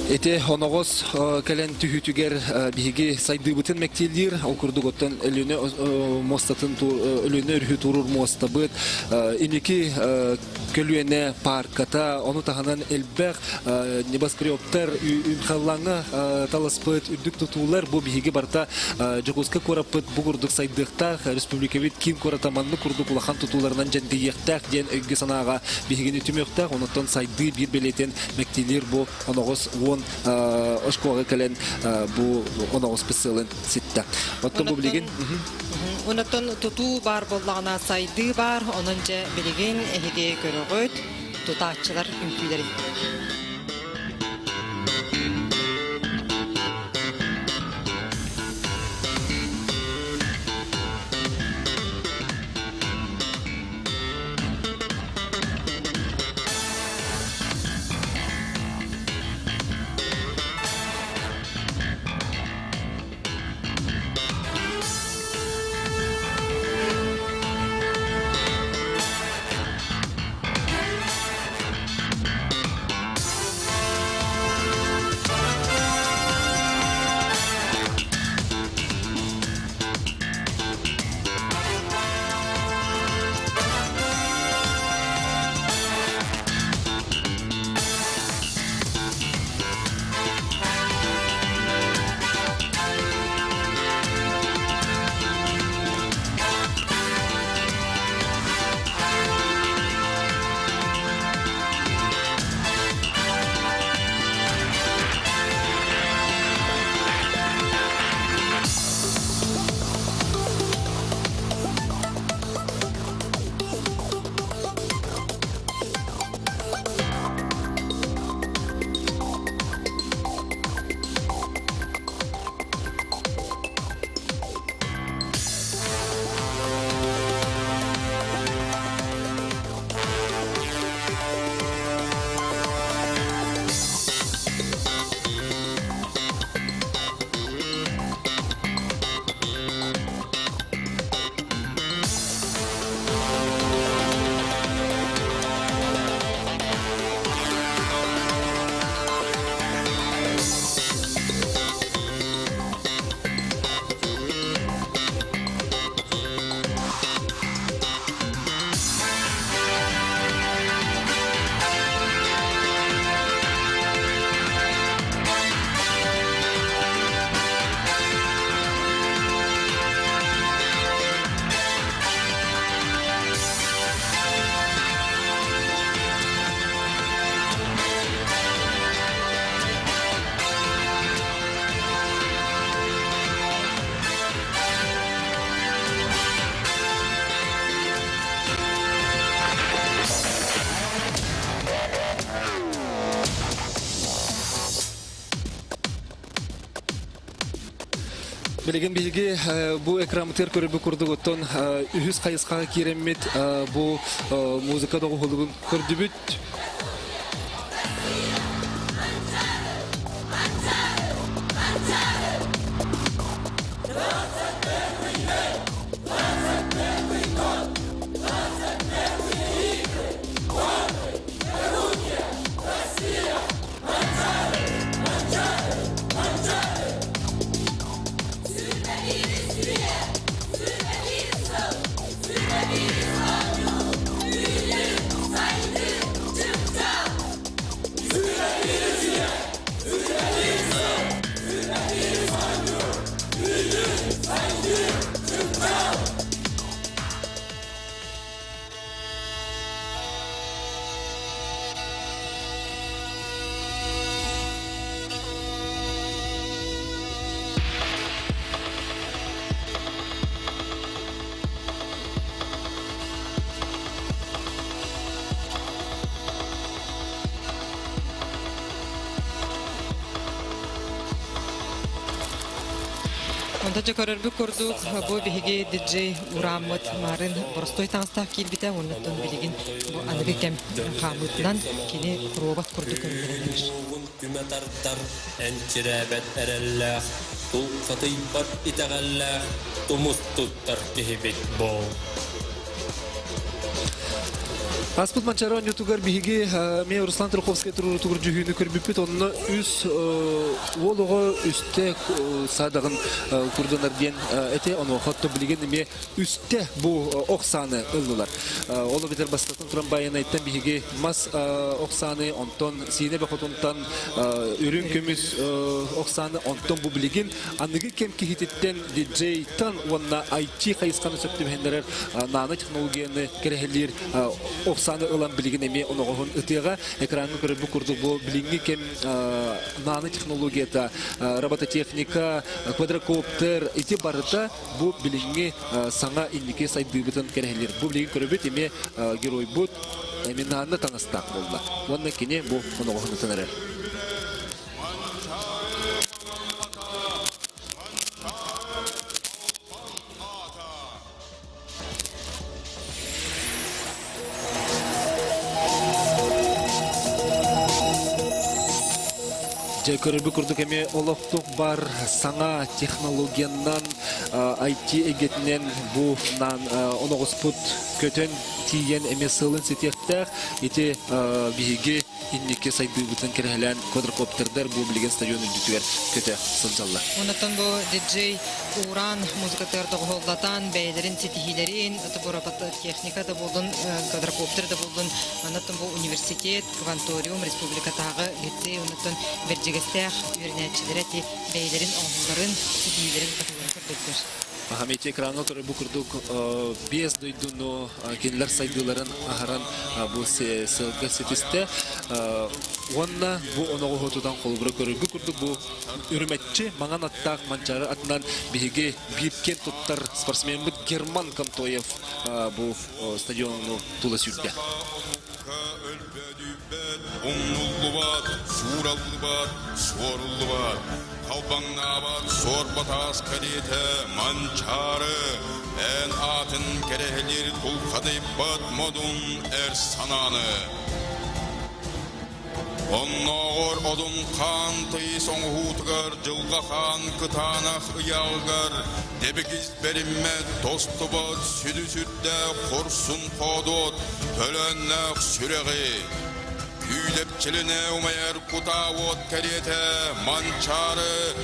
B: Ити оноҕос кэлэн түһүүтүгэр биһиги сайдыыбытын мэктиэлиир, ол курдук оттон Өлүөнэ муостатын Өлүөнэ өрүһү туоруур муостабыт инники көлүөнэ паарката, ону таһынан элбэх небоскребтар, халлааҥҥа таласпыт үрдүк тутуулар бу биһиги барыта Дьокуускай куораппыт бу курдук сайдыахтаах, республикабыт киин куората маннык курдук улахан тутууларынан дьэндийиэхтээх диэн өйгө-санааҕа биһигини түмүөхтээх, онуттан сайдыы биир бэлиэтин мэктиилиир бу оноҕос уон оскуолаҕа кэлэн бу оноҕос сыалын ситте. Оттон бу билигин
C: Онотон тутуу баар буоллаҕына сайдыы баар, онон дьэ билигин эһиги көрөҕүт тутааччылар үҥкүүлэрин.
B: Билигин биһиги бу экраммытыгар көрөрбүт курдук оттон үһүс хайысхаҕа киирэммит бу музыка доҕуһулугун көрдүбүт.
C: Онто дьэ көрөрбүт курдук, бу биһиги диджей урааммыт марын боростуой таҥастаах киирбитэ, оннуттан билигин бу аныгы кэм хаамыытынан кини робот курдук көрүллэрэн эрэр.
N: Түмэ тардар, энчирээбэт эрэллээх, тулхатыйбат итэҕэллээх, тумус туттар киһибит буол.
B: Аспыт Манчаары оонньуутугар биһиги эмиэ Руслан Труховскай туруорутугар дьүһүүнү көрбүппүт. Онно үс уол оҕо үстэ саадаҕын курданар диэн этэ. Онуоха отто билигин эмиэ үстэ бу ох сааны ыллылар. Ол эбэтэр бастатан туран Байанайтан биһиги мас ох сааны, онтон Сиинэ Бөхотунтан үрүҥ көмүс ох сааны, онтон бу билигин аныгы кэм киһититтэн диджейтан уонна IT хайысханы сөп түбэһиннэрэр нано-технологияны кэрэһэлиир ох сааны ылан билигин эмиэ оноҕоһун ытыаҕа. Экраҥҥа көрөрбүт курдук бу билиҥҥи кэм нано-технологията, робототехника, квадрокоптер ити барыта бу билиҥҥи саҥа инники сайдыыбытын кэрэһэлиир. Бу билигин көрөбүт эмиэ геройбут эмиэ нано таҥастаах буолла. Уонна кини бу оноҕоһун ытан эрэр. Дьэ, көрөрбүт курдук эмиэ олохтук бар саҥа технологиянан IT эйгэтинэн бу оноҕоспут көтөн тиийэн эмиэ сыалын ситиэхтээх. Ити биһиги инники сайдыыбытын кэрэһэлээн квадрокоптердар бу билигин стадион үрдүтүгэр көтө сылдьаллар.
C: Онтон бу диджей Уран музыкатыгар доҕуһуоллатан бэйэлэрин ситиһиилэрин, техника да буоллун, квадрокоптер да буоллун, онтон бу университет, кванториум, республикатааҕы лицей, онтон Бэрдьигэстээх үөрэнээччилэрэ ти бэйэлэрин оҥоһууларын, ситиһиилэрин батыларын көрдөрдөр.
B: Аха, экраҥҥа көрөр бу курдук биэс дойдуну кинилэр сайдыыларын аһаран бу сыалга ситистэ. Уонна бу оноҕоһутутан холобура көрөргө курдук бу үрүмэччи маҥан аттаах Манчаары атынан биһиги биир киэн туттар спортсменмыт Герман Контоев бу стадиону тула сүүрдэ.
O: Умнуллубат, суураллыбат, суоруллубат, халбаҥнаабат суорба-таас кэриэтэ Манчаары, эн аатын кэрэһилиир тулхадыйбат модун эр санааны. Оннооҕор Одун хаан тыйыс оҥоһуутугар Дьылҕа хаан кытаанах ыйааҕыгар дэбигис бэриммэт тостубат сүдү сүрдээх хорсун хоодуот төлөөннөөх сүрэҕи күүлэпчилинэ умайар кутаа уот кэриэтэ Манчаары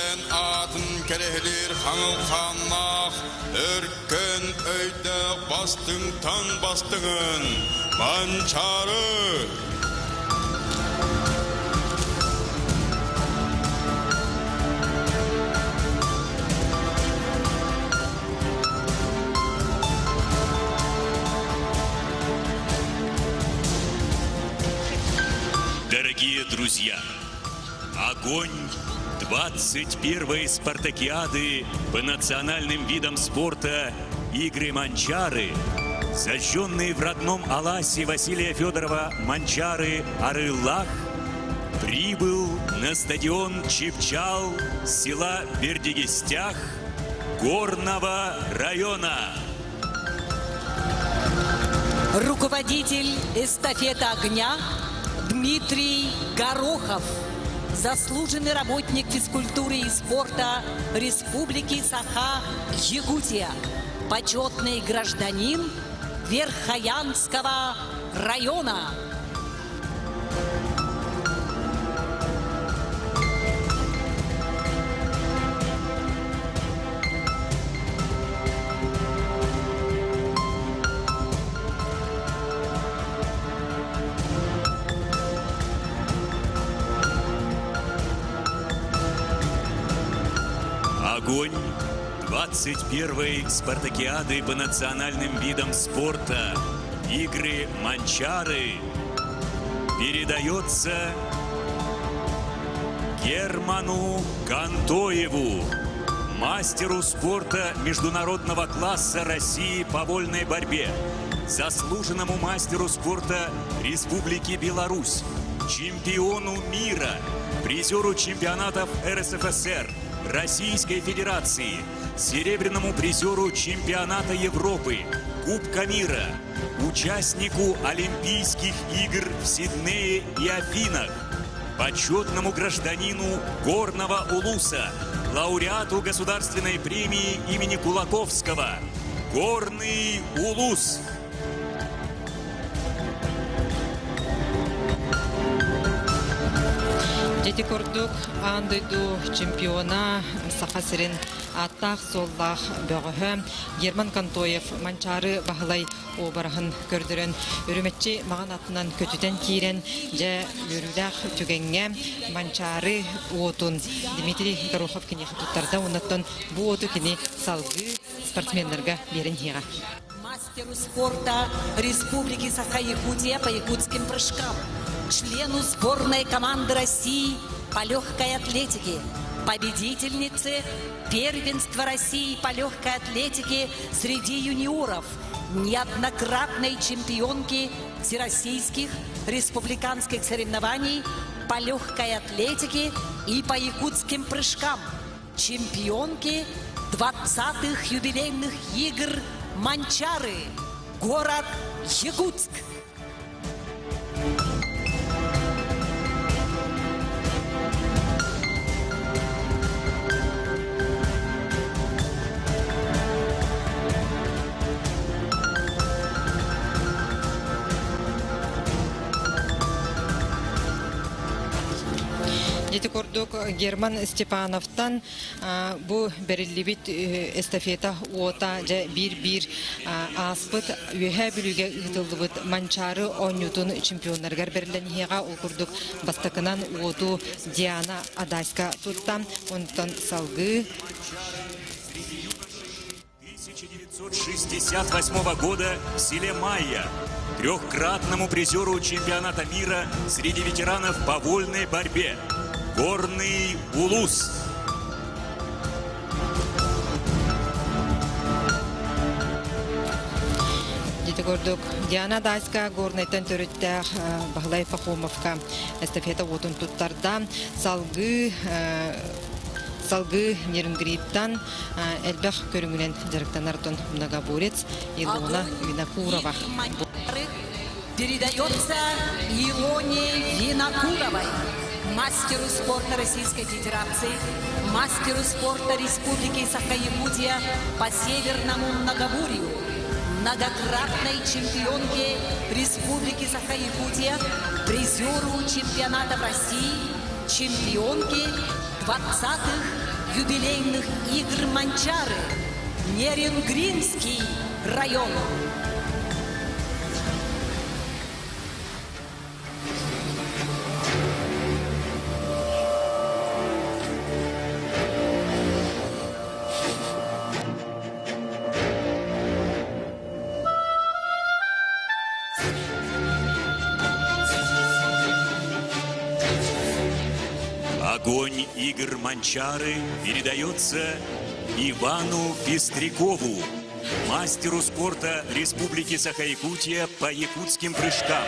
O: эн аатын кэрэһилиир хаҥыл хааннаах өркөн өйдөөх бастыҥтан бастыҥын Манчаары!
A: Дорогие друзья, огонь 21-й спартакиады по национальным видам спорта «Игры Манчары», зажженные в родном Аласе Василия Федорова Манчары Арылах, Прибыл на стадион Чепчал села Бердигестях Горного района.
D: Руководитель эстафеты огня Дмитрий Горохов, заслуженный работник физкультуры и спорта Республики Саха-Якутия, почетный гражданин Верхоянского района.
A: Огонь 21-й спартакиады по национальным видам спорта «Игры Манчары» передается Герману Кантоеву, мастеру спорта международного класса России по вольной борьбе, заслуженному мастеру спорта Республики Беларусь, чемпиону мира, призеру чемпионатов РСФСР, Российской Федерации, серебряному призеру чемпионата Европы, Кубка мира, участнику Олимпийских игр в Сиднее и Афинах, почетному гражданину Горного Улуса, лауреату Государственной премии имени Кулаковского, Горный Улус.
C: Дьэ курдук аан дойду чемпиона Саха сирин ааттаах-суоллаах бөҕөһө Герман Контоев Манчаары Баһылай уобараһын көрдөрөн үрүмэччи маҕан атынан көтүтэн киирэн дьэ үөрүүлээх түгэҥҥэ Манчаары уотун Дмитрий Горохов киниэхэ туттарда уоннаттан бу уоту кини салгыы спортсменнарга биэрэн иһиэҕэ.
D: Мастеру спорта Республики Саха-Якутия по якутским прыжкам, члену сборной команды России по легкой атлетике, победительнице первенства России по легкой атлетике среди юниоров, неоднократной чемпионки всероссийских республиканских соревнований по легкой атлетике и по якутским прыжкам, чемпионки 20-х юбилейных игр Манчары, город Якутск.
C: Ити курдук Герман Степановтан Бу бэриллибит эстафета уота дьэ биир-биир ааспыт Үөһээ Бүлүүгэ ыытыллыбыт Манчаары оонньуутун чемпионнарыгар бэриллэн иһиэҕэ. Ол курдук бастакынан уоту Диана Адаська тутта. Онтон салгыы
A: 1968 года в селе Майя, трехкратному призеру чемпионата мира среди ветеранов по вольной борьбе Горный Улус.
C: Дити курдук Диана Дайска Горнайтан төрүттээх Баһылай Пахомовка эстафета уотун туттарда. Салгыы салгыы Нерюнгриттан элбэх көрүҥүнэн дьарыктанар многоборец Илона Винокурова.
D: Передается Илоне Винокуровой, мастеру спорта Российской Федерации, мастеру спорта Республики Саха-Якутия по Северному многоборью, многократной чемпионке Республики Саха-Якутия, призеру чемпионата России, чемпионке 20-х юбилейных игр Манчары, Нерингринский район.
A: Огонь игр Манчары передается Ивану Пестрякову, Мастеру спорта Республики Саха-Якутия по якутским прыжкам,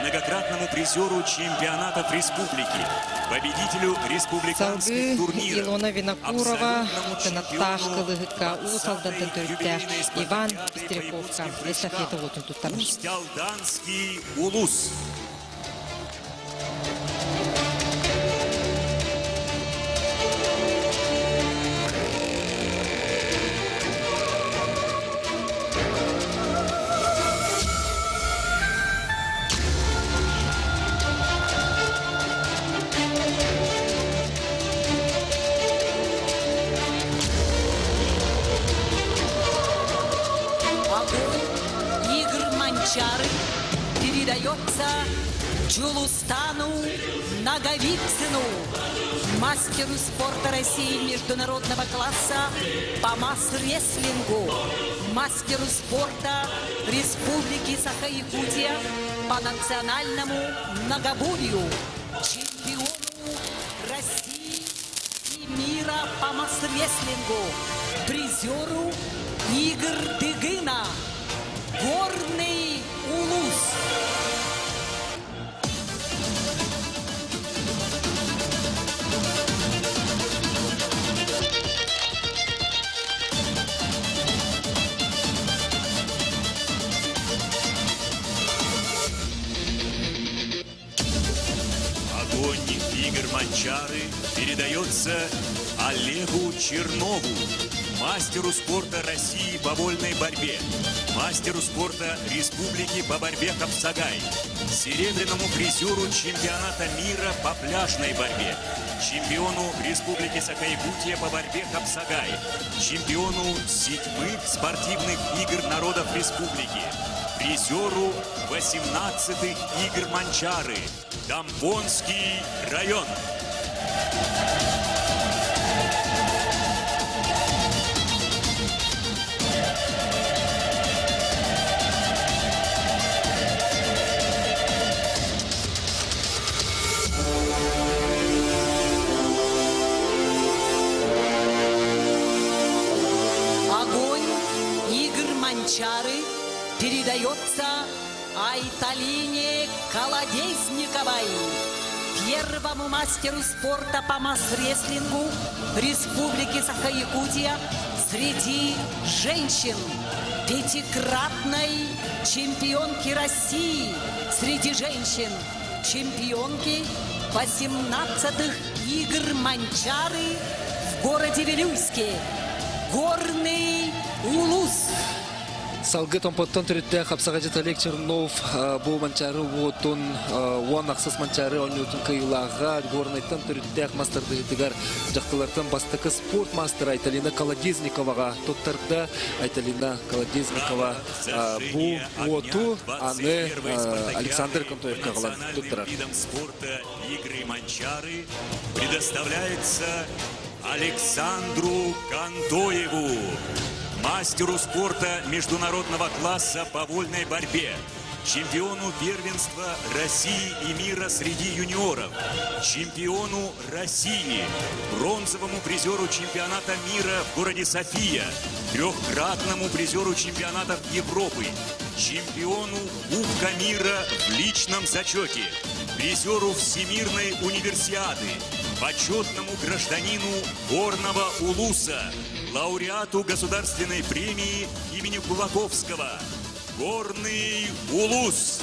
A: многократному призеру чемпионатов республики, победителю республиканских
C: Салгыы
A: турниров,
C: Илона Винокурова, Кынаттаах кылыһыкка Уус Алдантан төрүттээх Иван Пестряковка эстафета уотун туттарар.
A: Усть-Алданский улус.
D: Огонь игр Манчары передается Джулустану Наговицыну, мастеру спорта России международного класса по масс-рестлингу, мастеру спорта Республики Саха-Якутия по национальному многоборью, чемпиону России и мира по масс-рестлингу, призеру Игр Дыгына, Горный Улус.
A: Огонь Игорь Манчары передается Олегу Чернову, мастеру спорта России по вольной борьбе, мастеру спорта Республики по борьбе Капсагай, серебряному призеру чемпионата мира по пляжной борьбе, чемпиону Республики Саха-Якутия по борьбе Капсагай, чемпиону седьмых спортивных игр народов республики, призеру 18-х игр Манчары, Тамбонский район.
D: Огонь игр Манчары передается Айталине Колодезниковой, первому мастеру спорта по масс-рестлингу Республики Саха-Якутия среди женщин, пятикратной чемпионки России среди женщин, чемпионки 18-х игр Манчары в городе Вилюйске, Горный Улус.
B: Салгы Томпоттон төрүттээх хапсаҕайдьыт Олег Чернов бу Манчаары уотун уон ахсыс Манчаары оонньуутун кыайыылааҕа Горнайтан төрүттээх мас тардыһыытыгар дьахталлартан бастакы спорт маастара Айталина Колодезниковаҕа туттарда. Айталина Колодезникова бу уоту аны Александр Контоевка аҕалан туттарар.
A: Видом спорта игры Манчары предоставляется Александру Контоеву, мастеру спорта международного класса по вольной борьбе, чемпиону первенства России и мира среди юниоров, чемпиону России, бронзовому призеру чемпионата мира в городе София, трехкратному призеру чемпионатов Европы, чемпиону Кубка мира в личном зачете, призеру Всемирной универсиады, почетному гражданину Горного Улуса, лауреату Государственной премии имени Кулаковского, Горный Улус.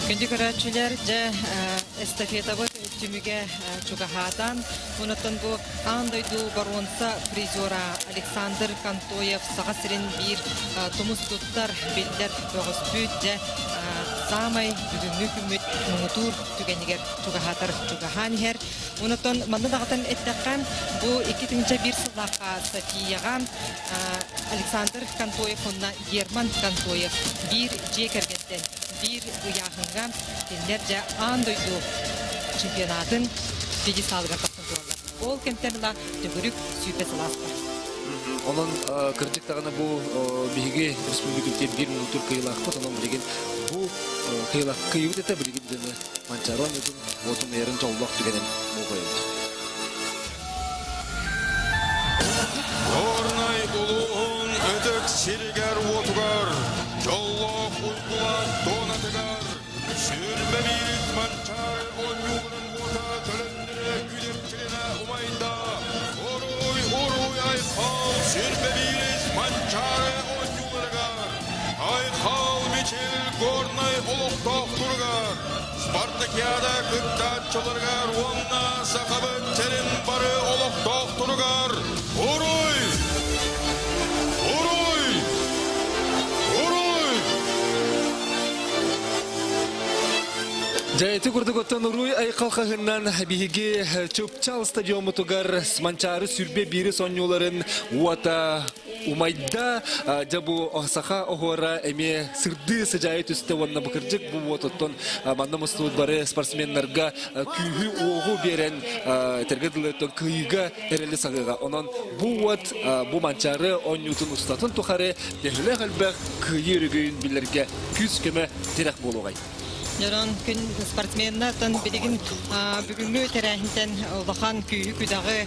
C: Күндү көрөөччүлэр, дьэ эстафетабыт түмүгэ чугаһаатан, онуттан бу аан дойду боруонса призера Александр Контоев Саха сирин биир тумус туттар биллэр бөҕөспүт дьэ саамай бүгүҥҥү күммүт муҥутуур түгэнигэр чугаһаатар чугаһаан иһэр. Онуттан манна даҕатан эттэххэ, бу 2001 сыллаахха Софияҕа Александр Контоев уонна Герман Контоев биир дьиэ кэргэнтэн биир ыйааһыҥҥа кинилэр дьэ аан дойду чемпионатын пьедесталыгар тахсан тураллар. Ол кэмтэн ыла төгүрүк 20 сыл ааста.
B: Онон кырдьык даҕаны бу биһиги республикабыт биир муҥутуур кыайыылаахпыт. Онон билигин бу кыайыылаах кыайыбыт этэ билигин дьону Манчаары оонньуутун уотун ыйарын дьоллоох түгэнин болҕойобут.
O: ытык сиригэр-уотугар, дьоллоох уйгулаах туонатыгар, 21 Манчаары оонньууларын уота төлөннөрө күүдэпчилэнэ умайда. Уруй, уруй, айхал, 21 Манчаары оонньууларыгар! Айхал, Мичил, Горнай олохтоохторугар, Спартакиада кыттааччыларыгар уонна Сахабыт сирин бары олохтоохторугар уруй! Уруй! Уруй!
B: Дьэ, ити курдук оттон уруй айхал хаһыннан биһиги Чупчал стадиоммутугар Манчаары сүрбэ биирис оонньууларын уота умайда. Дьэ бу саха оһуора эмиэ сырдыы сыдьаайы түстэ уонна бу кырдьык бу уотуттан манна мустубут бары спортсменнарга күүһү-уоҕу биэрэн этэргэ дылы кыайыыга эрэли саҕыаҕа. Онон бу уот бу Манчаары оонньуутун устатын тухары төһөлөөх элбэх кыайыы өрөгөйүн билэргэ күүс-көмө тирэх буолуоҕай.
C: Дьонон күн спортсменнартан билигин бүгүҥҥү тэрээһинтэн улахан күүһү-күдэҕи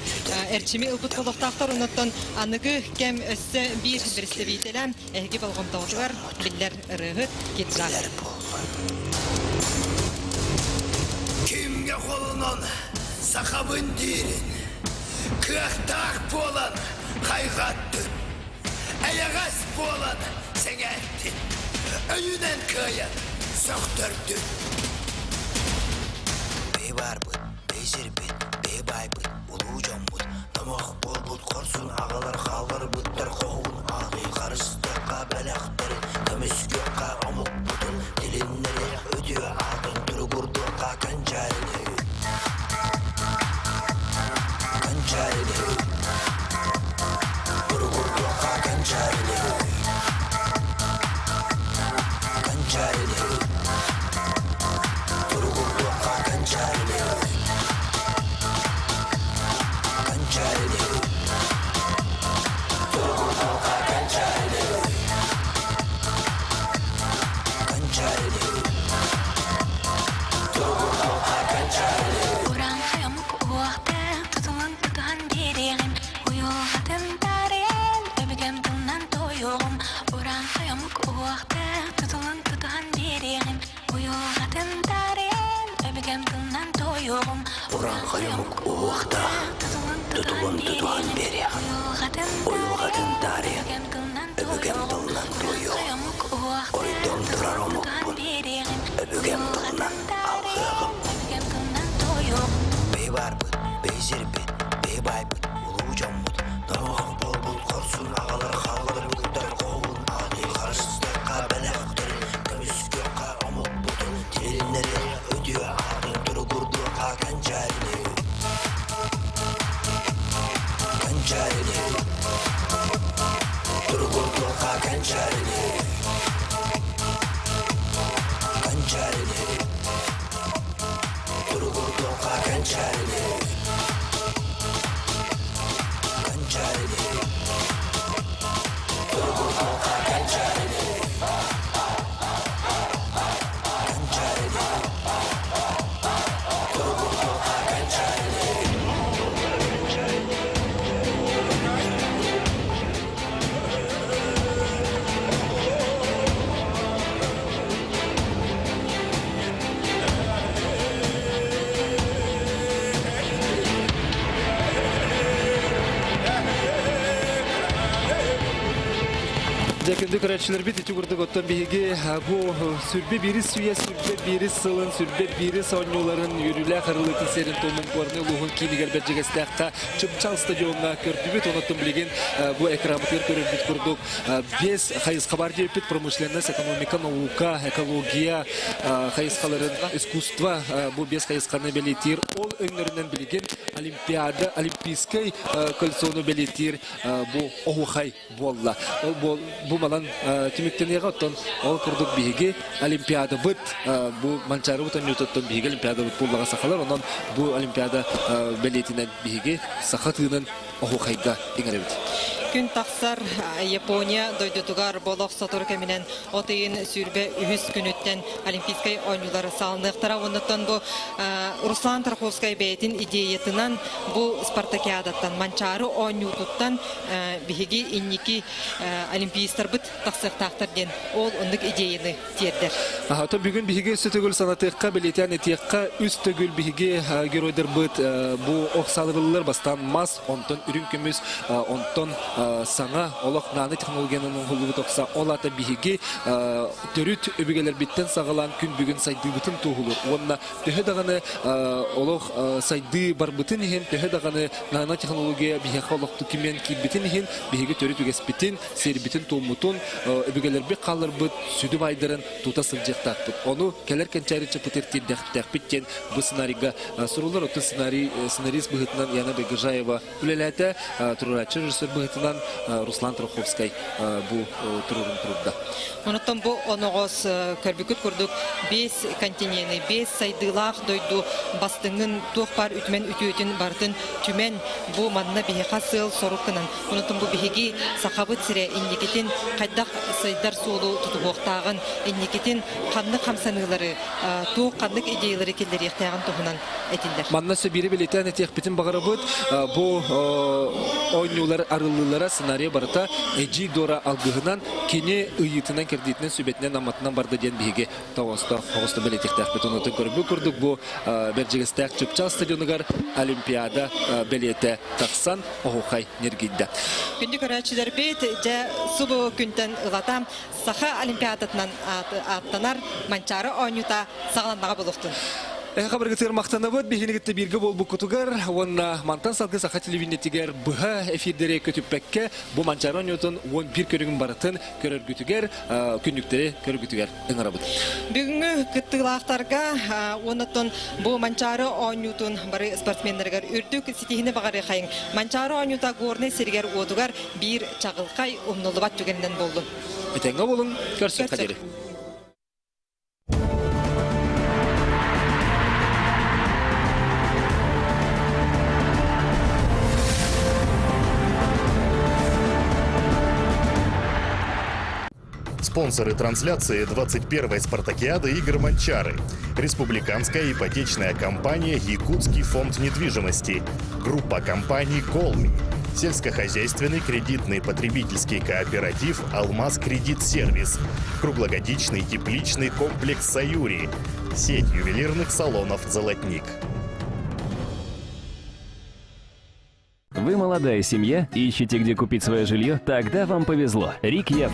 C: эрчими ылбыт олохтоохтор оннуттан аныгы кэм өссө биир бэрэстэбиитэлэ эһиги болҕомтоҕутугар биллэр ырыаһыт Киджак.
H: Кимҥэ холонон сахабын диирин, кыахтаах буолан хайҕаттын, эйэҕэс буолан сэҥээрдин, өйүнэн кыайан сөхтөрдүн.
I: Бэйи баарбыт, бэйи сирбит, бэйи баайбыт, улуу дьоммут, номох буолбут хорсун аҕалар хаалларбыттар хоһуун ааты харыстыахха бэлэхтэрин, көмүскүөххэ омукпутун, тилиннэри үтүө аатын туругурдуохха кэнчээрини. Кэнчээрини. Туругурдуохха кэнчээрини. Кэнчээрини. Туругурдуохха кэнчээрини. Кэнчээрини. Туругурдуохха кэнчээрини. Кэнчээрини. Туругурдуохха кэнчээрини.
J: Урааҥхай омук уохтаах тутулун тутуһан биэриэҕим, уйулҕатын таарыйан өбүгэм тылынан туойуоҕум. Урааҥхай омук уохтаах тутулун тутуһан биэриэҕим, уйулҕатын таарыйан өбүгэм тылынан туойуоҕум.
I: Урааҥхай омук уһуохтаах тутулун тутуһан биэриэҕим, уйулҕатын таарыйан өбүгэм тылынан туойуоҕум. Ойдом турар омукпун өбүгэм тылынан алҕыаҕым. Бэйи баарбыт, бэйи сирбит, бэйи баайбыт, улуу дьоммут, норуох буолбут хорсун аҕалар хаалларбыттар хоһуун ааты харыстыахха бэлэхтэрин, көмүскүөххэ омукпутун, тилиннэри үтүө аатын туругурдуохха кэнчээрини. Кэнчээрини. Туругурдуохха кэнчээрини. Кэнчээрини. Туругурдуохха кэнчээрини. Кэнчээрини. Туругурдуохха кэнчээрини. Кэнчээрини. Туругурдуохха кэнчээрини.
B: Дьэ, күндү көрөөччүлэрбит, ити курдук оттон биһиги бу сүрбэ биирис үйэ, сүрбэ биирис сылын, сүрбэ биирис оонньууларын үөрүүлээх арыллыытын сиэрин туомун Горнай улууһун киинигэр Бэрдьигэстээххэ Чыпчаал стадиоҥҥа көрдүбүт. Онон билигин бу экранмытыгар көрөрбүт курдук биэс хайысха бар диэбиппит промышленность, экономика, наука, экология хайысхаларын, искусство бу биэс хайысханы бэлиэтиир. Ол өҥнөрүнэн билигин Олимпиада, Олимпийскай кольцону бэлиэтиир бу оһуохай буолла. Ол бу манан түмүктэниэҕэ оттон ол курдук биһиги Олимпиадабыт бу Манчаарыбыт оонньуутуттан биһиги Олимпиадабыт буоллаҕа сахалар онон бу Олимпиада бэлиэтинэн биһиги саха тыынын оһуохайга иҥэрэбит.
C: Күн тахсар Япония дойдутугар болох сотору кэминэн от ыйын 23 күнүттэн Олимпийскай оонньуулар саҕаланыахтара. Оннуттан бу Руслан Тарховскай бэйэтин идеятынан бу спартакиадаттан Манчаары оонньуутуттан биһиги инники олимпиецтарбыт тахсыахтаахтар диэн ол оннук идеяны тиэрдэр.
B: Ото бүгүн биһиги өссө төгүл санатыахха, бэлиэтээн этиэххэ, үс төгүл биһиги геройдарбыт бу ох саалырыллар бастаан мас, онтон үрүҥ көмүс, онтон саҥа олох нааны технологиянан оҥоһуллубут охса. Ол аата биһиги төрүт өбүгэлэрбиттэн саҕалаан күн бүгүн сайдыыбытын туоһулуур уонна төһө даҕаны олох сайдыы барбытын иһин, төһө даҕаны нанотехнология биһиэхэ олохтук кимиэн киирбитин иһин, биһиги төрүт үгэспитин, сиэрбитин-туоммутун, өбүгэлэрбит хаалларбыт сүдү баайдарын тута сылдьыахтаахпыт. Ону кэлэр кэнчээри чапытыр тиэрдэхтээхпит диэн бу сценарийга суруллар. Оттон сценарий, сценарист быһыытынан Яна Байгожаева үлэлээтэ, туруорааччы режиссер быһыытынан Руслан Троховскай бу туруорун турурда.
C: Онуттан бу оноҕос көрбүкүт курдук бес континены, бес сайдыылаах дойду бастыҥын туох баар үтүмэн үтүөтүн барытын түмэн бу манна биһиэхэ сыал сорук гынан Онон бу биһиги Сахабыт сирэ инникитин хайдах сайдар суолу тутуһуохтааҕын, инникитин ханнык хамсаныылары, туох ханнык идеялары киллэриэхтээҕин туһунан этиллэр.
B: Манна сөбири билитэн этиэхпитин баҕарабыт. Бу оонньуулар арыллыылара сценарий барыта Эдьиий Дора алгыһынан, кини ыйыытынан, кэрдиитинэн, сүбэтинэн, аматынан барда диэн биһиги тоҕостоох оҕусто бэлиэтиэхтээхпит. Онутун көрбүт курдук бу Бэрдьигэстээх Чыпчаал стадионугар Олимпиада бэлиэтэ тахсан оһуохай ньиргийдэ.
C: Күндү көрөөччүлэрбит, дьэ субу күнтэн ылата Саха Олимпиадатынан ааттанар Манчаары оонньуута саҕаланнаҕа буолуохтун.
B: Хабыргытыгар махтанабыт биһигини бииргэ буолбуккутугар уонна мантан салгыы саха телевидениетигэр быһа эфирдэри көтүппэккэ бу Манчаары оонньуутун 11 көрүҥүн барытын көрөргүтүгэр күннүктэри көрөргүтүгэр ыҥырабыт.
C: Бүгүҥҥү кыттыылаахтарга уонна бу Манчаары оонньуутун бары спортсменнарыгар үрдүк ситиһини баҕарыахайыҥ. Манчаары оонньуута Горнай сиригэр-уотугар биир чаҕылхай умнуллубат түгэнинэн буоллун.
B: Этэҥҥэ буолуҥ, көрсүөххэ диэри.
K: Спонсоры трансляции 21-й спартакиады игр «Манчары». Республиканская ипотечная компания «Якутский фонд недвижимости». Группа компаний «Колми». Сельскохозяйственный кредитный потребительский кооператив «Алмаз Кредит Сервис». Круглогодичный тепличный комплекс «Саюри». Сеть ювелирных салонов «Золотник».
L: Вы молодая семья, ищете, где купить свое жилье? Тогда вам повезло. Рик Яф